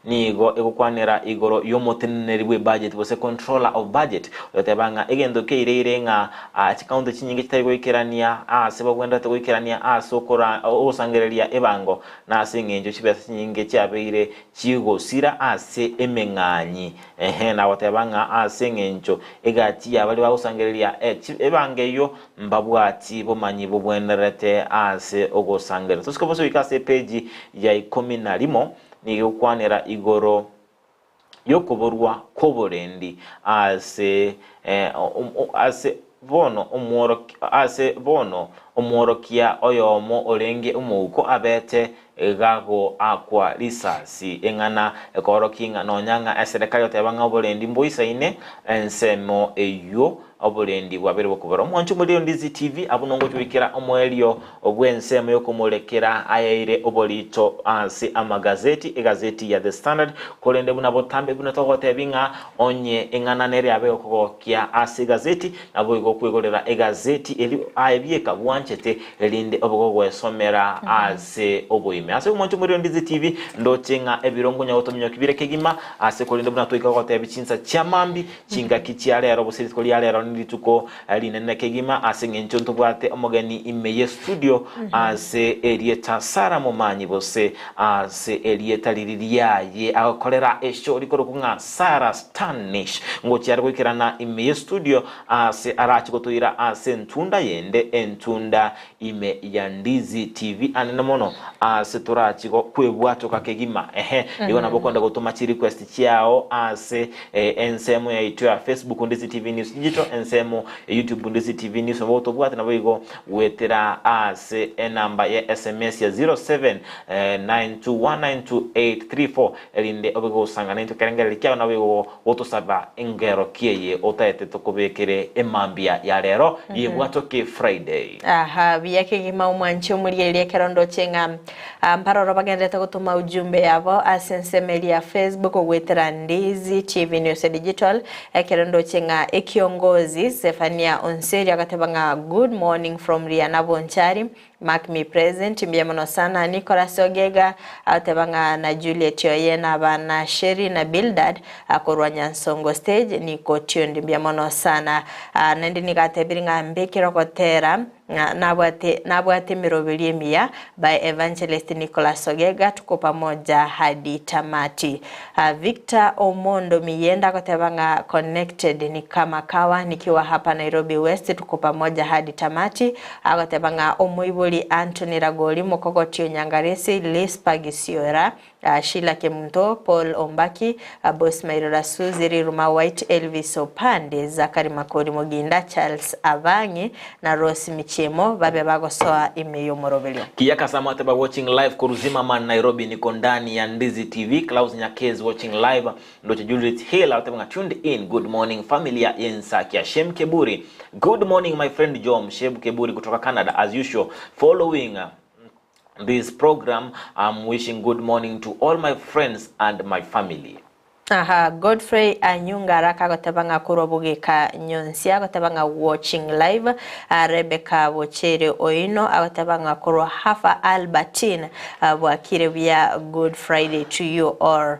Speaker 2: Nigo egokwanera igoro y'omoteneneri bw'ebudget gose controller of budget, oyoteba ng'a egento keireire ng'a chikaunti chinyinge chitari goikerania aase bagwenerete goikerania ase ogosangereria ebango na ase eng'encho chibesa chinyinge chiabeire chigosira ase emeng'anyi. Ehe, nagoteba ng'a ase eng'encho egati ya baria bagosangereria ebango eyio mbabwati bomanyi bobwenerete ase ogosangereria. Tosike bose goika ase epeji ya ikomi na rimo, nigo egokwanera igoro y'okoborwa kw'oborendi ase ase bono ase bono omworokia oyomo orenge omouko abete gagoakwa risasi eng'ana ekoorokia ng'a nonya ng'a eserekari goteba ng'a oborendi mboisaine ensemo eyio Oborendi bwabeire bokobora omwancho omorero Ndizi TV abwo nongochia goikera omoerio bw'ensemo yokomorekera ayaire oborito ase amagazeti, egazeti ya The Standard, korende buna botambe buna togotebi ng'a onye eng'ana nere yabe gokogokia ase egazeti naboigo okwegorera egazeti erio aye bieka bwanchete erinde obe gogwesomera ase oboime. Ase omwancho omorero Ndizi TV ndoche ng'a ebirongo onye gotominyoki bire kegima ase korende buna twaika gogotebi chinsa chia mambi Chingaki chia rero gose rituko ria rero nirituko rinene kegima ase eng'encho ntobwate omogeni ime ye studio ase erieta Sarah Momanyi gose ase erieta riri riaye agokorera eshow rikorokwa ng'a Sarah Stanish ngochia are goikerana ime ye studio ase arache gotoira ase entunda yende entunda. kawaida ime ya Ndizi TV anene mono ase torachi kwebwatoka kegima ehe igo nabo okonda gotoma chi request chiao ase ensemo yaito ya Facebook Ndizi TV News Digital ensemo ya YouTube Ndizi TV News nabo otobwate nabo igo goetera ase enamba ya SMS ya 0792192834 erinde obe gosanga naintwe ekerengererio kiao nabo igo gotosaba engero ki eye otaete tokobekere emambia ya rero yebwatoke Friday.
Speaker 3: Aha, buya kegima omwanche omoriererie ekero ndoche ng'a mbaroro bagenderete gotoma ujumbe yabo ase ensemo eria ya Facebook goetera Ndizi TV News Digital ekero ndoche ng'a ekiongozi Zephania Onseri agateba ng'a good morning from Riana Bonchari Mark me present mbuya mono sana Nicholas Ogega agoteba ng'a na Juliet oye na abana Sherry na Bildad akorwa Nyansongo stage niko tuned mbuya mono sana Naende nigo atebire ng'a mbekere ogotera ng'a nabwate nabwate emeroberio emiya by Evangelist Nicholas Ogega tuko pamoja hadi tamati Victor Omondo Miyenda agoteba ng'a connected ni kama kawa nikiwa hapa Nairobi West tuko pamoja hadi tamati Agoteba ng'a omoibori Anthony Ragori, Mokogoti o Nyangaresi, Lispa Gisiora, Sheila Kemunto, Paul Ombaki, Boss Mairora, Suzy Riruma White, Elvis Opande, Zachary Makori Moginda, Charles Abang'i na Rose Michiemo babe bagosoa ime y'omoroberio.
Speaker 2: Kiyaka Samwateba watching live korwa Zimmerman Nairobi niko ndani ya Ndizi TV Klaus Nyakezi watching live Ndoche Juliet Hill agoteba ng'a tuned in good morning familia y'Ensakia Shem Keburi good morning my friend Jom Shem Keburi kutoka Canada as usual following this program I'm wishing good morning to all my friends and my family.
Speaker 3: Aha, Godfrey Anyunga araka agoteba ng'a korwa bogeka Nyonsi agoteba ng'a watching live. Rebecca Bochere Oino agoteba ng'a korwa Hafa Albertine bwakire buya good Friday to you all.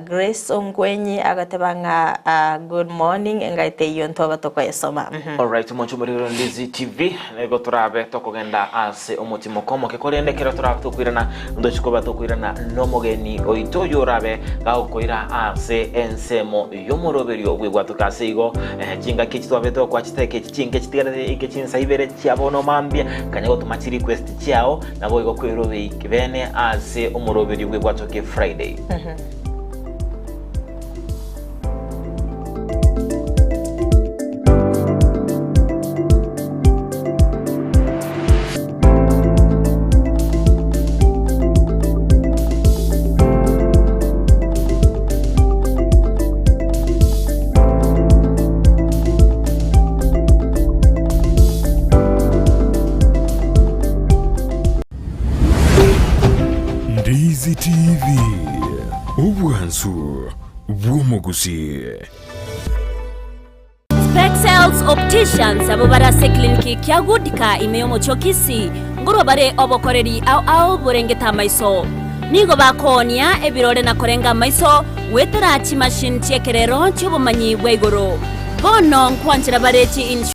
Speaker 3: Grace Ongwenyi agateba ng'a good morning engai teiyo ntwaba tokoyesoma.
Speaker 2: Alright omonche omorero Ndizi TV nigo torabe tokogenda ase omotimoko omoke korende ekero torabe tokoirana ntochi koba tokoirana nomogeni oito oyo orabe gagokoira ase ensemo y'omoroberio bw'ebwatoka ase igo eh, chingaki echi twabe tokoa chiteke echi chinke chitigarete ike chinsa ibere chia bono mambia kanya gotoma chirequest chiao Naboigo kwerobei bene ase omoroberio bw'ebwatoke Friday.
Speaker 1: Ndizi TV, obwansu bw'omogusii.
Speaker 4: Spexels Opticians abwo bare ase ekliniki kia Goodka ime y'omochie o Kisii ngorwa bare obokoreri ao ao borengete amaiso. Nigo bakoonia ebirore na korenga amaiso goetera chimachine chi'ekerero chi'obomanyi bwa igoro. Bono nkwanchera bare chi.